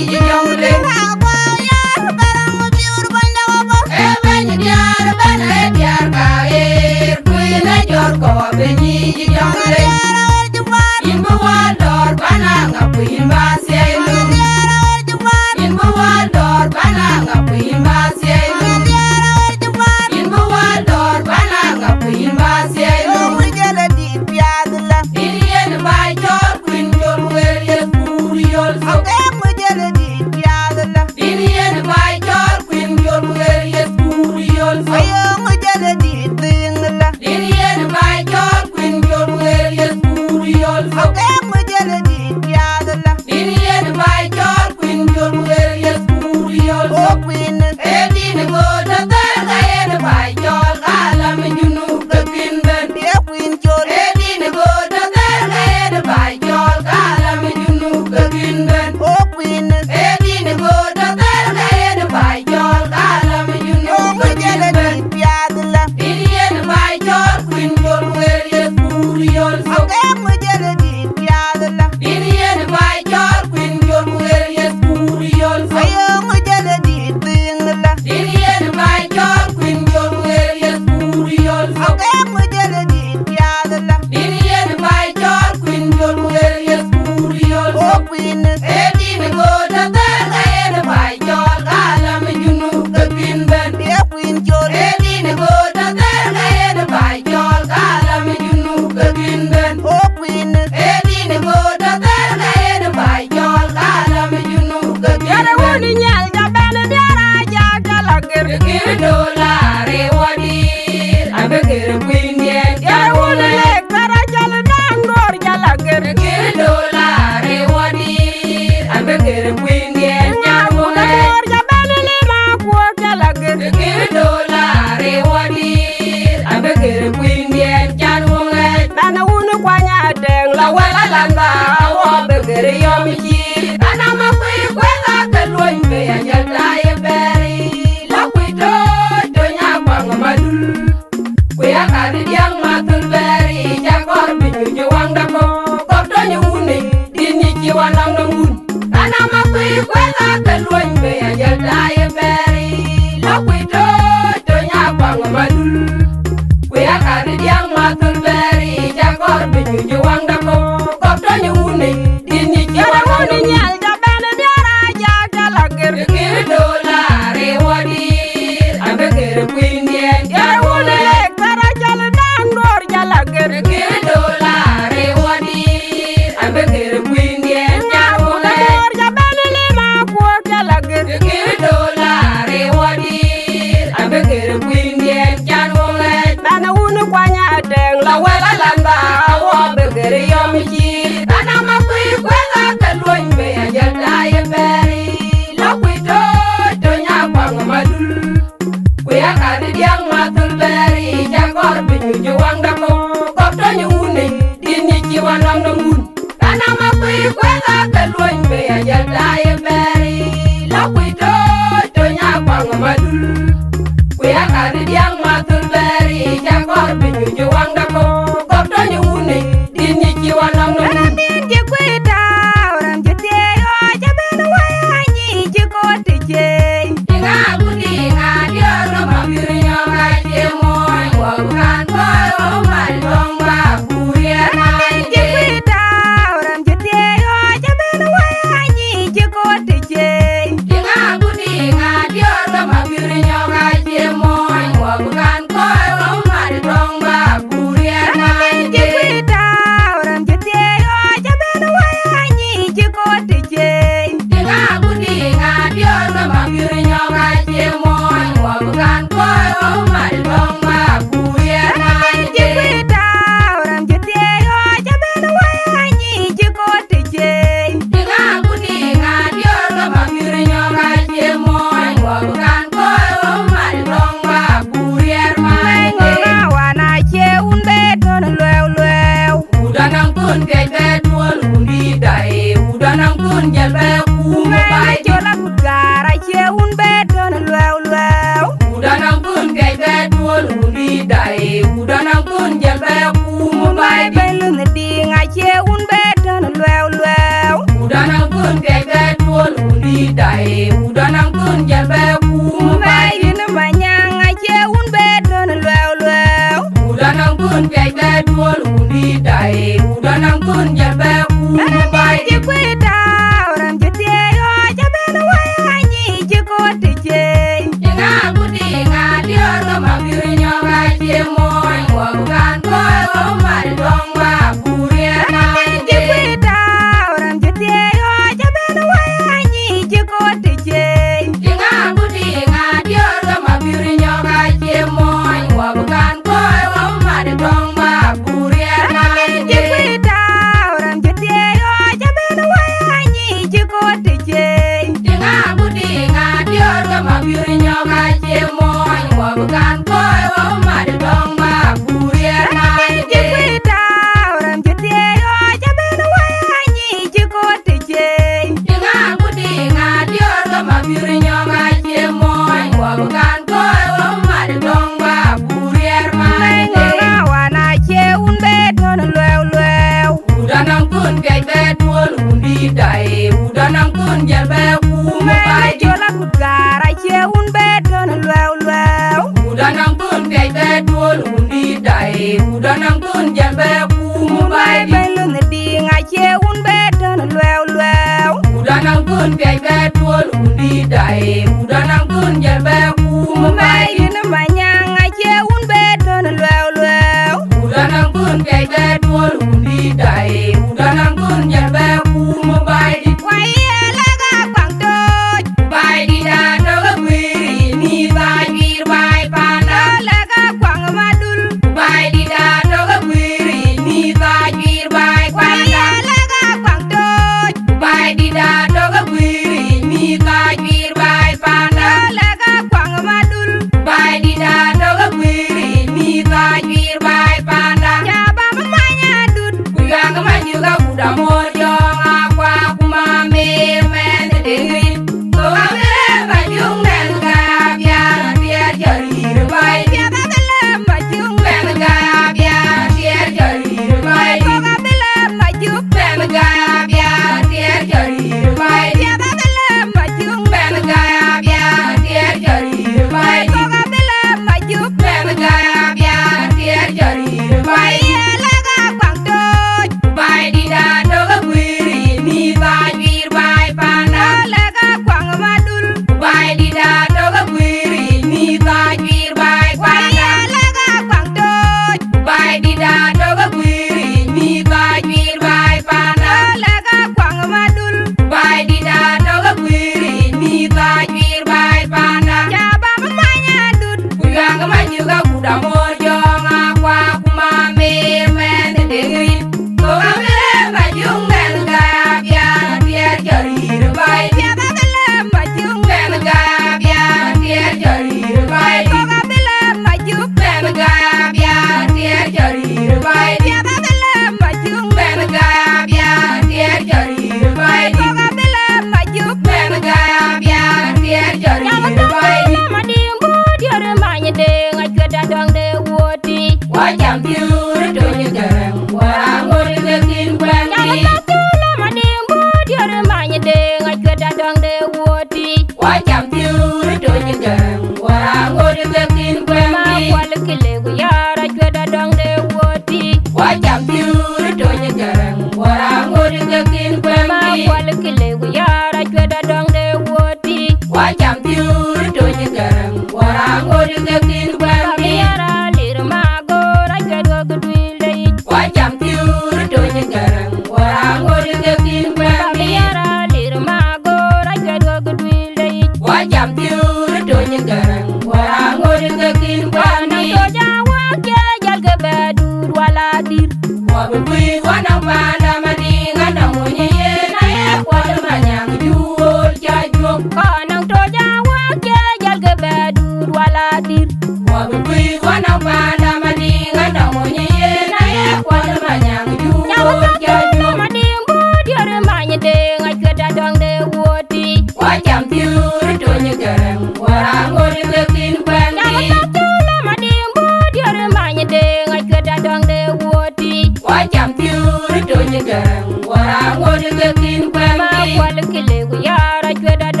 dai, wut anɔŋ kën jäl bɛ kum baai. Yïn Manyaŋ acie wun bɛ tön luɛu luɛu. Wut anɔŋ kën piac bɛ tuɔl wun dït dai, wut anɔŋ kën jäl bɛ kum baai. Raan cï kuëë tääu, raan cï thiëëc ɣɔɔc, abɛn wai anyic cï koot të ciëëc. Tiŋa ku tiŋa diɔ̈ɔ̈r ke ma bï rinyɔ̈k acie mony, wä bï kan kɔc wä bï mat dɔŋ bä buriɛɛr. Raan cï kuëë tääu, raan cï thiëëc ɣɔɔc, abɛn wai anyic cï koot të ciëëc. Tiŋa ku tiŋa diɔ̈ɔ̈r ke ma bï rinyɔ̈k acie mony, wä bï kan kɔc wä bï mat dɔŋ bä buriɛɛr. Raan cï kuëë tääu, raan cï thiëëc ɣɔɔc, abɛn wai anyic cï koot të ciëëc. Tiŋa ku tiŋa diɔ̈ɔ̈r ke ma bï rinyɔ̈k acie mony, wä bï kan kɔc wä bï mat dɔŋ bä buriɛɛr. Raan cï kuëë tääu, raan cï thiëëc ɣɔɔc, abɛn wai anyic cï koot të ciëëc. Tiŋa ku tiŋa diɔ̈ɔ̈r ke ma bï rinyɔ̈k acie mony, wä bï kan kɔc wä bï mat dɔŋ bä buriɛɛr. Mɛn ŋö ɣa wan acie wun bɛ tön luɛu luɛu. Wut anɔŋ kën piac bɛ tuɔl wun dït dai, wut anɔŋ kën jäl bɛ kum baai. Mɛn col akut gaar acie wun bɛ tön luɛu luɛu. Wut anɔŋ kën piac bɛ tuɔl wun dït dai, wut anɔŋ kën jäl bɛ kum baai. Bɛ̈ny lunh diiŋ acie wun bɛ tön luɛu luɛu. Wut anɔŋ kën piac bɛ tuɔl wun dït dai, wut anɔŋ kën jäl bɛ kum baai. Yïn Manyaŋ acie wun bɛ tön luɛu luɛu. Wut anɔŋ kën piac bɛ tuɔl wun dït dai, wut anɔŋ kën jäl bɛ kum baai. Wai ye lɛ̈k akuaŋ tooc. Baai dït atɔ̈ ke guiir yic mïth ajuiir baai panda. Lɛ̈k akuaŋ madul. Baai dït atɔ̈ ke guiir yic mïth ajuiir baai panda. Wai ye lɛ̈k akuaŋ tooc. Baai dït atɔ̈ ke guiir yic mïth ajuiir baai panda. Lɛ̈k akuaŋ madul. Baai dït atɔ̈ ke guiir yic mïth ajuiir baai panda. Ca bä bï many adut. Ku yuak manyuka ku damor jɔŋ akua ku mamer mɛnh deŋ rin. Ku abï lem ajuŋ mɛnh ka biar tiɛɛr jɔ rïïr baai. Piɛth abï lem ajuŋ mɛnh ka biar tiɛɛr jɔ rïïr baai. Kok abï lem ajuŋ mɛnh ka biar tiɛɛr jɔ rïïr baai. Piɛth abï lem ajuŋ mɛnh ka biar tiɛɛr jɔ rïïr baai. Kok abï lem ajuŋ mɛnh ka biar tiɛɛr jɔ rïïr baai. Ye lɛ̈k akuaŋ tooc. Baai dït atɔ̈ ke guiir yic mïth ajuiir baai panda. Lɛ̈k akuaŋ madul. Baai dït atɔ̈ ke guiir yic mïth ajuiir baai panda. Wai ye lɛ̈k akuaŋ tooc. Baai dït atɔ̈ ke guiir yic mïth ajuiir baai panda. Lɛ̈k akuaŋ madul. Baai dït atɔ̈ ke guiir yic mïth ajuiir baai panda. Ca bä bï many adut. Ku yuak manyuka ku damor jɔŋ akua ku mamer mɛnh deŋ rin. Kok abï lem ajuŋ mɛnh ka biar tiɛɛr jɔ rïïr baai. Piɛth abï lem ajuŋ mɛnh ka biar tiɛɛr jɔ rïïr baai. Kok abï lem ajuŋ mɛnh ka biar tiɛɛr jɔ rïïr baai. Piɛth abï lem ajuŋ mɛnh ka biar tiɛɛr jɔ rïïr baai. Kok abï lem ajuŋ mɛnh ka biar tiɛɛr jɔ rïïr baai. Cam tɔŋ de lɔ̈m adï mbuut diöör many deŋ acuet adɔŋ de wuɔ̈t tïc. Wa cam piöör Tony Garang, wa raan ŋot ke kin kuɛm. Cam tɔŋ de lɔ̈m adï mbuut diöör many deŋ acuet adɔŋ de wuɔ̈t tïc. Wa cam piöör Tony Garang, wa raan ŋot ke kin kuɛm. Ma kual kile ku yar acuet adɔŋ de wuɔ̈t tïc. Wa cam piöör Tony Garang, wa raan ŋot ke kin kuɛm. Ma kual kile ku yar acuet adɔŋ de wuɔ̈t tïc. Wa cam piöör Tony Garang, wa raan ŋot ke kin kuɛm. Ka biɛɛr alir magor acuet wek duiil de yic. Wa cam piöör Tony Garang, wa raan ŋot ke kin kuɛm. Ka biɛɛr alir magor acuet wek duiil de yic. Wa cam piöör Tony Garang, wa raan ŋot ke kin kuɛm. Wa nɔŋ toc awäk cie jäl ke bɛ duut wala dïr. Wa bï kuic wa nɔŋ panda Madiŋ anɔŋ wony yen aye kuɔl Manyaŋ juöör ca juöp. Kɔn nɔŋ toc awäk cie jäl ke bɛ duut wala dïr. Wa bï kuic wa nɔŋ panda Madiŋ anɔŋ wony yen aye kuɔl Manyaŋ juöör ca juöp. Madiŋ bï diöör many deŋ acuet adɔŋ de wuɔ̈t tïc. Wa cam piöör Tony Garang, wa raan ŋot ke kin kuɛm. Cam tɔŋ lɔ̈m adï mbuut diöör many deŋ acuet adɔŋ de wuɔ̈t tïc. Wa cam piöör Tony Garang, wa raan ŋot ke kin kuɛm. Ma kual kile ku yar acuet adɔŋ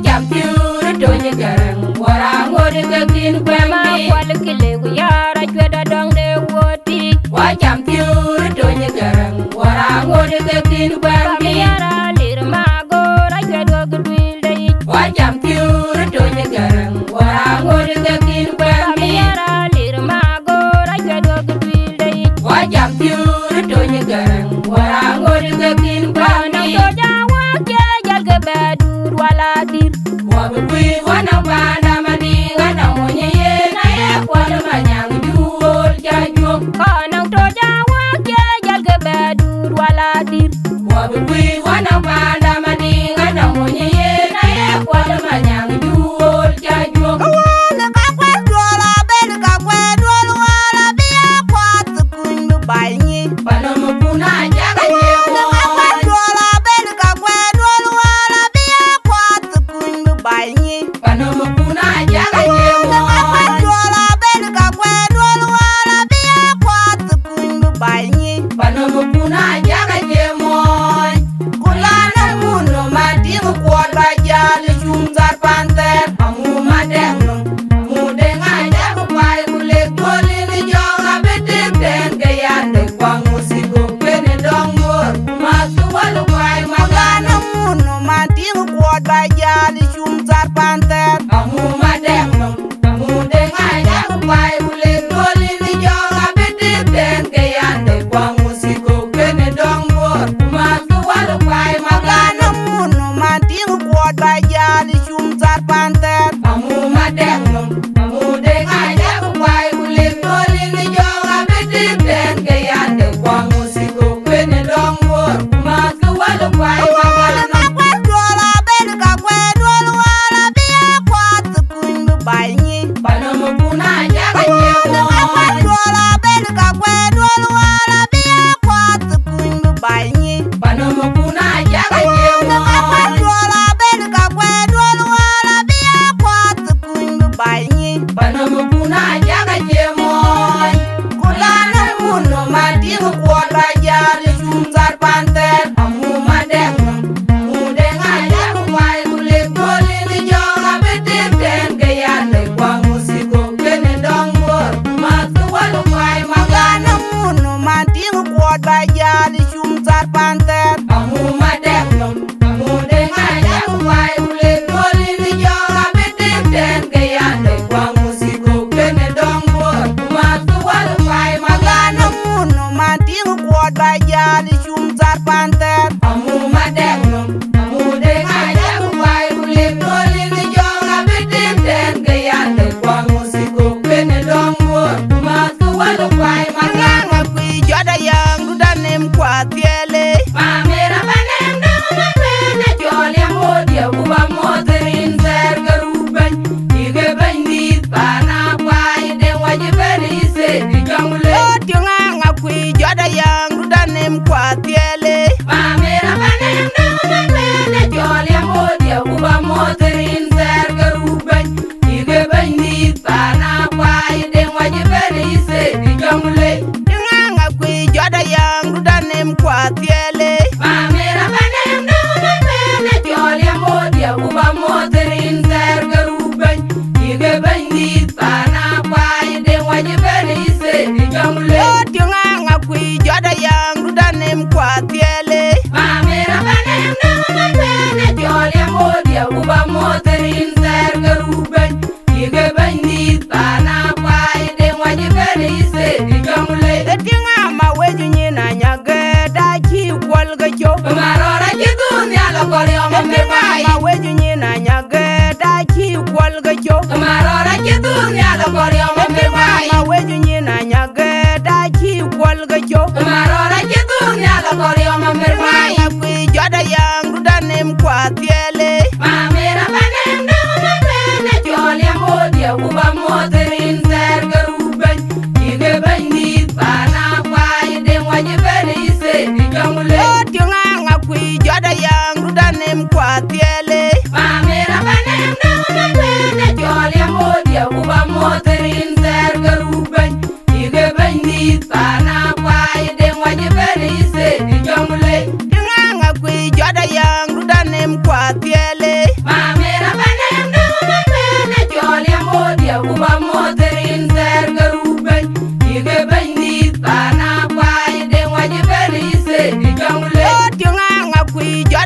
Jam thiöör Tony Gäräŋ, wär aŋot ke kïn kuɛm. Ma kual kile ku yar acuet adɔŋ de wuɔ̈t. Wa jam thiöör Tony Gäräŋ, wär aŋot ke kïn kuɛm. Yar alir magor acuet wek duil de yic. Wa jam thiöör Tony Gäräŋ, wär aŋot ke kïn kuɛm. Yar alir magor acuet wek duil de yic. Wa jam thiöör Tony Gäräŋ, wär aŋot ke kïn kuɛm. Nɔŋ toc awäk cie jäl ke bɛ duut wala dïr. Wa bï kuic wanɔŋ panda Madiŋ, anɔŋ mony yen aye kuɔl Manyaŋ juöl ca juöm. Kɔn nɔŋ toc awäk cie jäl ke bɛ duut wala dïr. Wa bï kuic wanɔŋ panda Madiŋ, anɔŋ mony yen aye kuɔl Manyaŋ juöl ca juöm. Ka wään ka kuɛth duɔl abël, ka kuɛth duɔl wala bï a kuath kuny bï baai nyi. Panɔm kun a jaka jemo. Ka kuɛth duɔl abël, ka kuɛth duɔl wala bï a kuath kuny bï baai nyi. Panɔm kun a jaka jemo. Ka kuɛth duɔl abël, ka kuɛth duɔl wala bï a kuath kuny bï baai nyi. Panɔm kun a jaka jemo. Ku la nɔŋ mun nɔm Madiŋ kuɔt ba jäl cum thar pan thɛɛr, amu Madɛŋ nɔm. Amu Deŋ Ajak Kuai ku lek duɔl in jɔɔk abï tik tɛ̈n ke yande kuaŋ musiko kuen ë dɔŋ Bor. Ku math ke wal Kuai Magan amu nɔm Madiŋ kuɔt ba jäl cum thar pan thɛɛr. Amu Madɛŋ nɔm, amu Deŋ Ajak Kuai ku lek duɔl in jɔɔk abï tik tɛ̈n ke yande kuaŋ musiko kuen ë dɔŋ Bor. Ku math ke wal Kuai Magan amu nɔm Madiŋ kuɔt ba jäl cum thar pan thɛɛr. Amu Madɛŋ nɔm, amu Deŋ Ajak Kuai ku lek duɔl in jɔɔk abï tik tɛ̈n ke yande kuaŋ musiko kuen ë dɔŋ Bor. Ku math ke wal Kuai Magan. Ka kuɛth duɔl abël, ka kuɛth duɔl wala bï a kuath kuny bï baai nyi. Panɔm kun a jaka jemo. Ka kuɛth duɔl abël, ka kuɛth duɔl wala bï a kuath kuny bï baai nyi. Panɔm kun a jaka jemo. Ka kuɛth duɔl abël, ka kuɛth duɔl wala bï a kuath kuny bï baai nyi. Panɔm kun a jaka jemo. Ku la nɔŋ mun nɔm Madiŋ kuɔt ba jäl cum thar pan thɛɛr, amu Madɛŋ nɔm. Amu Deŋ Ajak Kuai ku lek duɔl in jɔɔk abï tik tɛ̈n ke yande kuaŋ musiko kuen ë dɔŋ Bor. Ku math ke wal Kuai Magan amu nɔm Madiŋ kuɔt ba jäl cum thar pan thɛɛr. Amu Madɛŋ nɔm, amu Deŋ Ajak Kuai ku lek duɔl in jɔɔk abï tik tɛ̈n ke yande kuaŋ musiko kuen ë dɔŋ Bor. Ku math ke wal Kuai Magan amu nɔm Madiŋ kuɔt ba jäl cum thar pan thɛɛr. Amu Madɛŋ nɔm, amu Deŋ Ajak Kuai ku lek duɔl in jɔɔk abï tik tɛ̈n ke yande kuaŋ musiko kuen ë dɔŋ Bor. Ku math ke wal Kuai Magan. Ŋaŋ akuic jɔt ayaŋ duda nem kuath thiɛl ë. Mamera ba nem dɔŋ ma ben a jɔl ya modia ku ba moth rin thɛɛr ke ruk bɛ̈ny. Yï ke bɛ̈ny dhiëth pan a kuai de wac ben ë thet ë jɔŋ le. Ɣööt cï ŋaŋ akuic jɔt ayaŋ duda nem kuath thiɛl ë. Mamera ba nem dɔŋ ma ben a jɔl ya modia ku ba moth rin thɛɛr ke ruk bɛ̈ny. Yï ke bɛ̈ny dhiëth pan a kuai de wac ben ë thet ë jɔŋ le. Cï ŋaŋ akuic jɔt ayaŋ duda nem kuath thiɛl ë. Mamera ba nem dɔŋ ma ben a jɔl ya modia ku ba moth rin thɛɛr ke ruk bɛ̈ny. Yï ke bɛ̈ny dhiëth pan a kuai de wac ben ë thet ë jɔŋ le. Ɣööt cï ŋaŋ akuic jɔt ayaŋ duda nem kuath thiɛl ë. Mamera ba nem dɔŋ ma ben a jɔl ya modia ku ba moth rin thɛɛr ke ruk bɛ̈ny. Yï ke bɛ̈ny dhiëth pan a kuai de wac ben ë thet ë jɔŋ le. Ë tïŋ ama wec nyin anyak gɛɛt acï kuɔl ke cök. Marɔɔr acï dhuk nhial akɔriɔm. Ë tïŋ ama wec nyin anyak gɛɛt acï kuɔl ke cök. Marɔɔr acï dhuk nhial akɔriɔm. Ë tïŋ ama wec nyin anyak gɛɛt acï kuɔl ke cök. Marɔɔr acï dhuk nhial akɔriɔm. Ë tïŋ ama kuic jɔt ayaŋ duda nem kuath thiɛl ë. Mamera ba nem dɔŋ ma ben a jɔl ya modia ku ba moth rin thɛɛr ke ruk bɛ̈ny. Yï ke bɛ̈ny dhiëth pan a kuai de wac ben ë thet ë jɔŋ le. Ɣööt cï ŋaŋ akuic jɔt ayaŋ duda nem kuath thiɛl ë. Mamera ba nem dɔŋ ma ben a jɔl ya modia ku ba moth rin thɛɛr ke ruk bɛ̈ny. Yï ke bɛ̈ny dhiëth pan a kuai de wac ben ë thet ë jɔŋ le. Cï ŋaŋ akuic jɔt ayaŋ duda nem kuath thiɛl ë.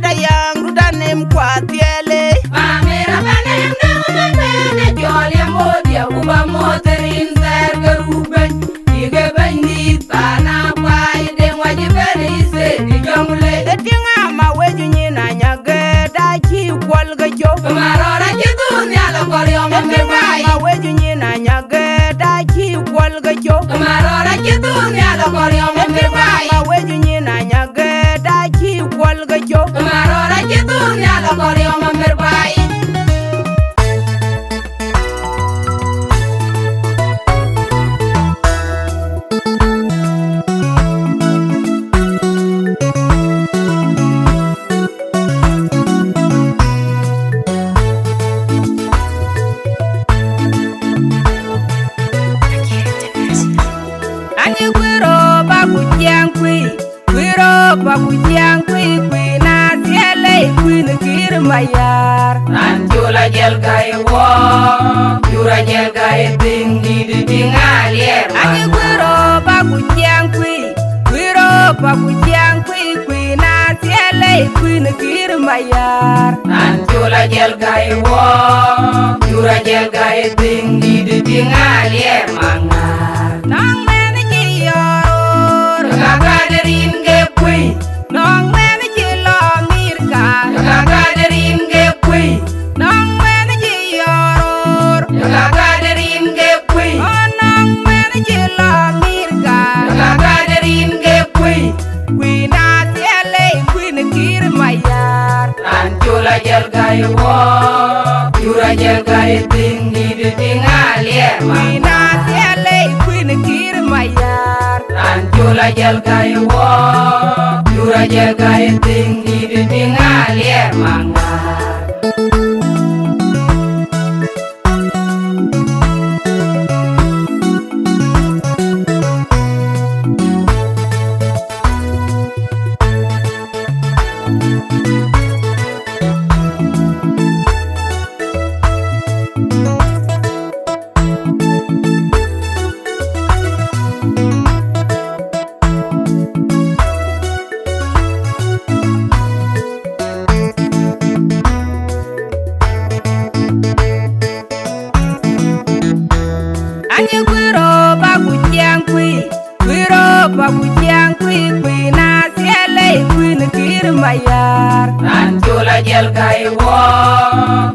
Dayaŋ du danem kuath thiɛlë. Mamera banem däŋ man bɛ̈n ë jɔl ye moth ye ku ba moth rin thɛɛr ke ruk bɛ̈ny. Yï ke bɛ̈ny dït paan akuai deŋ wac bɛ̈n ë Ithiopia jɔŋ lei. Ë tiŋ ama wec nyin anyagë da cï kuɔl ke cök. Marɔɔr acï dhuk nhial akɔriɔm ë tiŋ ama wec nyin anyagë da cï kuɔl ke cök. Marɔɔr acï dhuk nhial akɔriɔm ë tiŋ ama wec nyin anyagë da cï kuɔl ke cök. Marɔɔr acï dhuk nhial akɔriɔm ë mir baai. Anyi guiro ba ku ciɛŋ kui. Guiro ba ku ciɛŋ kui, kui na thiɛlë, kuin Kiir Mayar. Raan col ajɛl ka ye wɔ, jur ajɛl ka ye thiŋ dït, tiŋ aliɛɛr. Anyi guiro ba ku ciɛŋ kui, guiro ba ku ciɛŋ kui, kui na thiɛlë, kuin Kiir Mayar. Raan col ajɛl ka ye wɔ, jur ajɛl ka ye thiŋ dït, tiŋ aliɛɛr, Maŋar. Nɔŋ mɛnh cï yɔɔr ror, ka ka de rin ke kuëi. Nɔŋ mɛnh cï lɔ Amerika, ka ka de rin ke kuëi. Nɔŋ mɛnh cï yɔɔr ror, ka ka de rin ke kuëi. Ɣɔn nɔŋ mɛnh cï lɔ Amerika, ka ka de rin ke kuëi. Kuin na thiɛlë, kuin Kiir Mayar. Raan col ajɛl ka ye wɔ, jur ajɛl ka ye thiŋ dït, tiŋ aliɛɛr, Maŋar. Kuin na thiɛlë, kuin Kiir Mayar. Raan col ajɛl ka ye wɔ, jur ajɛl ka ye thiŋ dït, tiŋ aliɛɛr, Maŋar. Anyi guiro ba ku ciɛŋ kui, guiro ba ku ciɛŋ kui, kui na thiɛlë, kuin Kiir Mayar. Raan col ajɛl ka ye wɔ,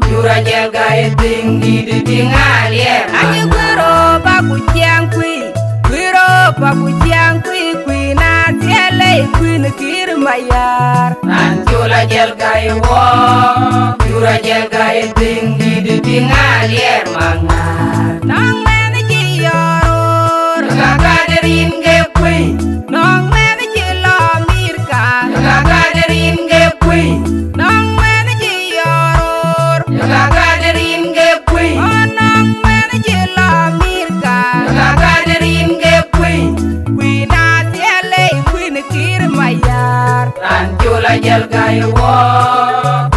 jur ajɛl ka ye thiŋ dït, tiŋ aliɛɛr. Anyi guiro ba ku ciɛŋ kui, guiro ba ku ciɛŋ kui, kui na thiɛlë, kuin Kiir Mayar. Raan col ajɛl ka ye wɔ, jur ajɛl ka ye thiŋ dït, tiŋ aliɛɛr, Maŋar. Nɔŋ mɛnh cï yɔɔr ror, ka ka de rin ke kuëi. Nɔŋ mɛnh cï lɔ Amerika, ka ka de rin ke kuëi. Nɔŋ mɛnh cï yɔɔr ror, ka ka de rin ke kuëi. Ɣɔn nɔŋ mɛnh cï lɔ Amerika, ka ka de rin ke kuëi. Kuin na thiɛlë, kuin Kiir Mayar. Raan col ajɛl ka ye wɔ,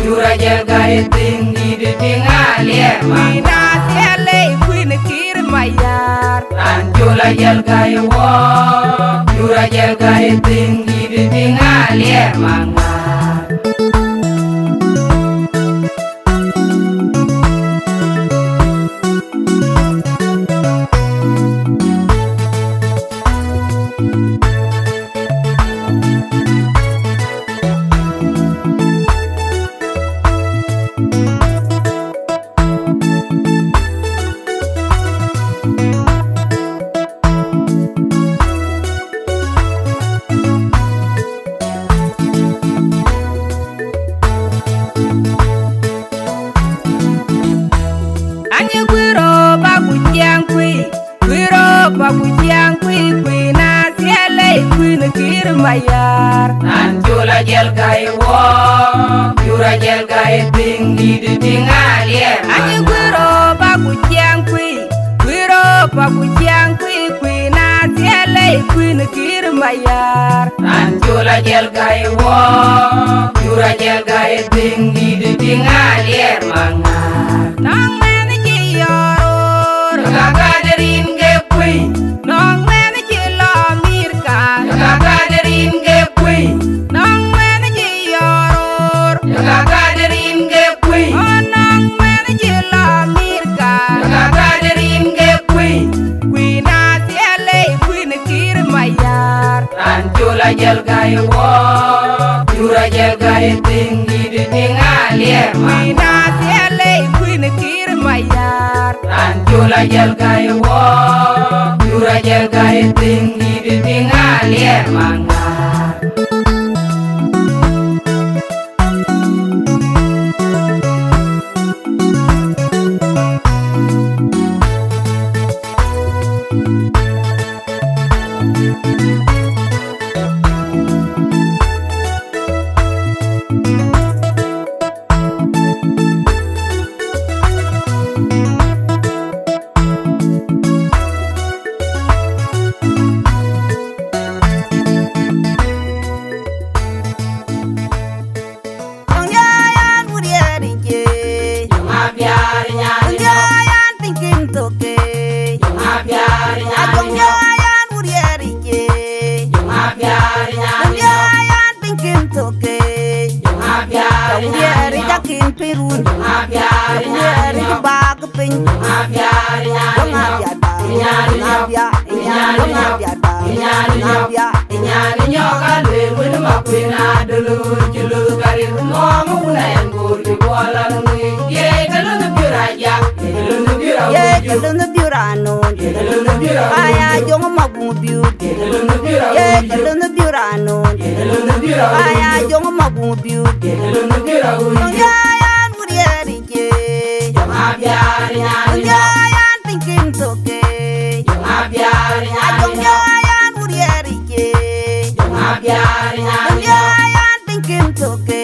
jur ajɛl ka ye thiŋ dït, tiŋ aliɛɛr, Maŋar. Kuin na thiɛlë, kuin Kiir Mayar. Raan col ajɛl ka ye wɔ, jur ajɛl ka ye thiŋ dït, tiŋ aliɛɛr, Maŋar. Anyi guiro ba ku ciɛŋ kui, guiro ba ku ciɛŋ kui, kui na thiɛlë, kuin Kiir Mayar. Raan col ajɛl ka ye wɔ, jur ajɛl ka ye thiŋ dït, tiŋ aliɛɛr. Anyi guiro ba ku ciɛŋ kui, guiro ba ku ciɛŋ kui, kui na thiɛlë, kuin Kiir Mayar. Raan col ajɛl ka ye wɔ, jur ajɛl ka ye thiŋ dït, tiŋ aliɛɛr, Maŋar. Nɔŋ mɛnh cï yɔɔr ror, ka ka de rin ke kuëi. Nɔŋ mɛnh cï lɔ Amerika, ka ka de rin ke kuëi. Nɔŋ mɛnh cï yɔɔr ror, Ka gade rin ke kuëi. Ɣɔn naŋ mɛn cï lɔ Amerika. Ka gade rin ke kuëi. Kuïn Athiɛlɛi, kuïn Kiir Mayar. Raan col ajɛl gäi wɔ, jur ajɛl gäi thiŋ dït tiŋ aliɛɛr man. Kuïn Athiɛlɛi, kuïn Kiir Mayar. Raan col ajɛl gäi wɔ, jur ajɛl gäi thiŋ dït tiŋ aliɛɛr man. Piny run, riɛɛr bak piny, döŋ abiada, döŋ abia, döŋ abiada, döŋ abia. Nyan nyɔk aluel wën ma kuën adöl, cï löth karit mɔ̈ɔ̈m wun ayɛn goor cï buɔl anui. Ye ke lönh biör ajak, ye ke lönh biör awuc, ye ke lönh biör anon, ye ke lönh biör awuc. Aya jɔŋ ma guŋ biöt, ye ke lönh biör awuc, ye ke lönh biör anon, ye ke lönh biör awuc. Aya jɔŋ ma guŋ biöt, ye ke lönh biör awuc. Döŋ ya yan wur ye ric ye. Jɔŋ abiar nyan nyɔk. Yan piny kin thok ke. Jɔŋ abiar nyan nyɔk. Jɔŋ ya yan wur ye ric ye. Jɔŋ abiar nyan nyɔk. Jɔŋ ya yan piny kin thok ke.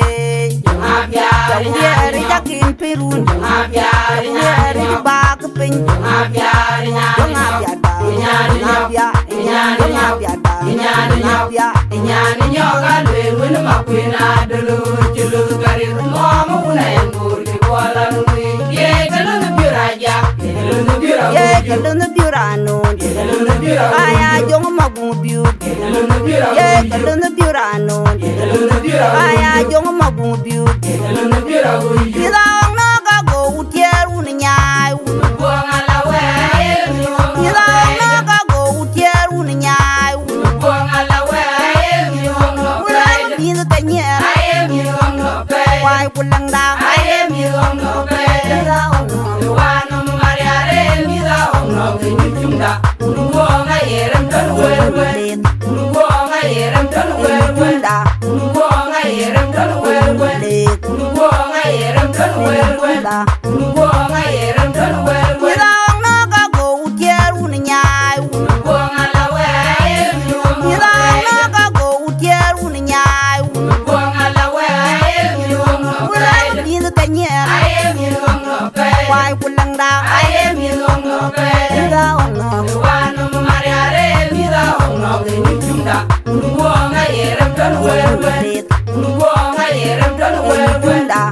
Jɔŋ abiar nyan nyɔk. Jɔŋ ya ric akin piny run. Jɔŋ abiar nyan nyɔk. Jɔŋ ya ric bak piny. Jɔŋ abiar nyan nyɔk. Jɔŋ abiar da. Nyan nyɔk. Jɔŋ abiar. Nyan nyɔk. Jɔŋ abiar da. Nyan nyɔk. Jɔŋ abiar. Nyan nyɔk aluel wën ma kuën adöl, cï löth karit mɔ̈ɔ̈m wun ayɛn goor cï buɔl anui. Ye ke lönh biör ajak, ye ke lönh biör awuc, ye ke lönh biör anon, ye ke lönh biör awuc. Aya jɔŋ ma guŋ biöt, ye ke lönh biör awuc, ye ke lönh biör anon, ye ke lönh biör awuc. Aya jɔŋ ma guŋ biöt, ye ke lönh biör awuc. Yïn aɔŋ nɔ̈k ago wut tiɛɛr wun nyaai wun. Buɔŋ ala wɛɛr, yïn aɔŋ nɔ̈k ago wut tiɛɛr wun nyaai wun. Buɔŋ ala wɛɛr, yïn aɔŋ nɔ̈k. Wun aɔŋ mïth ke nyiɛɛr. Wai ku läŋda. Yïn aɔŋ nɔ̈k. Wun aɔŋ nɔ̈k. Wun aɔŋ nɔ̈k. Yïn aɔŋ nɔ̈k ago wut tiɛɛr wun nyaai wun. Yïn aɔŋ nɔ̈k ago wut tiɛɛr wun nyaai wun. Wun aɔŋ mïth ke nyiɛɛr. Wai ku läŋda. Yïn aɔŋ nɔ̈k. Wun tunda. Wun tunda. Wun tunda. Wun tunda.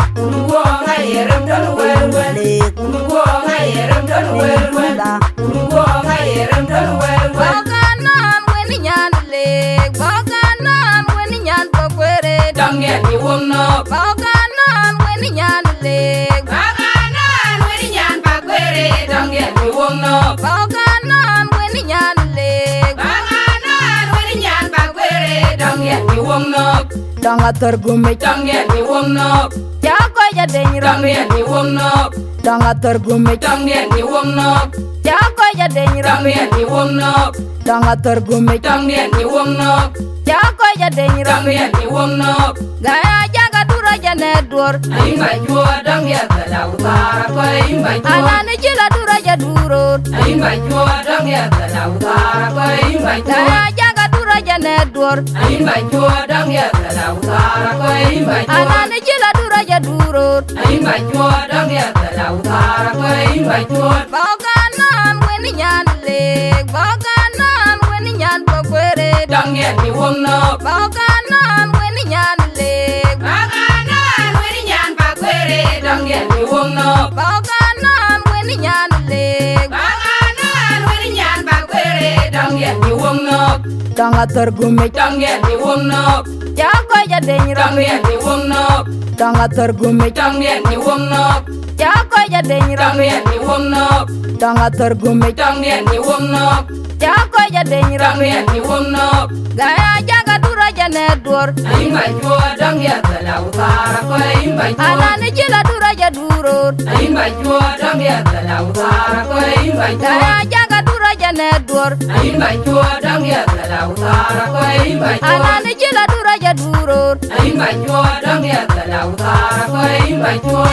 Bɔ̈ kanan wën nyan lek, bɔ̈ kanan wën nyan bɔ̈ kuëre. Dɔŋ yɛn yï wun nɔ̈k. Bɔ̈ kanan wën nyan lek. Bɔ̈ kanan wën nyan bɔ̈ kuëre. Dɔŋ yɛn yï wun nɔ̈k. Bɔ̈ kanan wën nyan lek. Bɔ̈ kanan wën nyan bɔ̈ kuëre. Dɔŋ yɛn yï wun nɔ̈k. Dɔŋ athör gumic. Dɔŋ yɛn yï wun nɔ̈k. Cä kɔc adeny rɔm. Dɔŋ yɛn yï wun nɔ̈k. Dɔŋ athör gumic. Dɔŋ yɛn yï wun nɔ̈k. Cä kɔc adeny rɔm. Dɔŋ yɛn yï wun nɔ̈k. Dɔŋ athör gumic. Dɔŋ yɛn yï wun nɔ̈k. Cä kɔc adeny rɔm. Dɔŋ yɛn yï wun nɔ̈k. Gäi ajak adur aja nɛt duɔ̈r. Ayï mac cuɔɔt dɔŋ yɛn thɛl awuthar akɔ̈l ayï mac cuɔɔt. Anan ë cïl adur aja dur röör. Ayï mac cuɔɔt dɔŋ yɛn thɛl awuthar akɔ̈l ayï mac cuɔɔt. Gäi ajak adur aja nɛt duɔ̈r. Ayï mac cuɔɔt dɔŋ yɛn thɛl awuthar akɔ̈l ayï mac cuɔɔt. Anan ë cïl adur aja dur röör. Ayï mac cuɔɔt dɔŋ yɛn thɛl awuthar akɔ̈l ayï mac cuɔɔt. Bɔ̈ kanan wën nyan lek, bɔ̈ kanan wën nyan bɔ̈ kuëre. Dɔŋ yɛn yï wun nɔ̈k. Bɔ̈ kanan wën nyan lek. Bɔ̈ kanan wën nyan bɔ̈ kuëre. Dɔŋ yɛn yï wun nɔ̈k. Bɔ̈ kanan wën nyan lek. Bɔ̈ kanan wën nyan bɔ̈ kuëre. Dɔŋ yɛn yï wun nɔ̈k. Dɔŋ athör gumic. Dɔŋ yɛn yï wun nɔ̈k. Cä kɔc adeny rɔm. Dɔŋ yɛn yï wun nɔ̈k. Tɔŋ athär gumic, tɔŋ diɛn ni wom nɔɔk. Ca kɔc adeny rɔt, tɔŋ diɛn ni wom nɔɔk. Tɔŋ athär gumic, tɔŋ diɛn ni wom nɔɔk. Ca kɔc adeny rɔt, tɔŋ diɛn ni wom nɔɔk. Gaya jaga dura jane duor. Ayin ba cuɔ dɔŋ diɛn thɛla uthara kɔc ayin ba cuɔ. Anani jila dura ja duror. Ayin ba cuɔ dɔŋ diɛn thɛla uthara kɔc ayin ba cuɔ. Gaya jaga dura jane duor. Ayin ba cuɔ dɔŋ diɛn thɛla uthara kɔc ayin ba cuɔ. Anani jila dura ja duror. Ayin ba cuɔ dɔŋ diɛn thɛla uthara kɔc ayin ba cuɔ.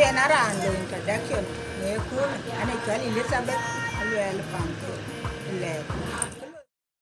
Yen a raan lɔ introduction në ëköölë, an, ë cɔl Elizabeth Aluel Paŋ Lɛɛr.